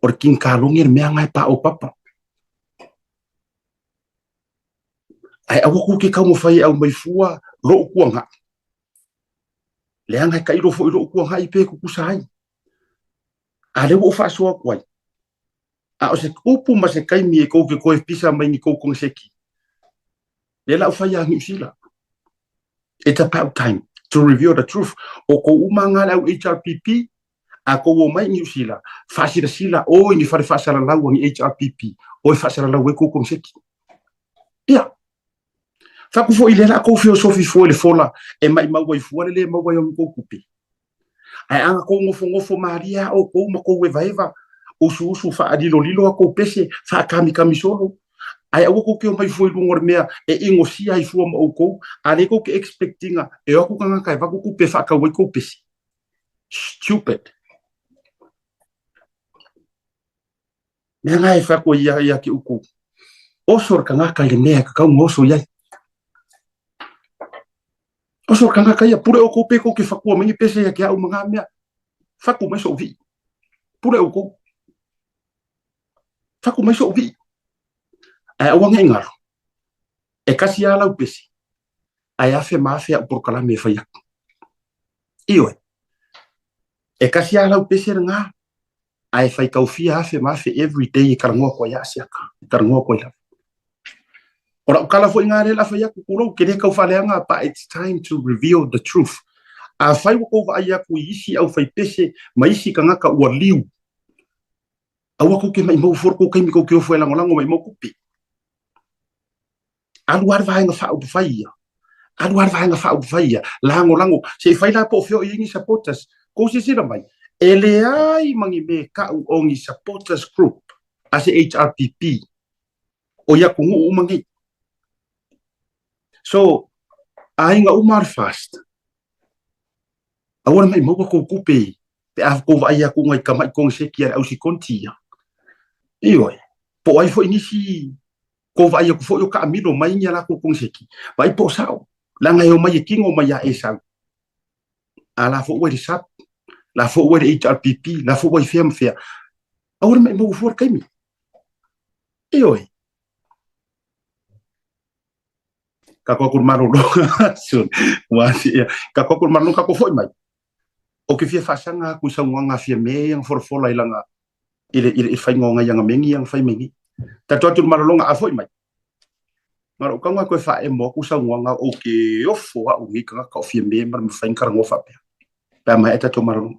o le kinkalone le mea lena e paopapa. Ae aua kou te taumafai e aumai fua lou tuanai, leaga e tailo foi lou tuanai pe tutusa ai. A lea ua ou faasoa atu ai, a o se upu ma se taimi e kou te toe pisa mai ni kou koneseti, lea la ou fai ia Niu Sila. It's about time to reveal the truth. O kou uma nga le au HRPP, a kou o mai Niu Sila, faasilasila o i ni fale faasalalau a ni HRPP, o e faasalalau ai kou koneseti. Ia, faku foi lea la kou feosofi fua i le fola e maimau ai fua le le maua ai o ni kou tupe. Ae a na kou nofonofo malie lava outou ma kou evaeva, usuusu faalilolilo a kou pese, faakamikami solo, ae aua kou te omai fua i luga o le mea e inosia ai fua ma outou, a lea kou te expect ina e o atu tagata e avatu tupe e faatau ai kou pese. Stupid. Mea na e fai atu ai ia te outou. Oso le tagata i le mea e tatau ona oso i ai. Oso le tagata ia, pule outou pe tou te fatua mai ni pese ia te au ma ngā mea. Fatu mai so'u vii. Pule outou. Fatu mai so'u vii. Ae aua ne i galo, e kasi lava lau pese, ae afe ma afe au polokalame e fai atu. Ioe. E kasi a lau pese lena, ae faitau fia afe ma afe every day e talanoa atu ai ia Asiata, e talanoa atu ai lava. O lau tala foi lena lea o le a fai atu, tulou, ke le tau faaleaga, but it's time to reveal the truth. Afai ua tou vaai atu i isi aufaipese ma isi tagata ua liu, aua tou te maimau fua le tou taimi tou te ofo e lagolago maimau tupe. Alu lava le vaega faaupufai ia. Alu lava le vaega faaupufai ia. Lagolago. Se i fai la po o fea o i ai ni supporters. Kou silasila mai, e leai ma ni mea e tau o ni supporters group a se HRPP o i atunuu uma nei. So, aiga uma le FAST, aua le maimau a tou tupe pe a tou vaai atu nai tamai koneseti a le ausikonti ia. Ioe, po o ai foi nisi kou vaai atu foi o taamilo mai ni a latou koneseti, vaai po o sao, leaga e omai e tino mai ia Esau. A la foi ua i le SAP, la foi ua i le HRPP, la foi ua i fea ma fea. Aua le maimau fua le taimi. Ioe. Ka koa kuru malolo. Ua ia. Ka koa kuru malolo ka koa foi mai. O ke fia faasaga aku i saunoaga a Fiame ia na folafola i lana i le i le faiga o nai ana megi ia na fai mai nei. Tatou atu i le malologa a foi mai. Na o lou tago lava toe faaemo atu saunoaga ou te ofo au i nei tagata o Fiame ma le mafai ona talanoa faapea pe a maea tatou malologa.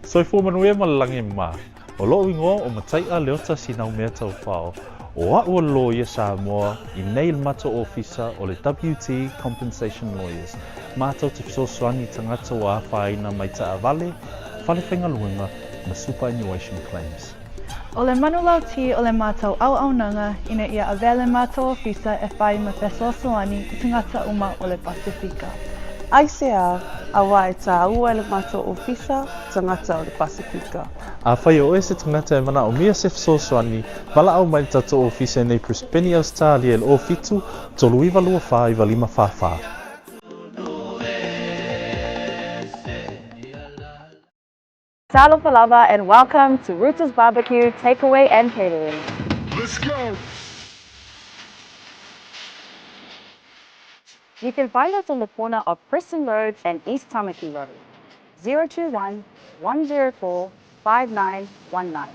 Soifua manuia ma le lagi mā. O loʻu igoa o Mataiʻa Leota Sinaumea Taufao. O aʻu o le loia Samoa i nei le matou ofisa o le WT Compensation Lawyers. Matou te fesoasoani i tagata ua afaina mai taavale, fale faigaluega ma superannuation claims. O le manulauti o le matou auaunaga ina ia avea le matou ofisa e whai ma fesoasoani i tagata uma o le Pasifika. Aisea, auā e tāua e le matou ofisa tagata o le Pasifika. Afai o oe se tagata e manaomia se fesoasoani, valaau mai le tatou ofisa i nei Brisbane, Ausetalia i le 07 39 24 95 44. Talofa lava and welcome to Rooter's Barbecue Takeaway and Catering. Let's go! You can find us on the corner of Preston Road and East Tamaki Road. 021 104 5919.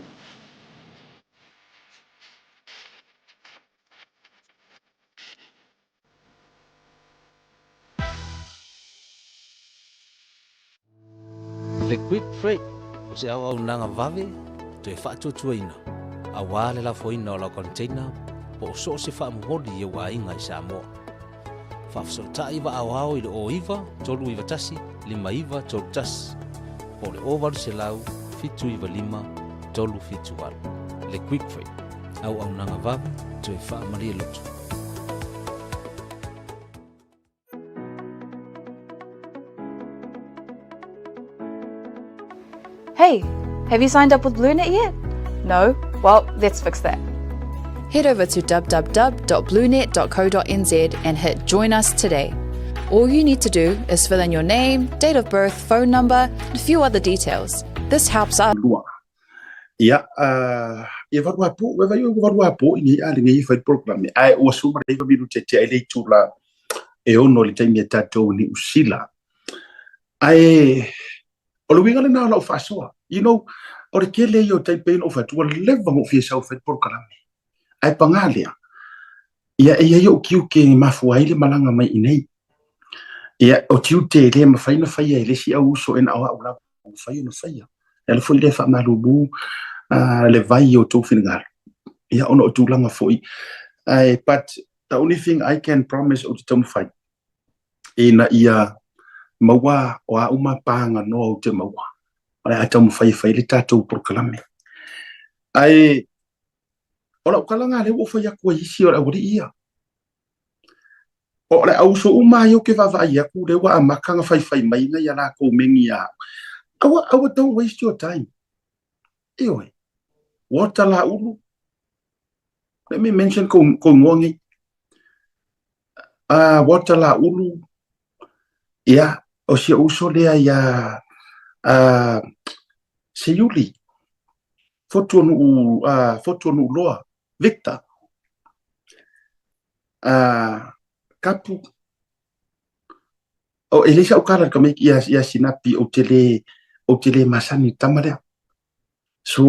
Le Quick Freight o se auaunaga vave toe faatuatuaina aua le lafoina o lau container po o so o se faamomoli i ou aiga i Samoa. Faafesootai vaa aoao i le 09 391 5931 po o le 0800 795 378. Le Quick Freight, auaunaga vave toe faamalie loto. Hey, have you signed up with BlueNet yet? No? Well, let's fix that. Head over to www.bluenet.co.nz and hit Join Us today. All you need to do is fill in your name, date of birth, phone number, and a few other details. This helps us. Lua. Ia, ia valu a po, e vai ua valu a po i nei a lenei e fai programe. Ae ua suma le iwa minute te ai le itula e ono i le taimi e tatou i Niu Sila. Ae o le uiga lena o lau faasoa. You know, o le tele ia o taimi pei ona ou fai atu, ua leva ona ou fia sau e fai le polokalame. Ae pagā lea, ia e i ai ou tiute e mafua ai le malaga mai i inei. Ia, o tiute e le mafai ona faia e le isi au uso e na o au lava e mafai ona faia. E ala foi lea faamalulu le vai i o outou finagalo. Ia, ona o tulaga foi. Ae, but the only thing I can promise ou te taumafai, ina ia maua o a uma pāga noa ou te maua, o le a taumafai e fai le tatou polokalame. Ae, o lau tala lena lea ua ou fai atu ai isi o le aualii ia. O le auso uma ai ou te vaavaai atu lea ua amata ona faifai mai nai a latou megi ia au. Aua, aua, don't waste your time. Ioe. Walter Laulu, let me mention kou, kou igoa nei. Walter Laulu, ia, o si ou uso lea ia Seiuli, Fotuanuuloa, Victor. Kapu, o, e leai sa'u kala i le tamaiti ia, ia Sinapi, ou te le, ou te le masani i le tama lea. So,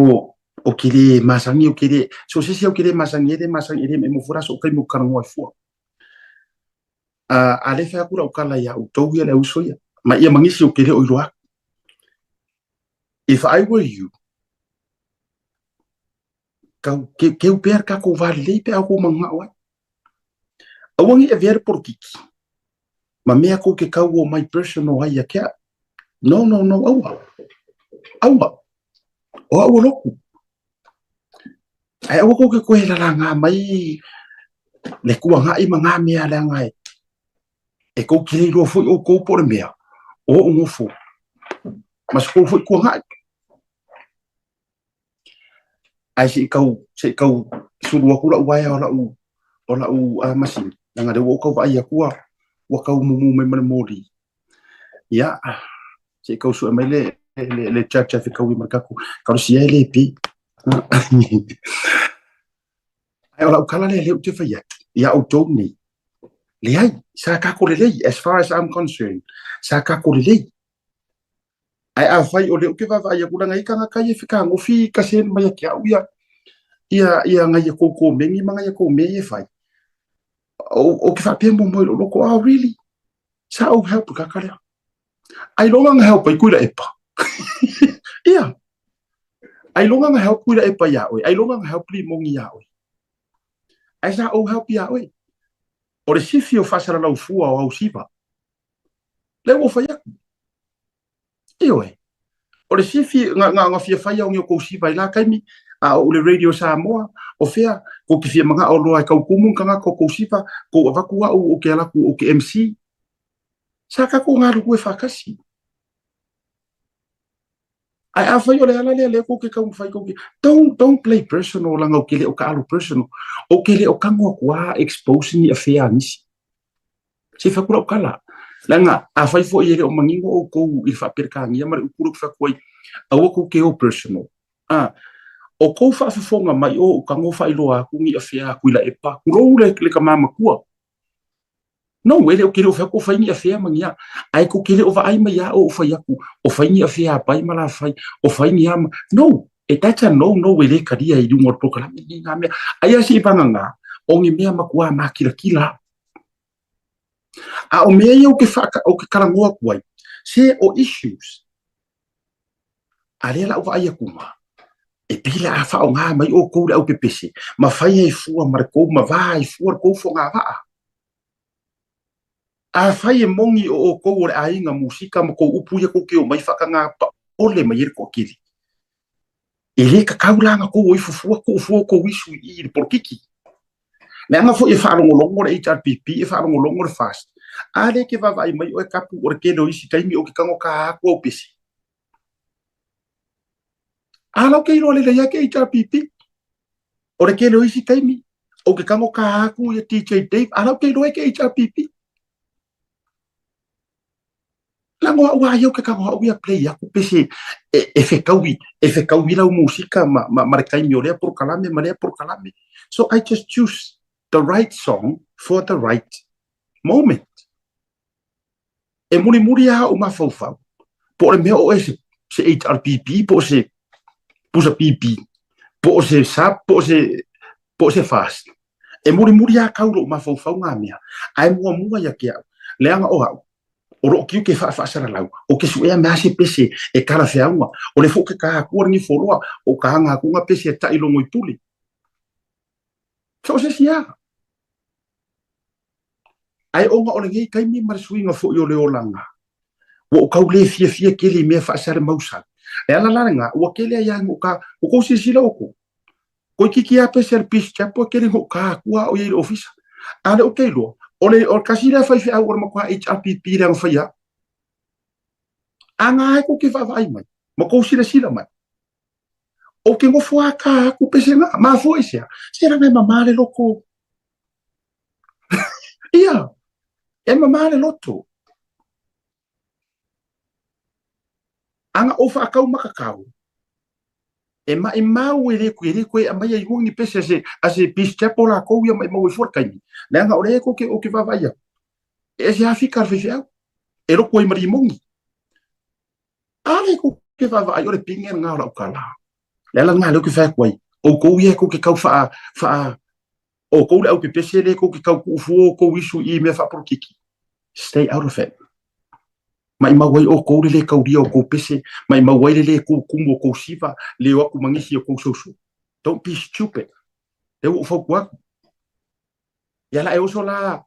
ou te le masani, ou te le, so se isi ou te le masani ai, le masani, e le maumau foi la so'u taimi ou te talanoa ai fua. A lea e fai atu la'u tala iā outou ia le au uso ia, ma ia ma nisi ou te le o iloa atu. If I were you, tau keu pea le tatou va lelei pe a outou mananao ai. Aua ne i avea le polokiki ma mea kou te tau o mai personal ai ia te au. No, no, no, aua. Aua. O au o loku. Ae aua kou te koe lalagā mai le tuanai ma ngā mea leaga e e kou te le iloa foi outou po o le mea o ou nofo ma se kou foi tuanai. Ae se i tau, se i tau sulu atu la'u uaea o la'u, o la'u masini, leaga o lea ua ou tau vaai atu ua, ua tau mumu mai ma le moli. Ia, se i tau sue mai le, le, le charger e fetaui ma le tatou talosia e le pi. Ae o la'u tala lea lea ou te fai atu iā outou nei, leai, sa tatou lelei, as far as I'm concerned, sa tatou lelei. Ae afai o lea ou te vaavaai atu leaga e i ai tagata ia e fetagofi ka send mai ia te au ia ia ia ngai a kou komeni ma ngai a kou mea ia e fai. Ou te faapea muamua i lou loto, oh really? Sa ou help i kaka lea. Ailoga na help ai Tuilaepa. Ia. Ailoga na help Tuilaepa iā oe. Ailoga na help Limoni iā oe. Ae sa ou help iā oe. O le sifi o faasalalau fua o au siva. Lea ua fai atu. Ioe. O le sifi, nga, nga, nga fia fai au ni o kou siva i la taimi, a o le Radio Samoa, o fea, kou te fia mana'o loa e kau kumu ni tagata o kou siva, kou avatu a'u ou te ala atu ou te MC. Sa tatou galulue faatasi. Ae afai o le ala lea lea kou te taumafai kou te, don't, don't play personal leaga ou te le o taalo personal. Ou te le o tago atu a expose ni afea a nisi. Se i fai atu lau tala. Leaga, afai foi e le o manino outou i le faa-Peretania ma le upu lea ou te fai atu ai, aua tou te o personal. A, o kou faafofoga mai o ou tago faailoa atu ni afea a Tuilaepa, tulou le, le tama matua. No, e le o ke le o fai atu o fai ni afea ma ni a. Ae tou te le o vaai mai a o ou fai atu, o fai ni afea a pai ma la fai, o fai ni a ma... No, e that's a no no e le talia i luga o le polokalame lenei ngā mea. Aia se i vagana, o ni mea matua mākirakila. A o mea ia ou te whaaka, ou te talanoa atu ai, se o issues, a lea la ou vaai atu ma, e pei la a faaaoga mai outou le aupepese, ma fai ai fua ma le kou, ma va ai fua le kou fogavaa. Afai e moni o outou o le aiga musika ma kou upu ia kou te omai whaakangā paole mai ai le toatele. E le tatau la ona tou o ifo fua, tuu fua outou isu i i le polokiki. Leaga foi e faalogologo le HRPP, e faalogologo le FAST. A lea e te vaavaai mai oe Kapu o le tele o isi taimi ou te tago ta atu au pese. A la ou te iloa lelei ai ke HRPP. O le tele o isi taimi ou te tago ta atu ia DJ Dave, a la ou te iloa ai ke HRPP. Leaga o au a ia ou te tago au ia play atu pese e, e fetaui, e fetaui lau musika ma, ma, ma le taimi o lea polokalame ma lea polokalame. So I just choose the right song for the right moment. E mulimuli lava ou mafaufau, po o le mea o oe se, se HRPP, po o se pusa PP, po o se SAP, po o se, po o se FAST. E mulimuli lava kau lou mafaufau ngā mea, ae muamua ia te au, leaga o au, o loo tiute faafaasalalau, o ke suea mea se pese e talafeauga, o le foi ke ka atua lenei foloa, o ka aga atu nga pese e taʻi logo i pule. So o se isi a. Ae ona o lenei taimi ma le suiga foi o le olaga, ua ou tau le fiafia tele i mea faasalemausau. E ala la lena, ua tele ai lava ina ou ka, ua tou silasila outou, Toeitiiti lava pese a le Peace Chapel tele ina ou ka atu a o i ai i le ofisa. A o lea ou te iloa, o le, o le tasi lea faifeau o le matua HRPP lea na faia au. A na ai tou te vaavaai mai, ma tou silasila mai, ou te nofo lava ta atu pese na. Mafua i se a? Se leaga e mama le loto. Ia, e mama le loto. A na ou faatau makakau. E maʻimau e le e le koe aumaia i luga ni pese a se a se peace chapel lakou ia maʻimau ai fua le taimi. Leaga o lea kou te ou te vaavaai atu, e ese lava fika a le faifeau, e lotu ai ma limoni. A lea kou te vaavaai o le pine lena o lau tala. Le ala lena lea ou te fai atu ai, outou ia e tou te tau faa faa outou le aupepese lea tou te tau tuu fua outou issue i mea faapolokiki. Stay out of it. Maʻimau ai outou le lē taulia o tou pese, maʻimau ai le lē tutumu o tou siva, le o atu ma nisi o tou soso. Don't be stupid. Lea ua ou fautua atu. Ia la e oso la,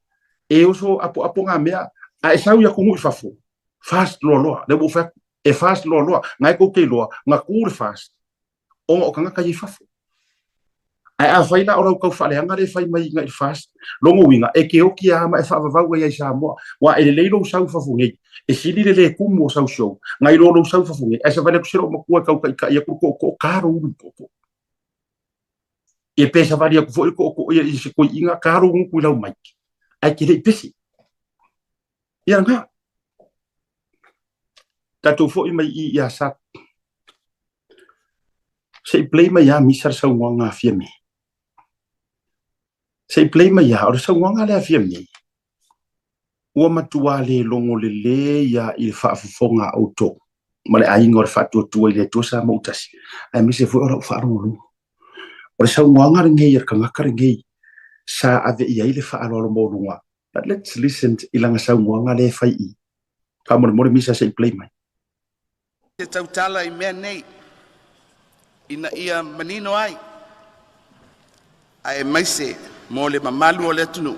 e oso apoapo ngā mea, a e sau i atunuu i fafo, fast loa loa. Lea ua ou fai atu, e fast loa loa. Nga e tou te iloa, na tu le fast, ona o tagata ia i fafo. Ae afai la o lau tau faaleaga lea e fai mai i FAST, lona uiga, e te oti lava ma e faavavau ai i Samoa. Aua e lelei lou sau i fafo nei, e sili le lē tumu o sau show, nai lo lou sau i fafo nei, ae savali atu se loomatua e tau taʻitaʻi atu le tootoo, ta lou ulu i le tootoo. Ia pe savali atu foi le tootoo ia i se toeaina, ta lou gutu i lau mic, ae te le i pese. Ia lena. Tatou foi mai i i a Sat. Se i play mai lava Misa le saunoaga a Fiame. Se i play mai lava, o le saunoaga lea a Fiame, ua matua le logo lelei lava i le faafofoga a outou ma le aiga o le Faatuatua i le Atua Samoa ua tasi, aemaise foi o lau faalogologo. O le saunoaga lenei a le tagata lenei sa ave i ai le faaaloalo maualuga. But let's listen i lana saunoaga lea e fai i i. Faamolemole Misa se i play mai. Te tautala i mea nei ina ia manino ai, aemaise mo le mamalu o le atunuu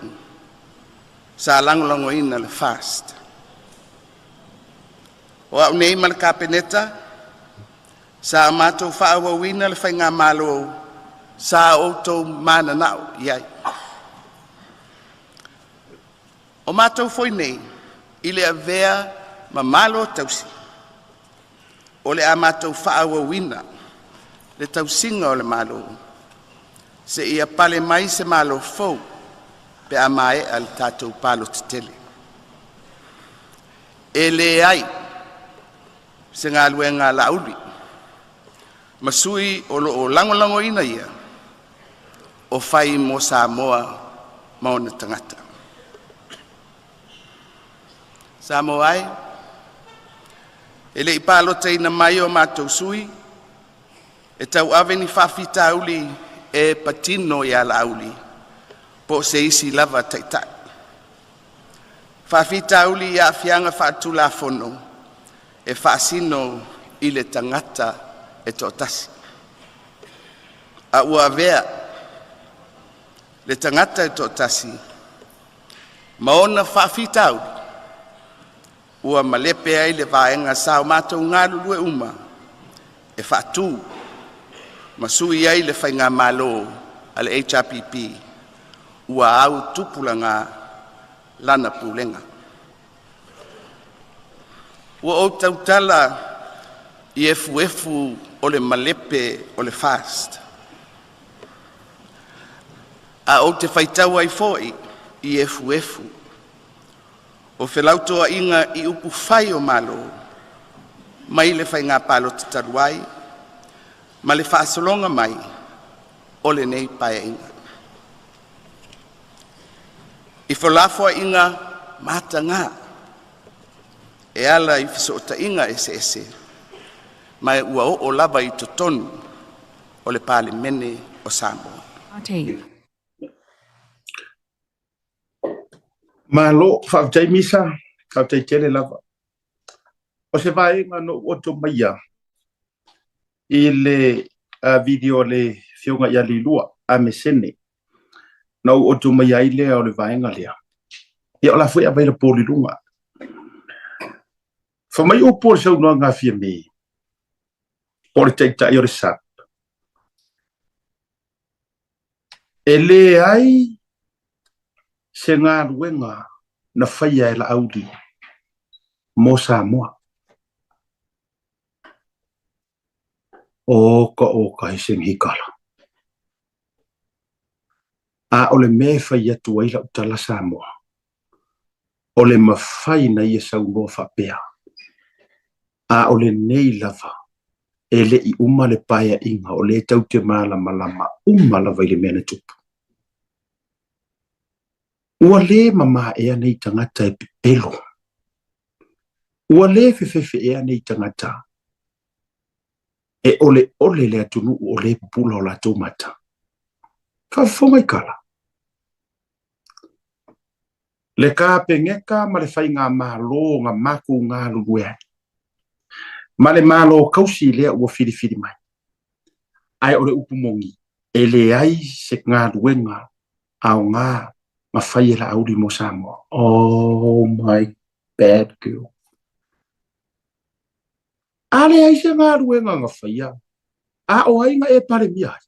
sa lagolagoina le FAST. O au nei ma le Kapeneta, sa matou faaauauina le faigamalo sa outou mananao i ai. O matou foi nei i le avea ma Malo Tausi, o le a matou faaauauina le tausiga o le Malo seia pale mai se Malo fou pe a maea le tatou palota tele. E leai se galuega a Laauli ma sui o lo o lagolagoina ia o fai mo Samoa ma ona tagata. Samoa e, e le i palotaina mai o matou sui e tauave ni faafitauli e patino ia Laauli po o se isi lava taitai. Faafitauli i aafiaga faaletulafono e faasino i le tagata e toatasi. A ua avea le tagata e toatasi ma ona faafitauli ua malepe ai le vaega sa o matou galulue uma e faatu ma sui ai le Faigamalo a le HRPP ua au tupulaga lana pulega. Ua ou tautala i efuefu o le malepe o le FAST, a ou te faitau ai foi i efuefu o felautoaʻiga i upufai o Malo mai le faiga palota talu ai ma le faasologa mai o lenei Paeaiga. I felafoaiga mataga e ala i fesootaiga eseese ma ua oo lava i totonu o le Palemene o Samoa. Malo, faafetai Misa, faafetai tele lava. O se vaega na ou oto maia i le video a le Afioga ia Leilua Amesene, na ou oto maia ai lea o le vaega lea. Ia o la foi e available i luga. Fai mai upu o le saunoaga a Fiame, po o le taitai o le SAP, e leai se galuega na faia e Laauli mo Samoa. Oka oka he senhikala. A o le mea e fai atu ai lau tala Samoa, o le mafai na ia saunoa faapea, a o lenei lava. E le i uma le paeaiga o lea tatou te malamalama uma lava i le mea na tupu. Ua le mamā ea nei tagata e pepelo? Ua le fefefe ea nei tagata e oleole le atunuu o lea e pupula o latou mata? Faafofoga i kala. Le Kapeneta ma le Faigamalo na matou galulue ai, ma le Malo kausi lea ua filifili mai. Ae o le upu moni, e leai se galuega aoga na fai e Laauli mo Samoa. Oh my bad girl. A leai se galuega na faia, a o ai na e Palemia ai?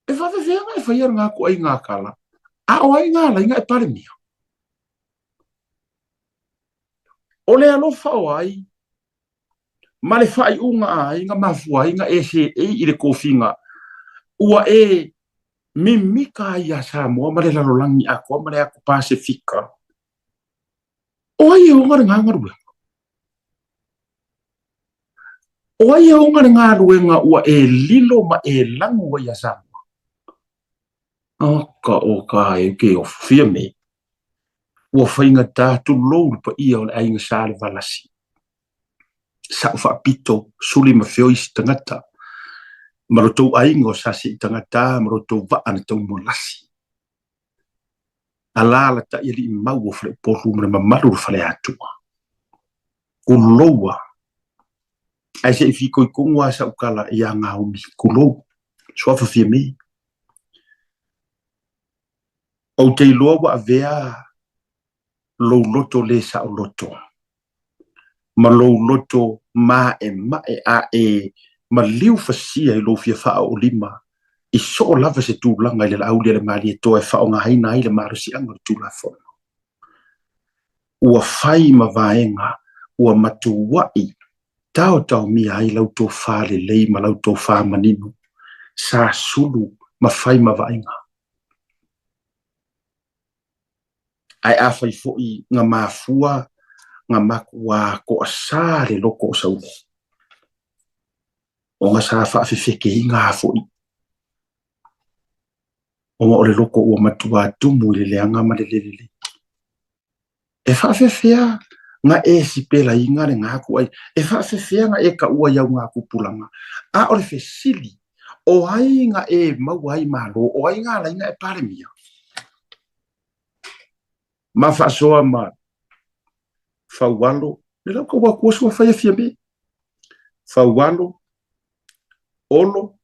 E faafefea na e faia lena ituaiga tala, a o ai na alai na e Palemia? O le alofa o ai ma le faaiuga a ai na mafua ai na e seei i le tofiga ua e mimika ai iā Samoa ma le lalolagi atoa ma le atu Pasefika? O ai e ona lena galuega? O ai e ona le galuega ua e lilo ma e lagu ai iā Samoa? Aka o ka e ke ofia me. Ua faigata tulou le paia o le aiga Sa le Valasi. Sa'u faapito, suli ma feoi isi tagata, ma lo tou aiga o sa se'i tagata ma lo tou vaa na taumalasi. Alaalatai alii mau o Faleupolu ma le mamalu o le Faleatua. Kulou a. Ae se i fitoitonu lava sa'u tala ia Gaomi, tulou, suafa Fiame. Ou te iloa ua avea lou loto le saoloto ma lou loto maʻemaʻe a e maliu fasia i lou fia faaoolima i soo lava se tulaga i le Laauli a le Malietoa e faaaogaina ai le malosiaga o le Tulafono. Ua fai ma vaega ua matuaʻi taotaomia ai lau tofa lelei ma lau tofa manino, sa sulu ma fai ma vaaiga. Ae afai foi na mafua na matua toasā le loko o Saula, ona sa faafefekeina foi, ona o le loko ua matua tumu i le leaga ma le le lelei. E faafefea na e sipelaina lena ituaiga? E faafefea na e taua i au na tupulaga? A o le fesili, o ai na e maua ai malo? O ai na alai na e Palemia? Ma faasoa ma Faualo, le lau tau atua sua fai e Fiame. Faualo, Olo,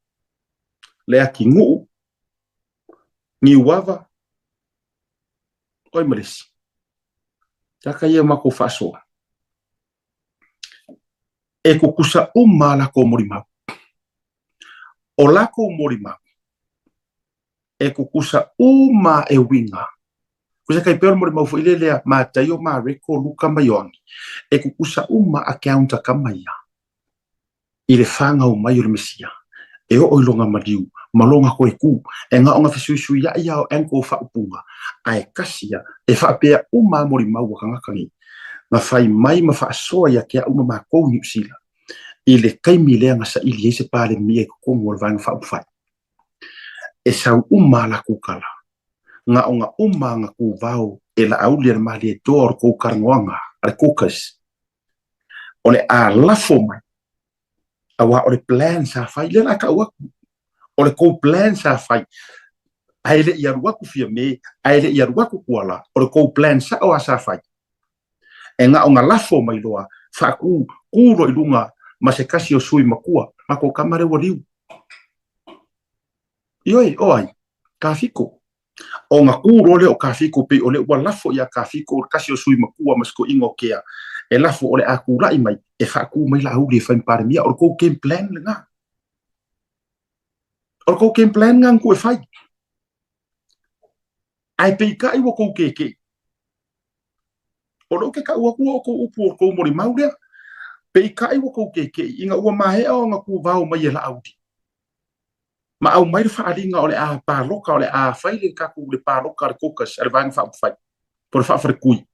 Leatinuu, Niuava, o ai ma le isi. Taka ia matou faasoa. E tutusa uma a latou molimau. O latou molimau, e tutusa uma e uiga. Kusa kai pea o le molimau foi lele a Mataio, Mareko, Luka ma Ioane. E tutusa uma account a kama ia. I le fanau mai o le Mesia, e oo i lona maliu ma lona toe ku, e na ona fesuisuiaʻi a o angle o faaupuga, ae kasi ia, e faapea uma a molimau a tagata nei, na fai mai ma faasoa ia te a'u ma makou i Niu Sila, i le taimi lea na saili ai se Palemia i totonu o le Vaega Faaupufai. E sau uma a latou tala, na ona uma na kuvao e Laauli a le Malietoa o le tou talanoaga a le caucus, o le a lafo mai, aua o le plan sa fai, lea la tau atu, o le kou plan sa fai, ae le i alu atu Fiame, ae le i alu atu Tuala, o le kou plan sao a sa fai. E na ona lafo mai loa, faatu, ku loa i luga ma se tasi o sui matua, matou tama lea ua liu. Ioe, o ai? Kafiko. Ona kū loa lea o Kafiko pei o lea ua lafo iā Kafiko o le tasi o sui matua ma si toeaina o Kea e lafo o le a tulai mai e faatū mai Laauli e fai ma Palemia. O le tou game plan lena. O le tou game plan lena na tuu e fai. Ae peitai ua tou kekeʻi. O lea ou te tau atu o tou upu o tou molimau lea. Peitai ua tou kekeʻi ina ua maea ona kuvao mai e Laauli ma aumai le faaaliga o le a palota, o le a fai le tatou le palota a le caucus a le Vaega Faaupufai po o le faafaletui.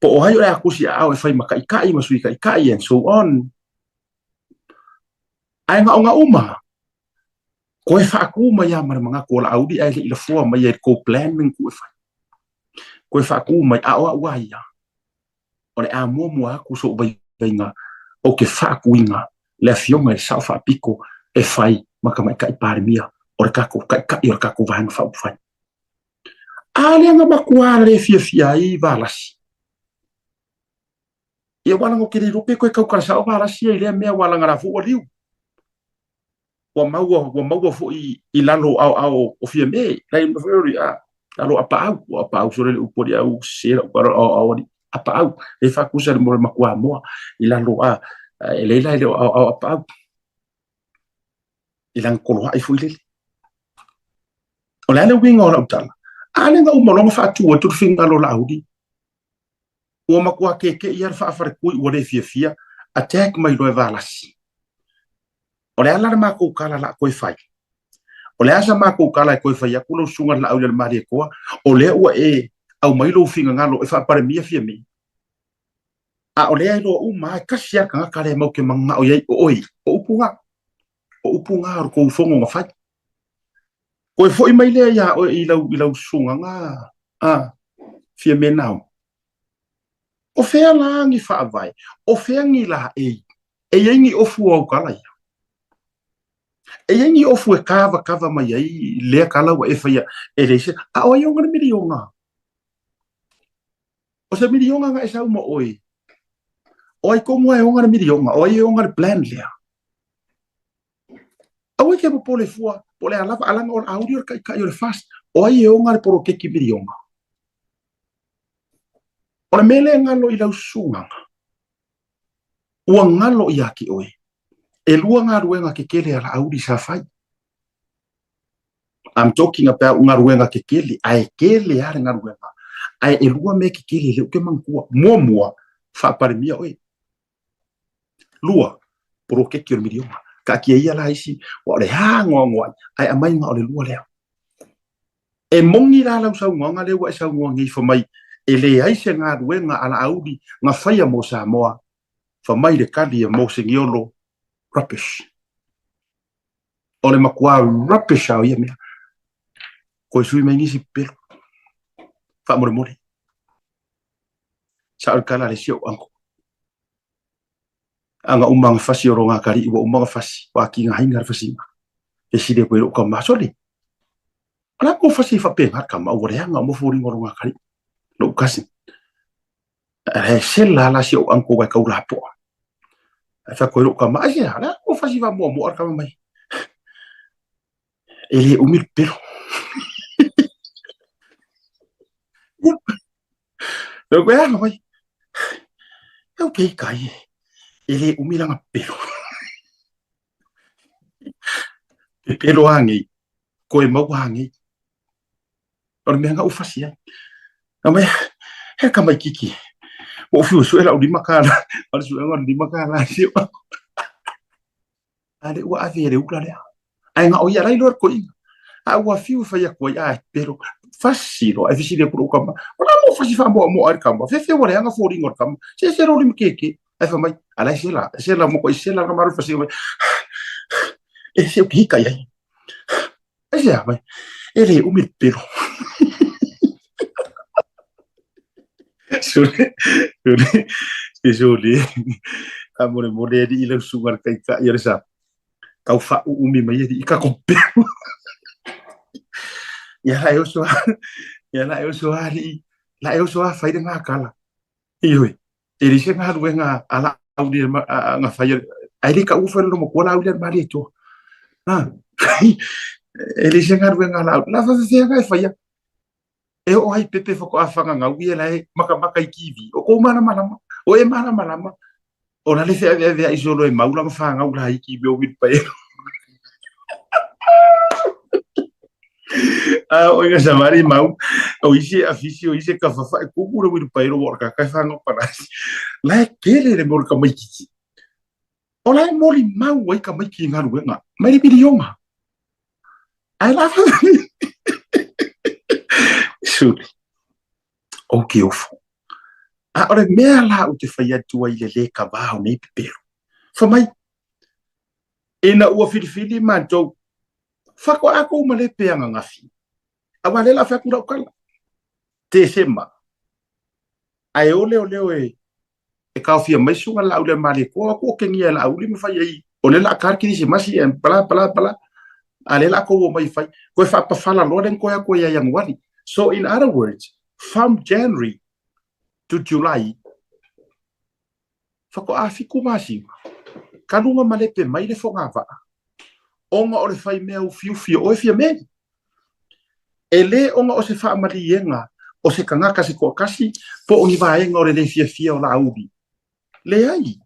Po o ai o le a kusi aao e fai ma kaʻikaʻi ma sui kaʻikaʻi and so on. Ae gaoga uma, koe faakū mai a ma le magatu o Laauli ae le i lafoa mai ai le kou plan le ku e fai. Koe faakū mai a o a'u a ia, o le a muamua atu so'u vaivaiga ou te faakuina le Afioga i le Sao Faapito e fai ma Tamaitai Palemia o le tatou Taitai o le tatou Vaega Faaupufai. A lea na matua le fiafia ai Valasi. Ia ua laga ou te le iloa pe toe tautala sao Valasi ia i lea mea ua laga la foi ua liu. Ua maua, ua maua foi i lalo o aoao o Fiame. Lai ma foi ori a lalo apaau, ua apaau sole le upu ali au se la uparo aoao ali apaau. E faakusa le mo le matua moa i lalo a e leila i le aoao apaau. I langa koloai foi lele. O le a le uiga o lau tala? A lea na uma loa ona faatu atu le finagalo o Laauli, ua matua keke'i lava le faafaletui ua le fiafia, attack mai loa e Valasi. O le a la le matou tala o le a toe fai? O le a sa matou tala e toe fai atu lau susuga i le Laauli a le Malietoa, o lea ua e aumai lou finagalo e faapalemia Fiame? A o lea e iloa uma lava, e tasi lava le tagata lea matou te mananao i ai, o oe, o upu na. O upu na o le tou fono na fai. Toe foi mai lea iā oe i lau, i lau susuga a, Fiame Nao. O fea la ni faavae? O fea ni laei? E i ai ni ofu o au tala ia? E i ai ni ofu e kavakava mai ai lea tala ua e faia e leai se, a o ai e ona le miliona? O se miliona na e sau ma oe. O ai tonu lava e ona le miliona? O ai e ona le plan lea? Aua e te popole fua, po o le a lava, a laga o le auli o le taitai o le FAST, o ai e ona le poloketi miliona? O le mea lea e galo i lau susugaga, ua galo ia te oe, e lua galuega kekele a Laauli sa fai. I'm talking about galuega kekele, ae kele lava le galuega, ae e lua mea kekele lea ou te manatua. Muamua, faapalemia oe. Lua, poloketi o le miliona. Taatia ia la isi, ua o le anoanoai, ae aumai na o le lua lea. E moni la lau saunoaga lea ua e saunoa nei fai mai e leai se galuega a Laauli na faia mo Samoa, fai mai le tali a Moseniolo, rubbish. O le matua rubbish lava o ia mea. Koe sui mai nisi pepelo. Faamolemole. Sao le tala a le isi ou uncle. Aga uma aga fasi o roga kari ua uma aga fasi wa ki nga hainga le fasiga. Fesili aku i lou kama, sole, o le a kou fasi faapena le kama ua leaga uma foliga o roga kari. Lou cousin. Ae sela la si ou uncle uae kau lapoa. Ae fai atu ai lou kama, aisea, o le a kou fasi faamoamoa le kama mai. E le umi le pelo. Lou koe ana mai. E okay kai. E le umi lana pelo. Pepelo a nei. Koe maua a nei. O le mea na ou fasi ai. Na mai, he ka mai kiki. Ua ou fiu e sue lau $5. O le suega o le $5. A lea ua ave e le ula lea. Ae na o ia la iloa le toeaina. A ua fiu e fai atu ai, a pelo, fasi loa, ae fesili atu lou tama, o le a mo fasi faamoamoa ai le tama, fefe ua leaga foliga o le tama, se se loli ma keke. Ae fai mai, a la e sela, e sela mo koe sela ka maru fasi mai. E se o ke hika i ai. Ai se a mai, e le umi le pelo. Sole, sole, se sole. Faamolemole alii lau susuga i le taitai o le sa. Tau faauumi mai alii i tatou pelo. Ia la e oso a, ia la e oso a alii, la e oso a fai le gakala. Ioe, e leai se galuega a Laauli na fai, ae le taua foi le matua Laauli a le Malietoa. E leai se galuega a Laauli, la faafefea na e faia. E oo ai pepe faatoa fagagau ia la e makamaka i TV. O kou malamalama, o e malamalama, o la le feaveaveai solo e mau lana fanau laiti i mea o uilipaelo. A o ina savali mau, o isi e afisi, o isi e kafafa, e kumu le uilipaelo ua o le kaka e fanau palasi. La e kele le mea o le tamaititi. O la e molimau ai tamaiti i galuega, mai le miliona. Ae la Suli. Ou ke ofo. A o le mea la ou te fai atu ai i le lē kavā o nei pepelo, fai mai, ina ua filifili matou, faatoa kou malepe ananafi, auā lea o le a fai atu lau tala, Tesema, ae o leoleo e e taofia mai susuga Laaulialemalietoa, o atu otegia e Laauli ma fai ai, o lea o le a ta le Kerisimasi and bla bla bla, a lea o le a tou omai e fai, toe faapafala loa lea na toe atu ai ia Ianuari. So in other words, from January to July, faatoa 7 masina, talu ona malepe mai le fogavaa, ona o le fai mea ufiufi o oe Fiamē. E lē ona o se faamaliega o se tagata se toatasi po o ni vaega o le lē fiafia o Laauli. Leai.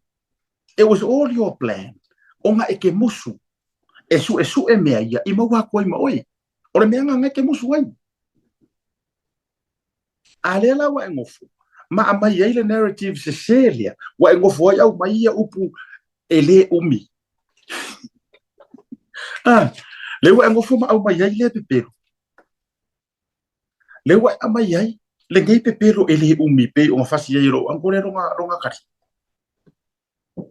It was all your plan ona e te musu e suesue mea ia i maua atu ai ma oe. O le mea lena e te musu ai. A lea la ua e nofo ma aumai ai le narrative sese lea, ua e nofo ai aumai ia upu e lē umi. Ah, lea ua e nofo ma aumai ai lea pepelo. Lea ua e aumai ai lenei pepelo e lē umi pei ona fasi ai e lou uncle lea lona, lona kali.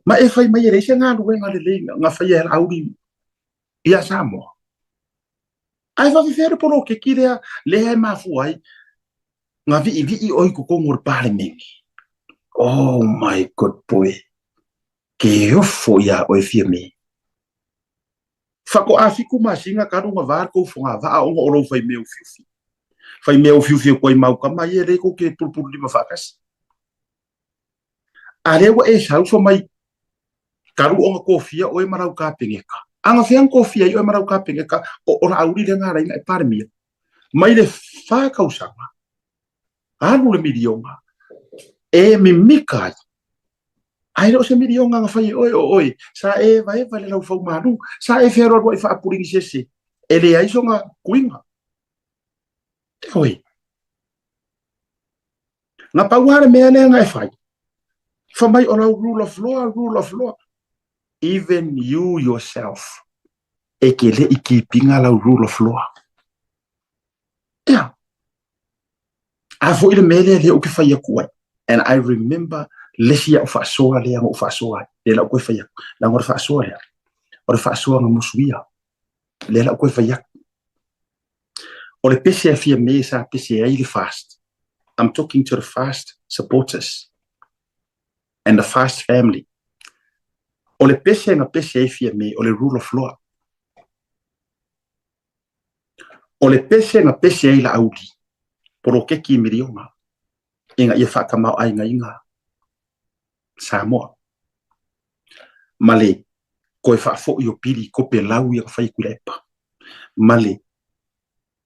Ma e fai mai e leai se galuega lelei na faia e Laauli ia Samoa. Ae faafefea le poloketi lea, lea e mafua ai na viivii oe i totonu o le Palemene. Oh my God boy, ke ofo iā oe Fiamē. Faatoa 7 masina talu ona va le tou fogavaa ona o lou fai mea ufiufi. Fai mea ufiufi atu ai ma au tama ia lea tou te pulupululima faatasi. A lea ua e sau fai mai talu ona tofia oe ma lau Kapeneta. Anafea na tofia ai oe ma lau Kapeneta o Laauli lea na ala ai ona e Palemia. Mai le 4 tausaga, alu le miliona e mimika ai. Ae le o se miliona na fai e oe o oe, sa e evaeva i le laufaumalu, sa e fealualuai faapuligisese, e leai sona kuiga. Oi. Na pau lava le mea lea na e fai, fai mai o lau rule of law, rule of law. Even you yourself, e te le i keep-ina lau rule of law. Ia. A foi le mea lea lea ou te fai atu ai. And I remember le isi au faasoa lea na ou faasoa ai. Lea la ou toe fai atu. Leaga o le faasoa lea, o le faasoa na musuia. Lea la ou toe fai atu. O le pese a Fiamē sa pese ai le FAST. I'm talking to the FAST supporters and the FAST family. O le pese na pese ai Fiamē, o le rule of law. O le pese na pese ai Laauli, poloketi miliona, ina ia faatamaoaigaina Samoa. Ma le toe faafoi o pili kope lau ia na fai e Tuilaepa. Ma le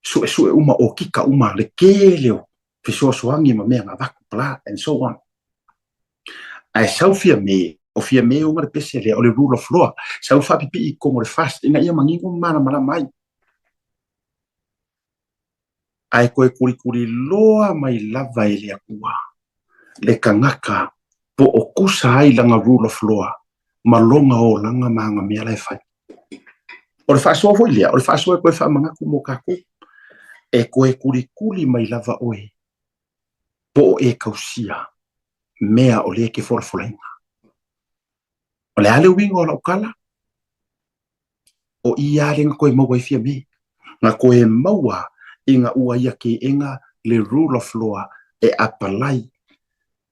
suesue uma okika uma le tele o fesoasoani ma mea na avatu bla and so on. Ae sau Fiamē, o Fiamē ona le pese lea o le rule of law, sau faapipii i totonu o le FAST ina ia manino ma malamalama ai. Ae toe kulikuli loa mai lava e le Atua le tagata po o tusa ai lana rule of law ma lona olaga ma ana mea la e fai. O le faasoa foi lea, o le faasoa e toe faamanatu mo tatou, e toe kulikuli mai lava oe po o e tausia mea o lea e te folafolaina. O le a le uiga o lau tala? O i lava lea na toe maua ai Fiamē. Na toe maua ina ua ia keena le rule of law e apalai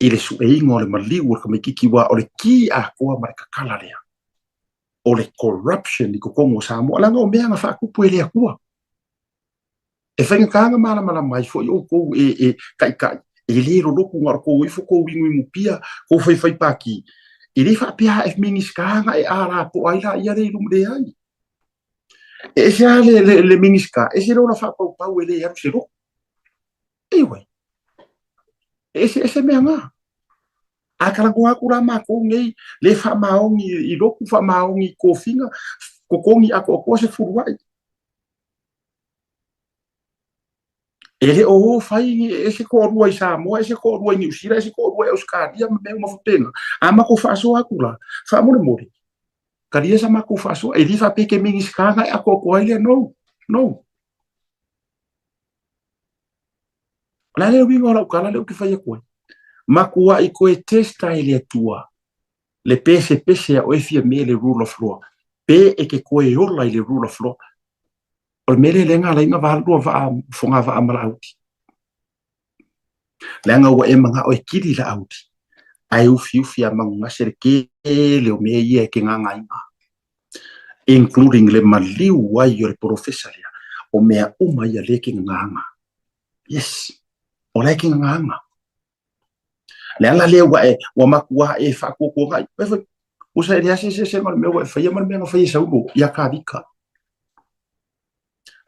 i le sueina o le maliu o le tamaitiiti aua o le ki atoa ma le tatala lea o le corruption i totonu o Samoa leaga o mea na faatupu e le Atua. E faigata ona malamalama ai foi outou e, e taitai, e lē lolotu na o le tou ifo tou inuinu pia, tou faifai pāti. E le faapea a e Minisita na e alapoa ai laia lea i luma, leai. E ese lava le, le, le Minisita, ese le ola faapaupau e le alu se lotu. Anyway, e eseese mea na. A talanoa atu la matou nei, le faamaoni i lotu, faamaoni i tofiga, totogi atoatoa se fuluai. E le o o fai e ese toalua i Samoa, ese toalua i Niu Sila, ese toalua i Ausetalia ma mea uma faapena. A matou faasoa atu la, faamolemole, talia sa matou faasoa. E le faapea e te Minisita na e atoatoa ai lea, no, no. O le a le uiga o lau tala lea ou te fai atu ai? Makuaʻi koe testa e le Atua le pesepese a oe fia me le rule of law pe e ke koe ola i le rule of law. O le mea lea lea nga ala ai nga va lua vaa fogavaa ma Laauli. Leaga ua e manao e kili Laauli ae ufiufi a magugase le kele o mea ia e ke gagaina, including le maliu ai o le polofesa lea, o mea uma ia lea ke gagaga. Yes, o la e ke gagaga. Le ala lea ua e, ua makuā e faakuakuagai. Vai foi, usa e le ase se se ma le mea ua e faia ma le mea na faia e Saulo ia Kavika.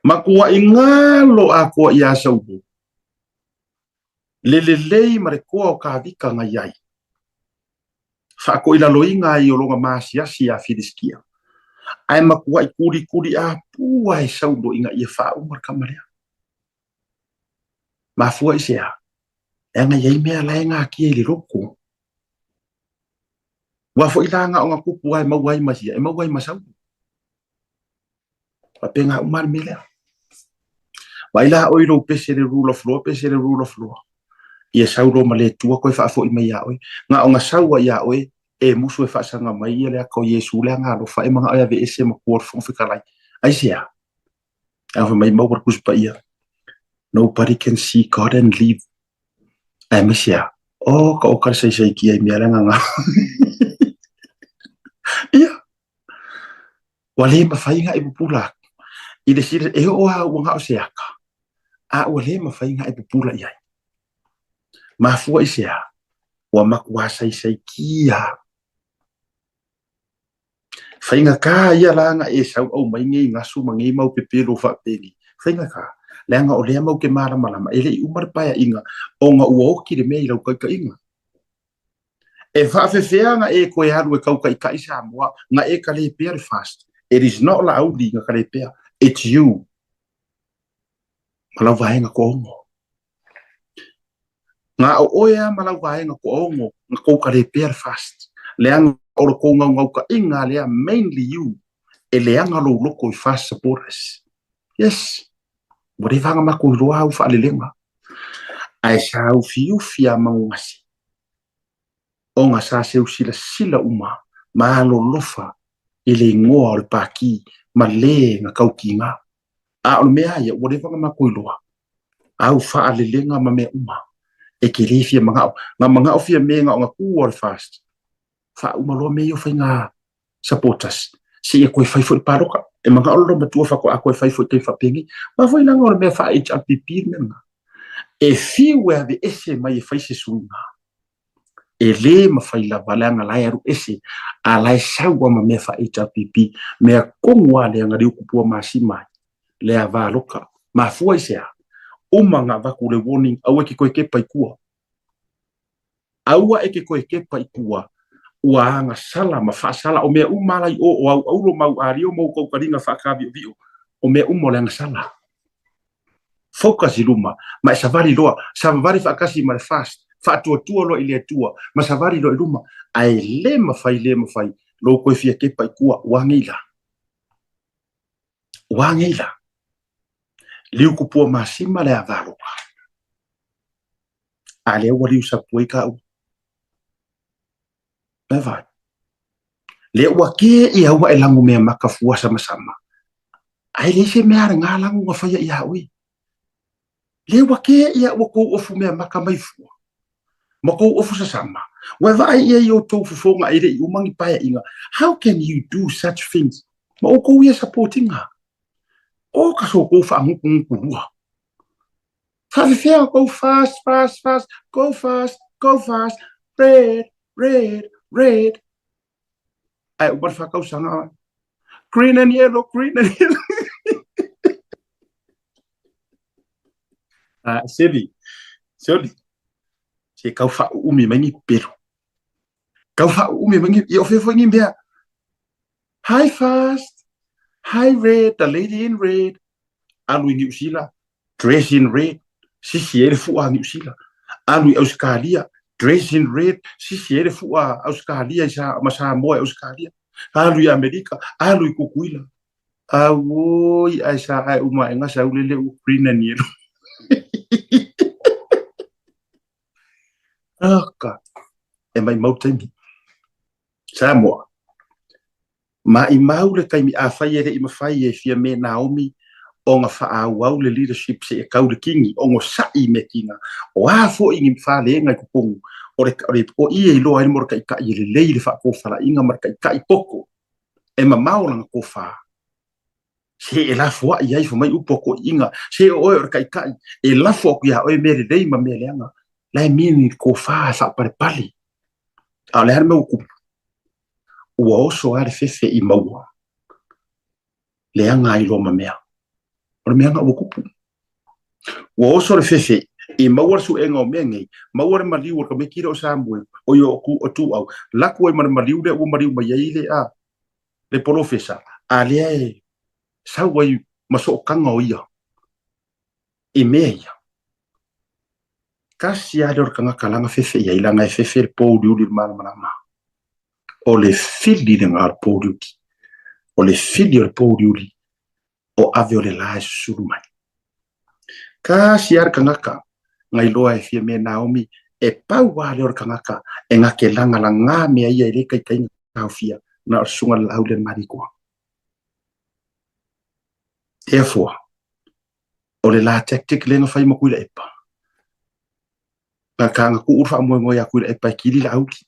Makuaʻi galo atoa iā Saulo, le lelei ma le koa o Kavika na i ai. Faakoʻilaloina ai o lona maasiasi iā Filisitia. Ae makuaʻi kulikuli apua e Saulo ina ia faauma le tama lea. Mafua i se a? Leaga e i ai mea la e natia i le loko. Ua foi la na o na kupu a e maua ai ma ia, e maua ai ma Saulo. Faapena uma le mea lea. Vaai la oi lou pese le rule of law, pese le rule of law. Ia sau loa ma le Atua koe faafoi mai iā oe. Na o na sau a iā oe, e musu e faasaga mai ia le aka o Iesu le aga alofa e manao e aveese ma kua o le Fofoga Fetalai. Aisea? A fai mai maua le Tusi Paia. Nobody can see God and live. Aemaise a? Oh, ka oka le saisaitia i mea le agaga. Ia, Ua le mafai ona e pupula aku i le sila, e oo lava ua na o se aka, a ua le mafai ona e pupula i ai. Mafua i se a? Ua matua saisaitia. Faigata ia la na e sau aumai nei gasu ma nei mau pepelo faapeni. Faigata, leaga o lea mau te malamalama, e le i uma le paeaiga ona ua oti le mea i lau taitaiga. E faafefea na e koe alu e kaukaʻikaʻi Samoa na e kalepea le fast. It is not Laauli na kalepea, it's you ma lau vaega toaono. Na o oe a ma lau vaega toaono na kou kalepea le fast. Leaga o le kou gaugaukaʻiga lea mainly you e leaga lou loko i fast supporters. Yes, ua leva na matou iloa au faalelega. Ae sa ufiufi a magugase ona sa seu silasila uma ma alolofa i le igoa o le Pākī ma lē na kaukiga. A o le mea a ia, ua leva ona matou iloa, au faalelega ma mea uma, e ke lē fia manao. Na manao fia me na ona kū o le FAST, faauma loa mea ia o faiga supporters, seia toe fai foi le palota. E manao le loomatua faatoa toe fai foi i taimi faapenei. Aua foi leaga o le mea faa-HRPP le mea lena. E fiu e aveese mai e fai se suiga, e lē mafai lava leaga la e alu ese, a la e sau lava ma mea faa-HRPP, mea tonu lava lea na liutupua masima ai le ava aloka. Mafua i se a? Uma ona avatu le warning, aua e te toe kepa i tua. Aua e te toe kepa i tua, ua agasala ma faasala, o mea uma la i o, o au aulo ma au alio ma ou kaukaliga faakaviovio, o mea uma o le agasala. Focus i luma, ma e savali loa, savavali faatasi ma le fast, faatuatua loa i le Atua, ma savali loa i luma, ae le mafai, le mafai, lou toe fia kepa i tua, ua agei la. Ua agei la. Liu kupua masima le ava aloha. A lea ua liu sapu ai ka ua. Vai vai. Lea ua kē ia ua e lago mea maka fua samasama. Ae leai se mea a le ngā lago na faia iā oe. Lea ua kē ia ua kou ofu mea maka mai fua. Ma kou ofu sasama. Ua e vaai ia i outou fofoga e le i uma ni paeaiga. How can you do such things? Ma outou ia supportinga. O ka so kou faagutugutu lua. Faafefea go fast, fast, fast, go fast, go fast, red, red, red. Ae uma le faatausaga. Green and yellow, green and yellow. Ah, seli, seli. Se kau faauumi mai ni pelu. Kau faauumi mai ni, ia o fea foi ni mea. Hi fast, hi red, the lady in red. Alu i Niu Sila, dress in red, sisi ai le fua a Niu Sila. Alu i Ausikalia, dress in red, sisi ai le fua a Ausikalia i Sa, ma Samoa i Ausikalia. Alu i Amerika, alu i Kukuila. Auoi, ae sa ae uma ae gasa au lele ua green and yellow. Aka, e mai mau taimi. Samoa. Ma i mau le taimi afai e le i mafai e Fiame Naomi ona faaauau le leadership seia tau le Kingi, ogosaʻi i meakiga, o a foi ni falega i totonu o le, o le, o i e iloa ai le mea o le taitai e lelei i le faatofalaiga ma le taitai poto e mamao lana tofa. Se e lafoai ai fai mai upu a toeaiina, se o oe o le taitai, e lafo atu ia oe mea lelei ma mea leaga. La e mean i le tofa e faapalepale. A o le a le mea ua tupu? Ua oso lava le fefe i maua, leaga ai loa ma mea. O le mea lena ua tupu. Ua oso le fefe i maua le suega o mea nei, maua le maliu o le tamaiti lea o Samuel, o ia o Tuau, laku ai ma le maliu lea ua maliu mai ai le, a, le polofesa, a lea e sau ai ma sootaga o ia i mea ia. Tasi lava lea o le tagata la na fefe i ai, leaga e fefe le pouliuli i le malamalama. O le fili lena o le pouliuli. O le fili o le pouliuli o ave o le la e susulu mai. Tasi lava le tagata na iloa e Fiame Naomi e pau lava lea o le tagata e na te lagalaga mea ia e le taitai ona taofia, na o le susuga i le Laau lea le Malietoa. Therefore, o le la tactic lea na fai ma Tuilaepa, na ka na tuu le faamoemoe ia Tuilaepa e kili Laauli.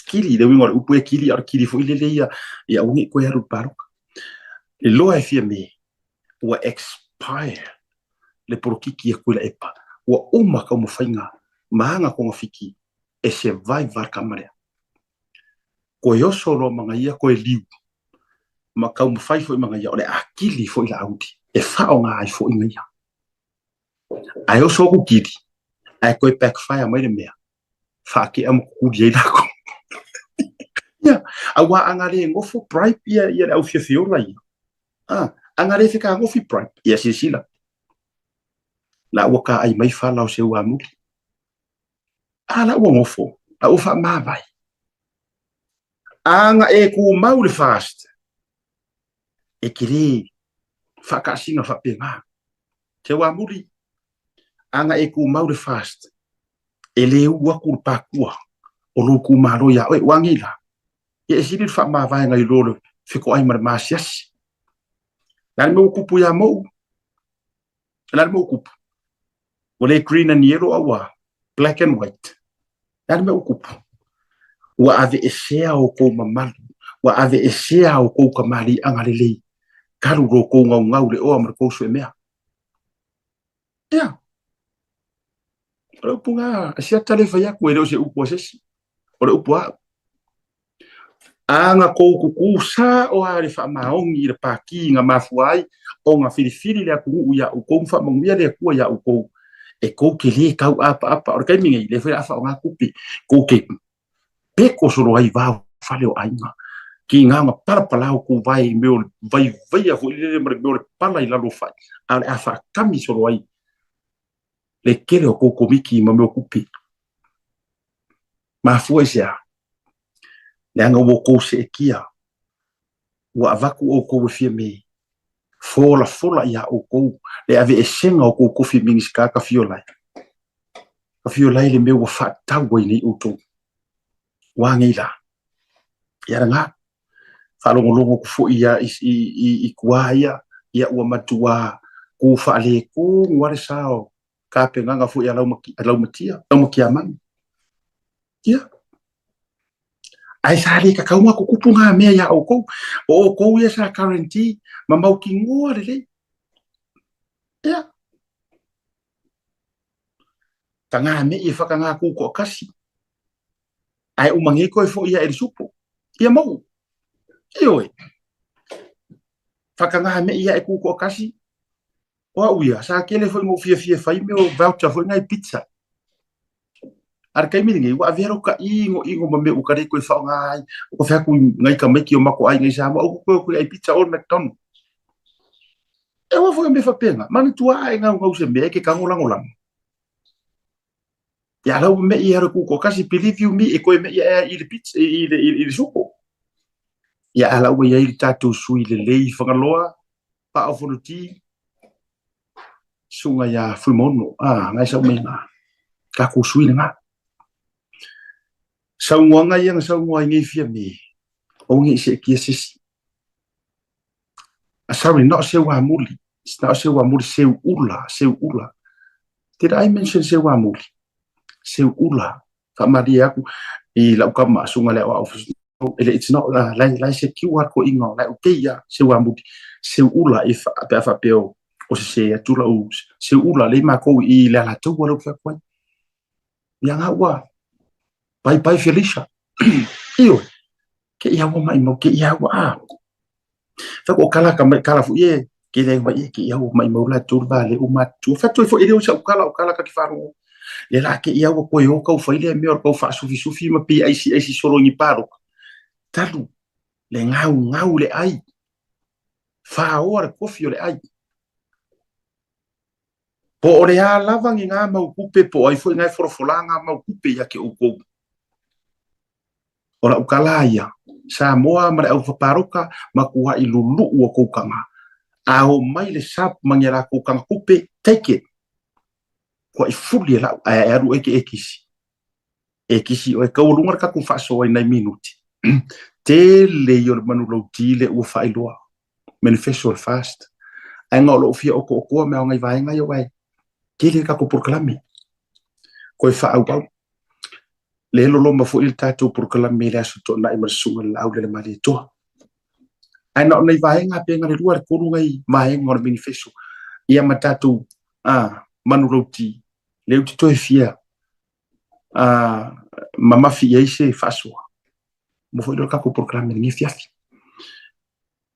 Kili, le uiga o le upu e kili, a o le kili foi lele ia, ia aua ne i toe alu i le palota. Iloa e Fiame, ua expire le polokiki a Tuilaepa, ua uma taumafaiga ma aga togafiti e survive le tama lea. Toe oso loa ma ia toe liu, ma taumafai foi ma ia, o le a kili foi Laauli, e faaaoga ai foi ia. Ae oso atu kili, ae toe backfire mai le mea, faatea ma kukuli ai lākou. Ia, auā a na le nofo bribe ia, ia le au fiafiola ia. Ah, a na le fekāgofi bribe, ia silasila. La ua kāʻai mai fala o Seuamuli. A la ua nofo, la ua faamavae. A na e tumau le fast, e te lē faakaasina faapena. Seuamuli, a na e tumau le fast, e le ulu atu le pakua o lou itumalo iā oe, ua nei la, ia e sili le faamavaega i lo le fetoai ma le maasiasi. O le a le mea ua tupu iā Mou? O le a le mea ua tupu? Ua le green and yellow a ua black and white. O le a le mea ua tupu? Ua aveesea outou mamalu, ua aveesea outou kamaliiaga lelei, talu lo outou gaugau i le oa ma le tou suemea. Ia, o le upu lena, a siata le fai atu, e le o se upu a se isi, o le upu a au. A na kou kukū sao lava i le faamaoni i le pākī na mafua ai ona filifili le atunuu iā outou ma faamanuia le Atua iā outou, e tou te lē tau'apaapa. O le taimi nei, lea foi o le a faaaoga tupe, tou te peko solo ai i va o fale o aiga. Tiga ona palapala outou vae i mea o le vaivaia foi lele ma le mea o le pala i lalo o fai, a o le a faakami solo ai le tele o tou komiti ma mea o tupe. Mafua i se a? Leaga ua outou seetia, ua avatu outou e Fiame folafola iā outou le aveesega o tou tofi Minisita Tafiolai. Tafiolai le mea ua faatau ai nei outou. Ua nei la? Ia lena. Faalogologo atu foi ia i, i, i, i tuā ia, ia ua matua kū faaletonu lava le sa o tapenaga foi a Laumatia, Laumatiamanu. Ia. Ae sa le tatau ona tutupu ngā mea iā outou. O outou ia sa guarantee ma mautinoa lelei. Ia. Ka ngā mei e whakangā kūtoakasi. Ae uma nei koe foi ia e le supo. Ia mau. Ioe. Whakangā mei ia e kūtoakasi. O au ia, sa kele foi mo fiafia fai mea o voucher foi ngai pizza. A le taimi lenei, ua avea lou taʻigoʻigo ma mea ua ka le toe faaaoga ai, o ka fai atu i ngai tamaiti o matou aiga i Samoa, aua koe o koe ai pizza old McDonald. E aua foi o mea faapena, manatua a e gaugau se mea e ke kagolagolago. Ia lau meʻi e alu kuko kasi, believe you me, e koe meʻi ae i le pizza, i le, i le supo. Ia a lau ua iai le tatou sui lelei i Fagaloa, Paa o Fonoti, susuga ia Fuimaono, a, ngai sau mai ina, tatou sui lena. Saunoaga ia na saunoa ai nei Fiame, aua ne i seetia se isi. Sorry, not Seuamuli. It's not Seuamuli, Seuula, Seuula. Did I mention Seuamuli? Seuula. Faamalie aku i lau kama suga le aoao it's not lai lai se QR ko inga lai okay ia Seuamuli. Seuula if pe a faapea o sese atu lau Seuula le makou i le Alataua lea ou te fai atu ai. Ia nga ua bye bye Felicia. Ioe. Ke ia ua mai mau ke ia ua a. Fa ko kala ka mai kala fu ye ke le mai ye ke ia ua mai mau la tu va le uma tu fa tu fo ile o sa kala o kala ka ki faru. Le la ke ia ua koe o kau fai le me o kau fa sufi sufi ma pi ai si ai si solo ni paro. Talu le ngau ngau le ai. Fa o le kofi o le ai. Po o le a lava ngi ngā mau kupe po o ai foi ngae folafola ngā mau kupe ia ke oukou. O la'u kala ia, Samoa ma le aufaparoka ma kua'i lulu'u o kou kaga. A o mai le sap ma ngi a lakou kaga kupe, take it. Kua'i fuli e la'u ae ae alu oe ke e kisi. E kisi oe kaualuga le kakou faasoa i nai minuti. Tele ia o le manulauti le ua faailoa. Manifesto o le FAST. Ae na o lou fia okookoa mea o ngai vaega ia aua e tele le tatou polokalame. Koe faaauau. Le loloma foi le tatou polokalame i le Aso Toonai ma le Susuga i le Laau Lele Malietoa. Ae na o nai vaega pe na le 2 le 3 ngai vaega o le manifesto ia ma tatou manulauti lea ou te toe fia mamafi i ai se faasoa mo foi lea o le tatou polokalame i lenei afiafi.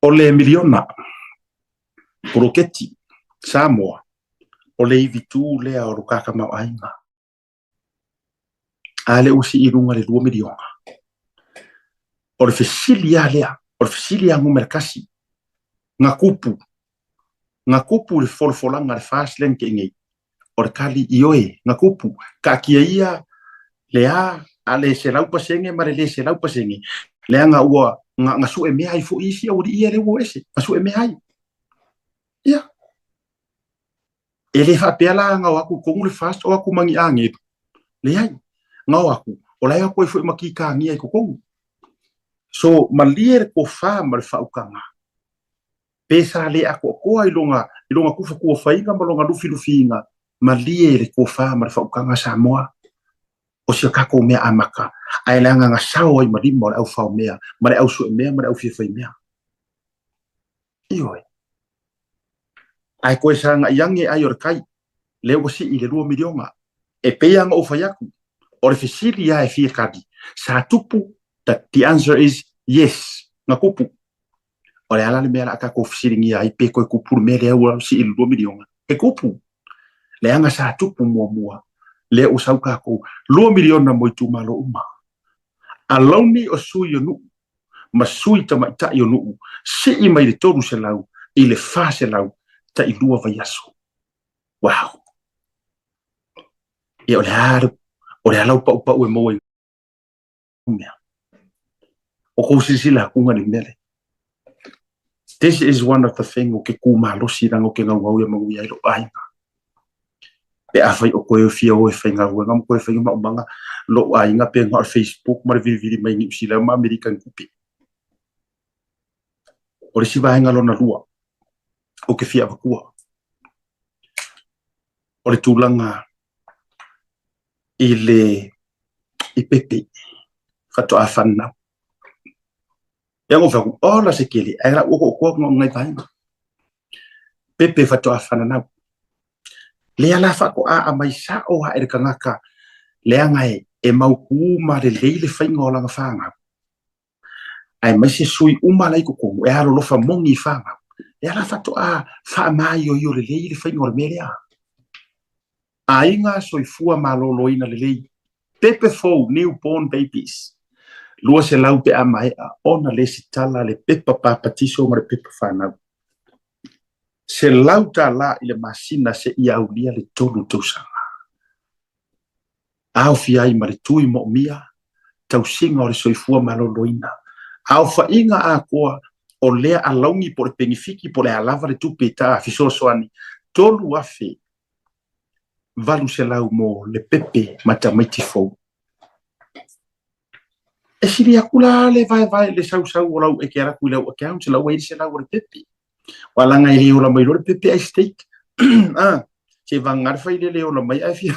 O le miliona poloketi Samoa, o le ivi tū lea o lo ka tamaoaiga. A lea ua sii i luga le 2 miliona. O le fesili lava lea, o le fesili lava numera tasi, na tupu, na tupu le folafolaga a le FAST lea na tea nei, o le tali, ioe, na tupu. Taatia ia le a a le 100% ma le le 100%, leaga ua na, na sue mea ai foi isi aualii ia lea ua o ese, na sue mea ai. Ia. E le faapea la na o atu i totonu le FAST o atu ma ni agelu. Leai. Na o atu, o la e o atu ai foi ma kikagia i totonu. So, malie le tofa ma le faautaga. Pe sa le atoatoa i lona, i lona tufatua-faiga ma lona lufilufiina, malie le tofa ma le faautaga Samoa. O si a tatou mea amata, ae leaga na sao ai ma lima o le au fao mea, ma le au sue mea, ma le au fia fai mea. Ioe. Ae koe sagai age ai o le kai, lea ua sii i le 2 miliona. E pei lava ona ou fai atu, o le fesili lava e fia kali, sa tupu? The answer is yes, na tupu. O le a la le mea o le a tatou fesiligia ai pe toe tupu le mea lea ua sii i le 2 miliona? E tupu. Leaga sa tupu muamua, lea ua sau tatou 2 miliona mo itumalo uma. Alauni o sui o nuu ma sui tamaitai o nuu, sii mai le 300 i le 400 tai lua vaiaso. Wow! Ia o le a, o le a lau paupau e maua i mea. O kou silasila atu i le mea lea. This is one of the thing o ke kū malosi leaga o ke gaugau ia manuia ai lou aiga. Pe afai o koe o fia o e faigaluega ma koe e fai maumaga lou aiga pe na o le Facebook ma le vilivili mai Niu Sila ma Amerika ni tupe. O le isi vaega lona lua o ke fia avatua o le tulaga i le i pepe faatoa fanau. Ia ngo fai atu, ola se kele, ae la ua kokoa ngo ngai vaega. Pepe faatoa fananau. Lea la faatoa a mai sao ae le tagata leaga e, e mautu ma lelei le faiga o lana fanau. Aemaise sui uma la i totonu e alolofa moni i fanau. Lea la faatoa faamaioio lelei le faiga o le mea lea. Aiga soifua maloloina lelei. Pepe fou, new born babies. 200 pe a maea ona lesitala le pepa papatiso ma le pepa fanau. $100 i le masina seia aulia le 3 tausaga. Aofia ai ma le tui moomia, tausiga o le soifua maloloina. Aofaiga atoa o lea alauni po o le penefiti po o le a lava le tupe e ta fesoasoani, 3,800 mo le pepe ma tamaiti fou. E sili aku la le vaevae le sausau o lau e ke ala ku i lau account lau ai le 100 o le pepe. Ua laga e le ola mai loa le pepe ai steak. Ah, se vaga le failele e ola mai ae fia.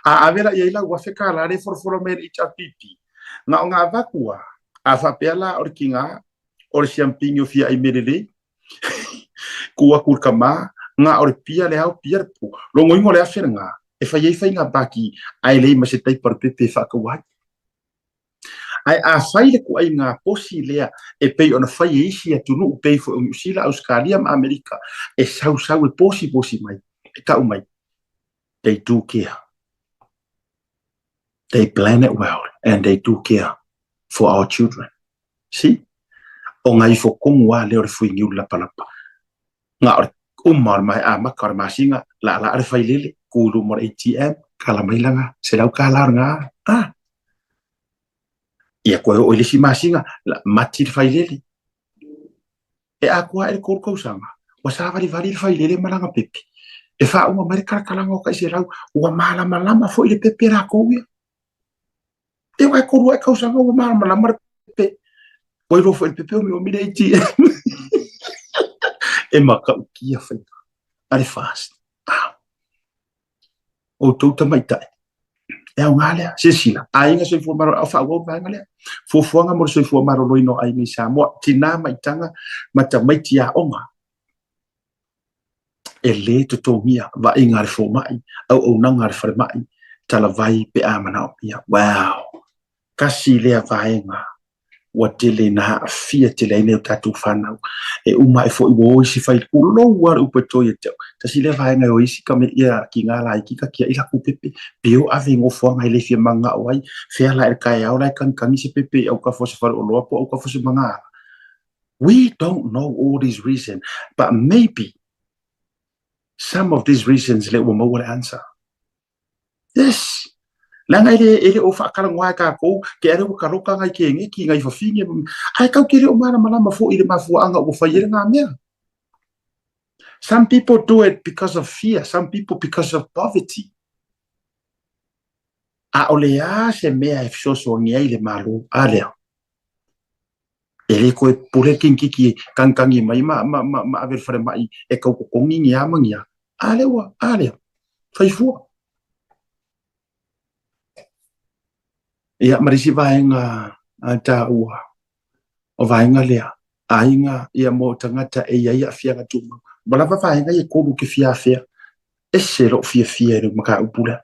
A ave la i ai lau $1000 le folafola mai e le HRPP. Na o ngā avatu a, a faapea la o le kiga o le siampigi o fia ai mea lelei. Ku aku i le kamā, ngā o le pia le ao pia le po. Logoina o le afe lena, e fai ai faiga paki ae leai ma se taipa o le pepe e faataua ai. Ae a fai le kuaiga posi lea e pei ona fai e isi atunuu pei foi o Niu Sila, Ausetalia ma Amerika, e sausau e posiposi mai, e tau mai, they do care. They plan it well and they do care for our children. See? O ngā ifo kongu a lea o le fui niu lapalapa. Ngā o le uma o le mai amaka o le masina, la la le failele, ku i luma o le ATM, kala mai langa, $100 o le ngā. Ah! Ia koe oo i le isi masina, la mati le failele. E atoa ae le 3 tausaga, ua savalivali le failele ma lana pepe. E faauma mai le kalakalaga o tai 100, ua malamalama foi le pepe latou ia. E ae 3 ae tausaga ua malamalama le pepe. Ua iloa foi le pepe omiomi le ATM. E matautia faiga a le FAST. Ah. Outou tamaitai, e aoga lea, silasila, aiga soifua malolo, au faaauau le vaega lea. Fuafuaga mo le soifua maloloina o aiga i Samoa, tinā maitaga ma tamaiti aoga. E lē totogia vaaiga a le fomai, auaunaga a le falemai, talavai pe a manaomia. Wow! Tasi lea vaega ua tele ina aafia tele ai nai o tatou fanau. E uma ae foi ua o isi fai kulou lava le upu e to ia te au. Tasi lea vaega e o isi ka me ia ki ngā laiti ka kiaʻi lakou pepe. Pe o ave i nofoaga e le fia manao ai, fea la e le taeao la e kagikangi se pepe i autafa o se faleoloa po o autafa o se magaala. We don't know all these reasons, but maybe some of these reasons lea ua maua le answer. Yes! Leaga e le, e le o faatalanoa e tatou, ke ale ua kaloka ngai keneki, ngai fafine, ae tatou te le o malamalama foi i le mafuaaga ua fai ai lena mea. Some people do it because of fear, some people because of poverty. A o le a se mea e fesoasoani ai le Malo, a lea. E le toe pule le kinikiki e kagikangi mai ma, ma, ma, ma ave i le falemai e tau totogi ni a ma ni a. A lea ua, a lea, fai fua. Ia, ma le isi vaega a taua, o vaega lea, aiga ia mo tagata e i ai aafiaga tumau. Ua lava vaega ia e 3 ou te fia afea. Ese lou fiafia i le mataupu lea.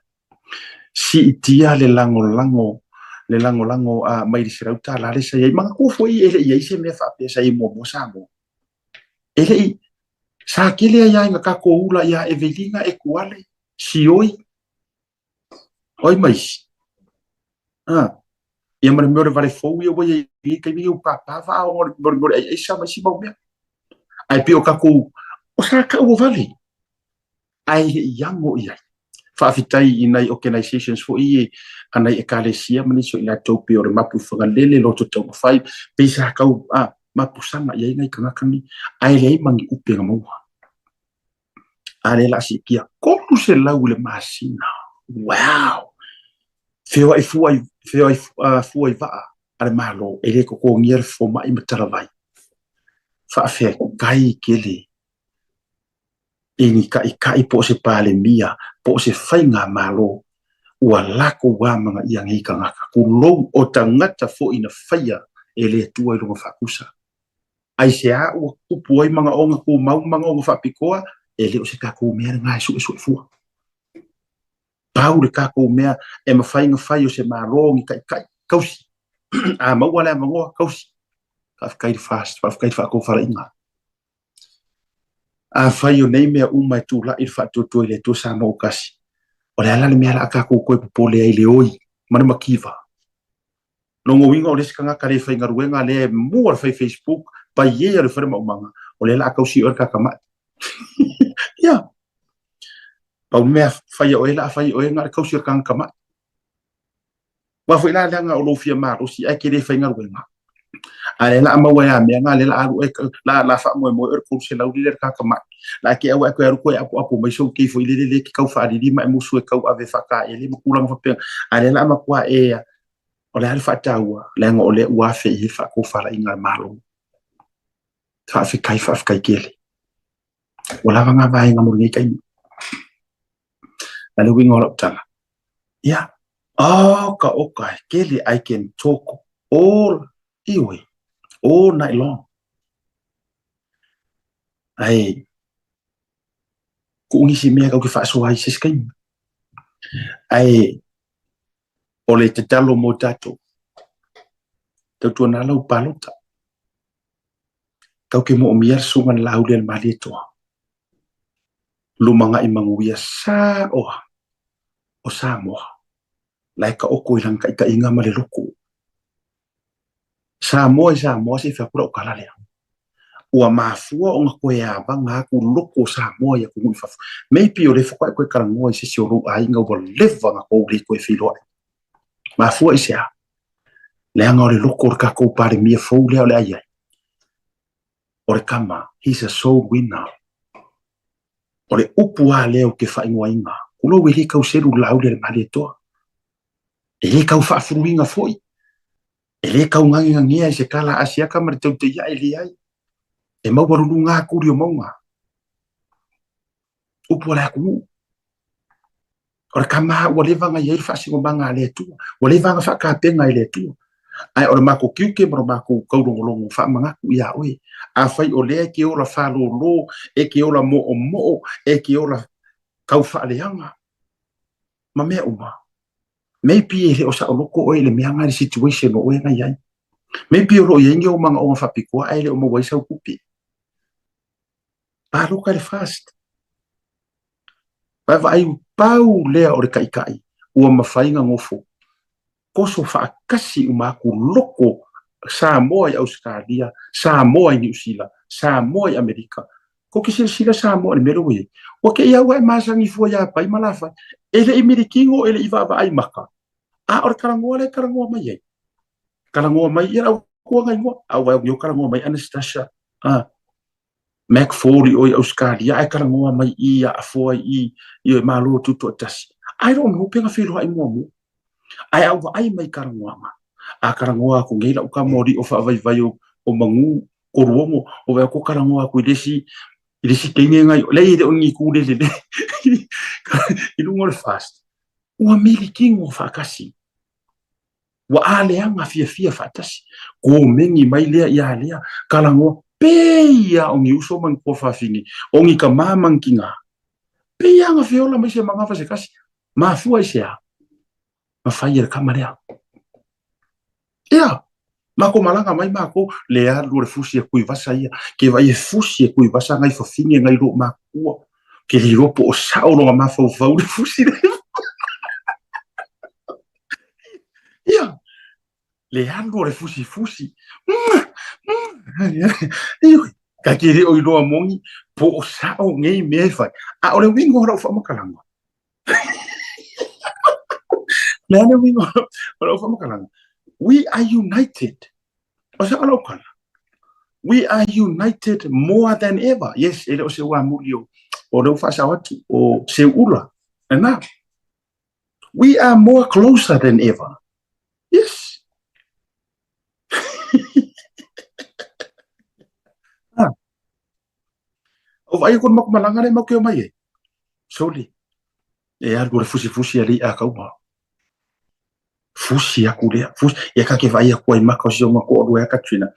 Siitia le lagolago le lagolago a mai le $100 lea sa i ai. Manatua foi e le i ai se mea faapea sa i ai muamua Samoa. E le i, sa tele ai lava ina tatou ula ia Evelina, Ekuale, Sioi, o ai ma isi? A, ia ma le mea o le vale fou ia ua i ai i lenei taimi nei ua pāpā vaa ona o le mea o le aiaisa ma isi mau mea. Ae pei o tatou, o sa tau o vale, ae le i ago i ai. Faafetai i nai organizations foi ia a nai ekalesia ma nisi o i latou pei o le Mapu i Fagalele, Loto Taumafai, pei sa tau a, mapusaga i ai nai tagata nei, ae leai ma ni upe na maua. A lea o le a siitia 300 i le masina. Wow! Feoai fua i, feoai fua i vaa a le Malo e le totogia le fomai ma talavai. Faafetai tele i ni taitai po o se Palemia po o se faigamalo ua latou amanaia nei tagata, tulou, o tagata foi na faia e le Atua i lona faatusa. Aisea ua tupu ai manaoga tumau ma manaoga faapitoa? E le o se tatou mea lena e suesue fua. Pau le tatou mea e mafai ona fai o se Malo ni taitai, tausi. A maua le avanoa, tausi. Faafetai le FAST, faafetai le faatofalaiga. Afai o nei mea uma e tulai le faatuatua i le Atua Samoa ua tasi, o le a la le mea o le a tatou toe popole ai i le oi ma le mativa? Lona uiga o le isi tagata le faigaluega lea e mua le fai Facebook, paia o le fale maumaga, o lea o le a tausi oe le tatamai. Ia, pau le mea fai a oe la a fai oe na o le tausi o le tagata mai. Aua foi la leaga o lou fia malosi ae e te le faigaluega. A lea la a maua ia mea nga lea la alu e la la faamoemoe oe le 300 lele le tagata mai. La ke aua e toe alu toe apoapo mai sou kei foi lele le ke tau faalili ma e musu e tau ave faataele ma tulaga faapena. A lea la a matua e. O le a le faataua, leaga o lea ua afe i ai le faatofalaiga a le Malo. Faafetai, faafetai tele. Ua lava ngā vaega mo lenei taimi. A le uiga o lau tala, ia, oka oka e tele I can talk all, ioe, all night long. Ae, kuu nisi mea kau ke faasoa ai se isi taimi. Ae, o le tatalo mo tatou, tautuana lau palota. Kau ke moomia le susuga na Laauli a le Malietoa. Lumanai manuia saoa o Samoa la e taoto i lana taitaiga ma le loto. Samoa i Samoa se i fai atu lau tala lea. Ua mafua ona toe avaga atu loko o Samoa i atunuu i fafo. Maybe o lea faatoa e toe talanoa i se isi o lou aiga ua leva ona tou le toe feiloai. Mafua i se a? Leaga o le loko o le tatou Palemia fou lea o le a i ai. O le tama, he's a soul winner. O le upu lava lea ou te faaigoaina, tulou e le tau selu le Laauli a le Malietoa. E le tau faafuluina foi. E le tau gagegagea i se tala a Asiata ma le teuteiaʻe e leai. E maualuluga lava tuli o mauga. Upu a le atunuu. O le tama ua leva ona i ai le faasinomaga a le Atua. Ua leva ona faatapena e le Atua. Ae o le matou tiute ma le matou taulogologo faamanatu iā oe. Afai o lea e te ola faalōlō, e te ola moomoo, e te ola taufaaleaga ma mea uma, maybe e le o saoloto oe i le mea na i le situation o oe na i ai. Maybe o lo o i ai ni ou manaoga faapitoa ae le o maua ai sau tupe. Palota i le FAST. Vaavaai pau lea o le taitai ua mafai ona nofo toso faatasi uma atu loko Samoa i Ausetalia, Samoa i Niu Sila, Samoa i Amerika. Kou te silasila Samoa i le mea lea ua i ai. Ua te i au e masani fua iā Pai ma Lafai. E le i milikino, e le i vaavaai maka. A o le talanoa lea e talanoa mai ai. Talanoa mai, ia lau kuaga igoa. A ua au talanoa mai Anastasia. Ah. Mac Foley o i Ausetalia ae talanoa mai i ia afoa i i o Malo Tutoatasi. I don't know pe na feiloai muamua. Ae a ou vaai mai i talanoaga, a talanoa atu nei lau tama o lio faavaivai o, o Manu Koluogo, o wea ko talanoa atu i le isi i le isi teine ngai, leai e le o ni kūlele le i luga o le FAST. Ua milikino faatasi. Ua aleaga fiafia faatasi. Komeni mai lea ia lea, talanoa, pei a o ni uso ma ni tuafafine, o ni tamā ma ni tinā. Pei a na feola mai se manawa se tasi, mafua i se a? Mafai e le tama lea. Ia, makou malaga mai makou, le alu o le fusi e Tuivasa ia, ke vaai e fusi e Tuivasa nai fafine nai loo matutua, ke le iloa po o sao lona mafaufau i le fusi lea. Ia, le alu o le fusifusi. Ioe, ka ke le o iloa moni po o sao nei mea e fai. A o le uiga o lau faamatalaga. Le a le uiga o lau faamatalaga. We are united. O sao lau tala. We are united more than ever. Yes, e le o se ua muli o, o lea ua faasao atu, o Seuula. Lena. We are more closer than ever. Yes. ah. O vaai ko maku malanga le mau mai e. Soli. E alu le fusi fusi ali a kaua. Fusi aku lea. Fusi. E ka ke vai aku ai maka o si o mako o lua Katrina.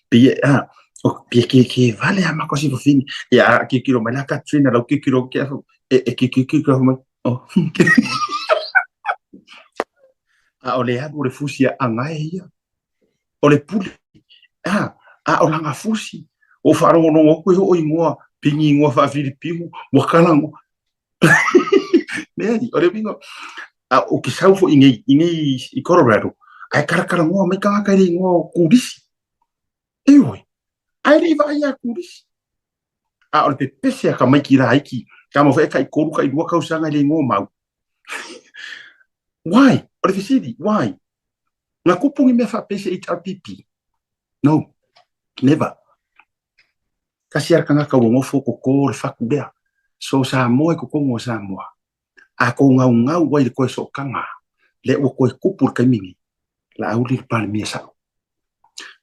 Pie a. O pie ke ke vale a maka o si fafini. E a ki kilo mai la Katrina lau ki kilo ke e e ki ki ki mai. Oh. A o le alu o le fusi a angae ia. O le pule. A, a o langa fusi. O whaarongorongo aku e ho o ingoa, pingi ingoa whaafilipimu, ua kalango. Leai, o le uiga, a o ke sau foi i nei, i nei i Colorado, ae kalakalangoa mai tagata i le igoa o Kulisi. Ioe, ae le i vaai ia Kulisi. A o le pepese a tamaiti laiti, tama foi e taitolu, tailua tausaga i le igoa o Mau. Why? O le fesili, why? Na tupu ni mea faapea i se HRPP? No, never. Tasi a le tagata ua nofo toto le fatu lea. So Samoa i totonu o Samoa. A kou gaugau ai i le toe sootaga, lea ua toe tupu i le taimi nei. Laauli le Palemia sa'o.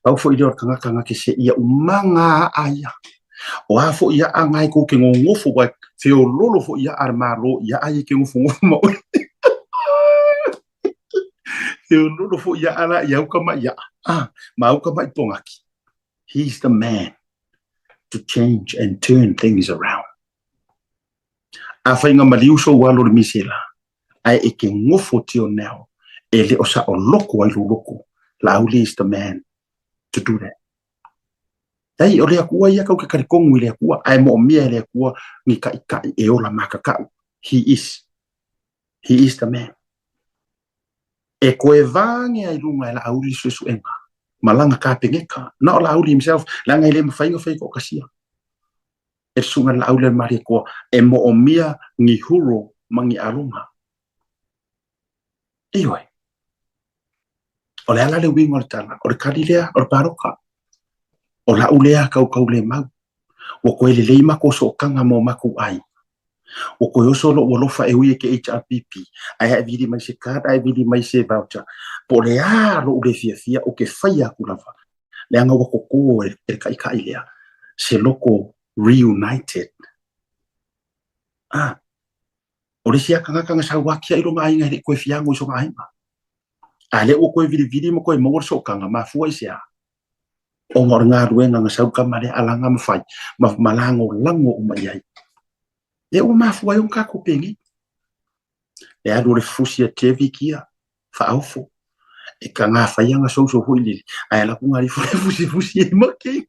Pau foi lea o le tagata na te seia umaga a'a ia. O a foi a'a na e kou te gogofo uae feololo foi a'a a le Malo i a'a ia e te gofogofu ma oe. Feololo foi a'a la i au tama'i a'a, ah, ma au tama'i pogaki. He's the man to change and turn things around. Afai na maliu sou alo i le misela, ae e te gofo tio now, e le o saoloko ai lou loko, Laauli is the man to do that. Leai, o le Atua ia, kau ke talitonu i le Atua, ae moomia e le Atua ni taʻitaʻi e ola makakau. He is. He is the man. E koe vāge ai luga e Laauli suesuega ma lana kapeneta, not Laauli himself, leaga e le mafai ona fai toatasia. E le susuga i le Laauli a le Malietoa e moomia ni huro ma ni aloga. Ioe. O le a la le uiga o le tala? O le kali lea, o le paloka. O la'u lea kaukaulemau. Ua koe lelei makou sootaga mo makou aiga. Ua koe oso lo'u alofa e ui e ke HRPP, ae a e vili mai se card, a e vili mai se voucher. Po o le a lo'u le fiafia, ou te faia aku lava. Leaga ua koko e le taʻitaʻi lea se loko reunited. Ah, o le isi lava tagata na sau atiaʻi lona aiga e le i toe fiago i sona aiga. A lea ua toe vilivili ma toe maua le sootaga, mafua i se a? Ona o le galuega na sau tama lea alaga ma fai, ma, ma lagolago uma i ai. Lea ua mafua ai ona tatou penei. Le alu o le fusi a Jevic ia, faaofo. E ka ngā whai anga sousou foi lele. Ae ala ku ngā rifo le fusi fusi e make.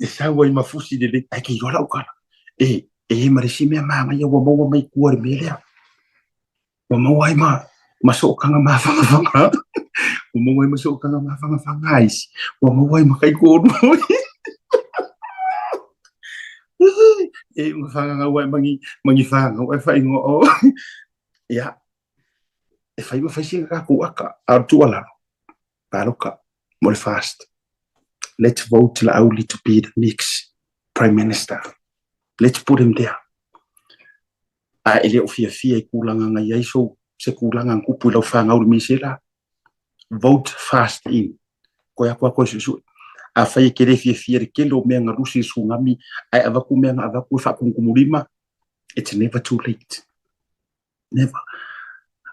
E sau ai ma fusi lele. Ae ke iloa lau tala. E, e ma le isi mea manaia ua maua mai tua i le mea lea. Ua maua ai ma, ma sootaga mafagafaga. Ua maua ai ma sootaga mafagafaga a isi. Ua maua ai ma kaikuolua. E ma whangangau ai mangi, mangi whangau ai whaingoa o. Ia, e whai ma whai singa kākou aka, a o tuualalo, paloka, mo le fast. Let's vote Laauli to be the next Prime Minister. Let's put him there. A e le o fiafia i kūlanga na i ai sou, se kūlanga na tupu i lau whāngau le misela, vote fast in. Koe aku a koe suesue. Afai e ke le fiafia le tele o mea na lusi i le tsunami, ae avatu mea na avatu e faakumukumulima, it's never too late. Never.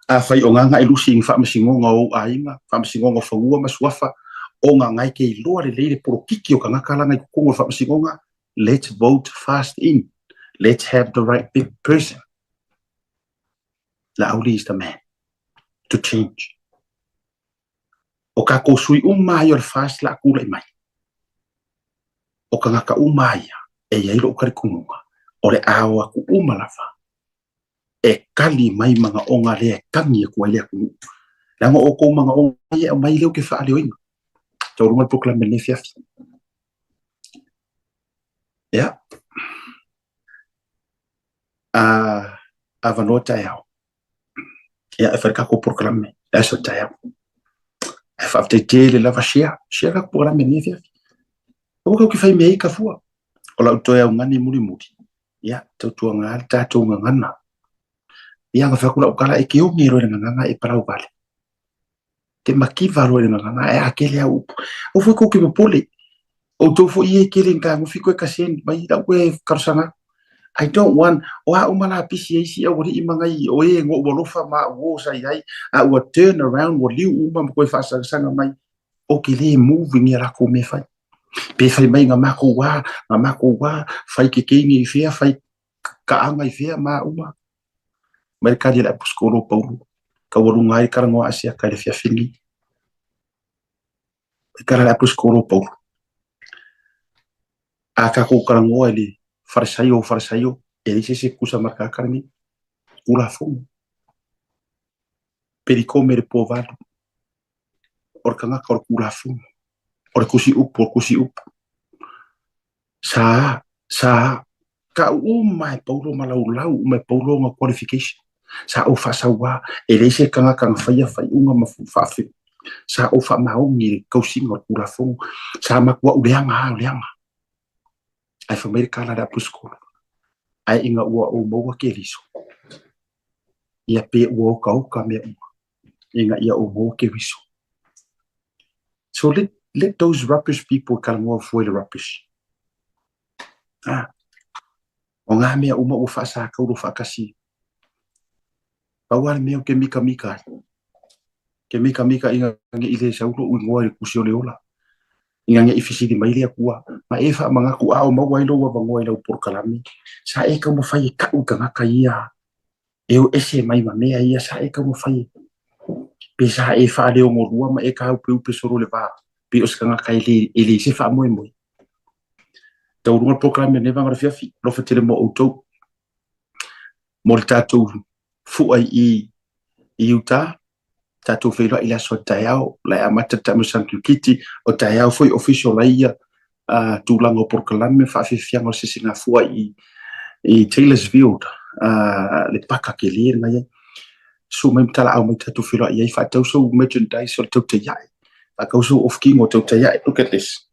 Afai o ngā e lusi i ngā faamasinoga o ou aiga, faamasinoga o fanua ma suafa, o ngā ngai ke iloa lelei le polokiki o tagata la ngai totonu o le faamasinoga, let's vote fast in. Let's have the right big person. Laauli is the man to change. O kākou sui uma ia o le FAST la a tulai mai, o tagata uma ia e i ai lo'u talitonuga, o le a o atu uma lava e kali mai manaʻoga lea e tagi atu ai le atunuu. Leaga o outou manaʻoga ia e aumai lea ou te faaleoina. Taualuga le polokalame i lenei afiafi. Ia. A avanoa taeao. Ia, e fai le tatou polokalame le aso taeao. Ae faafetai tele lava share, share tatou polokalame i lenei afiafi. Aua tatou te fai mea ai ka fua. O lau toe augani mulimuli, ia, tautuaga le tatou gagana. Ia, na fai atu lau tala, e ke oge loa i le gagana e palau vale. Te makiva loa i le gagana, ae a kele au upu. Aua foi kou ke popole. Outou foi ia e kele fetagofi koe kaseni mai lau koe talosaga atu. I don't want, o a uma lapisi e isi aualii ma nai o e na ou alofa ma au uō sa i ai, a ua turn around, ua liu uma ma koe faasagasaga mai, ou ke le move i nia lakou mea fai. Pe fai mai na makou wā, na makou wā, fai ke keini i whea, fai kaaga i whea, ma uma. Mai le kali a le aposetolo o Paulo, taualuga ai le talanoa a Asiata i le afiafi lenei. E tala le aposetolo o Paulo. A tatou talanoa i le Farisaio o Farisaio, e leai se isi e tutusa ma le tagata lenei. Tulafono. Pelikome le povalu. O le tagata o le Tulafono. O le tusi upu, o le tusi upu. Sa, sa, tau uma e Paulo ma laulau uma e Paulo ona qualification. Sa ou faasauā, e leai se tagata na faia faaiuga ma faafe. Sa ou faamaoni i le tausiga o le Tulafono. Sa matua'u leaga lava o leaga. Ae fai mai le tala a le aposetolo, ae ina ua ou maua Keriso. Ia pe ua okaoka mea uma ina ia ou maua Keriso. So let, let those rubbish people kalagoa fua i le rubbish. Ah, o ngā mea uma ua faasākauro faatasi. Pau lava le mea ou te mikamika ai. Ke mikamika ina ne i le sau lo'u igoa i le kusi o le ola. Ina ne i fesili mai le Atua, ma e faamanatu a o maua ai lou avanoa i lau polokalame, sa e taumafai e ta'u i tagata ia e o ese mai ma mea ia sa e taumafai e pe sa e faaleogolua ma e tāupeupe solo le va pei o se tagata e le e leai se faamoemoe. Taualuga le polokalame lenei vaega o le afiafi, alofa tele mo outou. Mo le tatou fua i i Utah, tatou feiloai i le aso a taeao, la e amata le taamilosaga kirikiti, o taeao foi official ai ia tulaga o polokalame ma faafiafiaga o le sisigafua i i Taylorsville, le paka tele lena e i ai. Susu mai ma talaau mai tatou feiloai i ai, faatau sou merchandise o le tautai ae, faatau sou off-kino o tautai ae, look at this.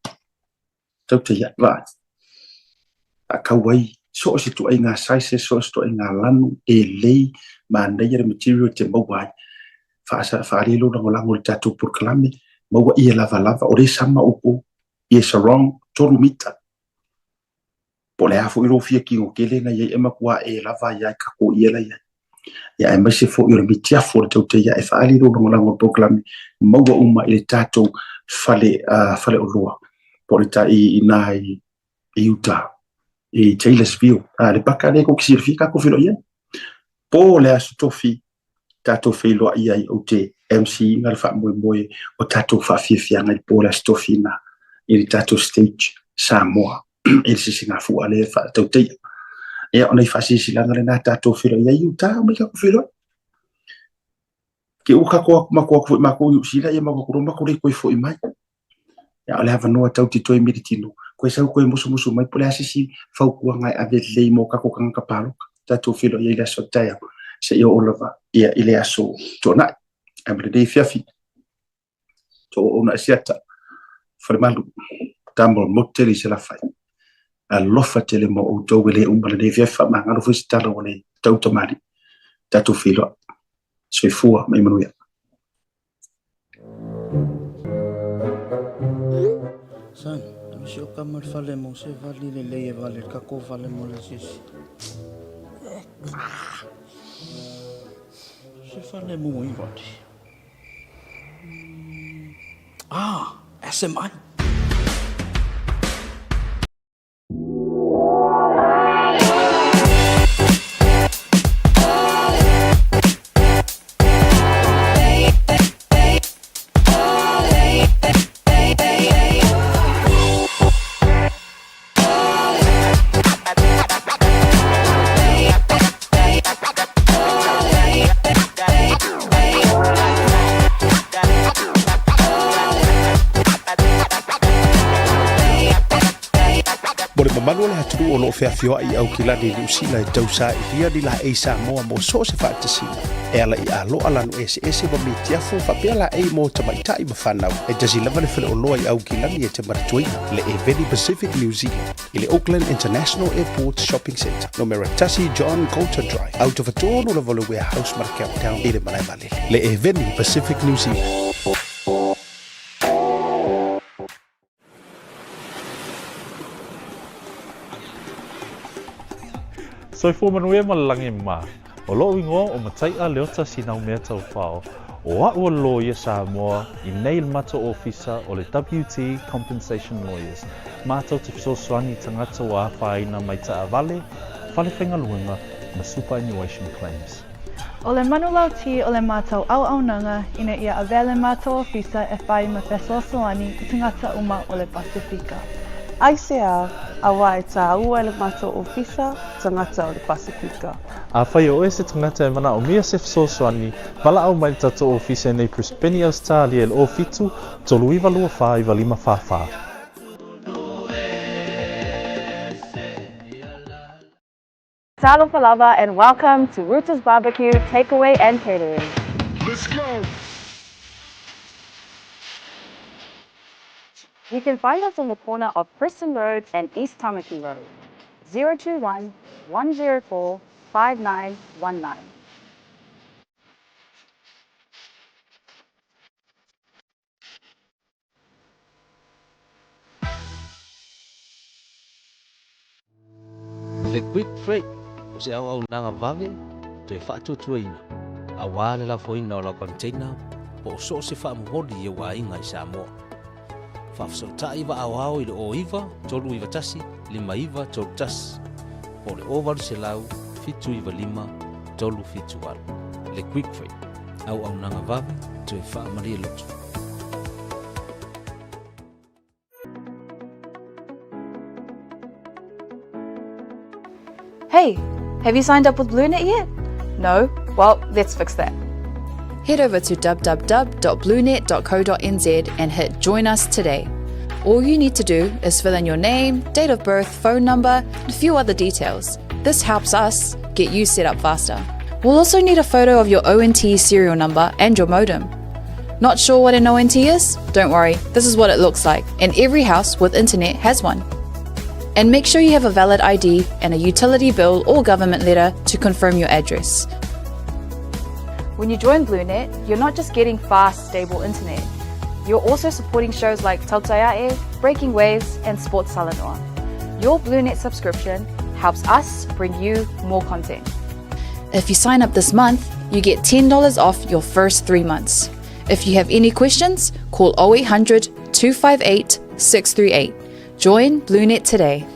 Tautai ae, vaai. Faatau ai so o se ituaiga sizes, so o se ituaiga lanu, e lelei, manaia le material e te maua ai. Faaali lou lagolago i le tatou polokalame, maua ie lavalava, o lea e sama outou, ie sarong, 3 mita. Po o le a foi lou fia kino tele na i ai, e matua e lava ai lava i tatou ie la i ai. Ia aemaise foi o le mitiafu o le tautai ae faaali lou lagolago i le polokalame, maua uma i le tatou fale, faleoloa po o le ta i ina i i Utah, i Taylorsville. A, le paka lea tou te silafia tatou feiloai ai. Po le Aso Tofi tatou feiloai ai ou te MC ina le faamoemoe o tatou faafiafiaga i le po le Aso Tofi ina i le tatou stage Samoa i le sisigafua lea e faatautaia. Ia, o nai faasilasilaga lena tatou feiloai ai i Utah, omai tatou feiloai. Ke ua tatou atu matou atu foi matou i Niu Sila ia matou atu loa matou le toe foi mai. Ia o le avanoa tau te toe militino, koe sau koe musumusu mai po o le a se isi fautuaga e ave lelei mo tatou tagata palota. Tatou feiloai ai i le aso taeao seia oo lava ia i le aso Toonai. Ae mo lenei afiafi, to auauna Asiata, Falemalu, tama o le motu tele i Salafai. Alofa tele mo outou e le uma lenei afiafi, faamagalo foi se tala ua le tau tamalii. Tatou feiloai. Soifua ma ia manuia. Son, alu si o kama le fale mo se vali lelei e vale le kako fale mo le asiasi. Se fale mo i vali. Ah, SMI. Mo le mamalu o le atunuu o lo o feafioai i Aukilani i Niu Sila e tausailia ni laei Samoa mo so o se faatasiga, e ala i aloa lanu eseese ma mitiafu faapea laei mo tamaitai ma fanau. E tasi lava le faleoloa i Aukilani e te manatuaina, le Eveni Pacific New Zealand, i le Auckland International Airport Shopping Centre, numera 1 John Coulter Drive, autafa tonu lava o le Warehouse ma le Countdown i le malae vaalele. Le Eveni Pacific New Zealand. Soifua manuia ma le lagi mā. O lo'u igoa o Matai'a Leota Sinaumea Taufao. O a'u o le loia Samoa i nei le matou ofisa o le WT Compensation Lawyers. Matou te fesoasoani i tagata ua afaina mai taavale, fale faigaluega ma superannuation claims. O le manulauti o le matou auaunaga ina ia avea le matou ofisa e whai ma fesoasoani i tagata uma o le Pasifika. Aisea, auā e tāua e le matou ofisa tagata o le Pasifika. Afai o oe se tagata e manaomia se fesoasoani, valaau mai le tatou ofisa i nei Brisbane, Ausetalia i le 07 39 24 95 44. Talofa lava and welcome to Ruta's Barbecue Takeaway and Catering. Let's go! You can find us on the corner of Preston Road and East Tamaki Road. 021 104 5919. Le Quick Freight o se auaunaga vave toe faatuatuaina aua le lafoina o lau container po o so o se faamomoli i ou aiga i Samoa. Faafesootai vaa aoao i le 09 391 5931 po o le 0800 795 378. Le Quick Freight, auaunaga vave toe faamalie loto. Hey, have you signed up with BlueNet yet? No? Well, let's fix that. Head over to www.bluenet.co.nz and hit Join Us Today. All you need to do is fill in your name, date of birth, phone number, and a few other details. This helps us get you set up faster. We'll also need a photo of your ONT serial number and your modem. Not sure what an ONT is? Don't worry, this is what it looks like, and every house with internet has one. And make sure you have a valid ID and a utility bill or government letter to confirm your address. When you join BlueNet, you're not just getting fast, stable internet. You're also supporting shows like Tautaiae, Breaking Waves, and Sports Salanoa. Your BlueNet subscription helps us bring you more content. If you sign up this month, you get $10 off your first three months. If you have any questions, call 0800 258 638. Join BlueNet today.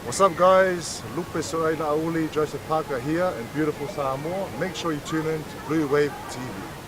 What's up guys? Lupe Soaila Auli, Joseph Parker here in beautiful Samoa. Make sure you tune in to Blue Wave TV.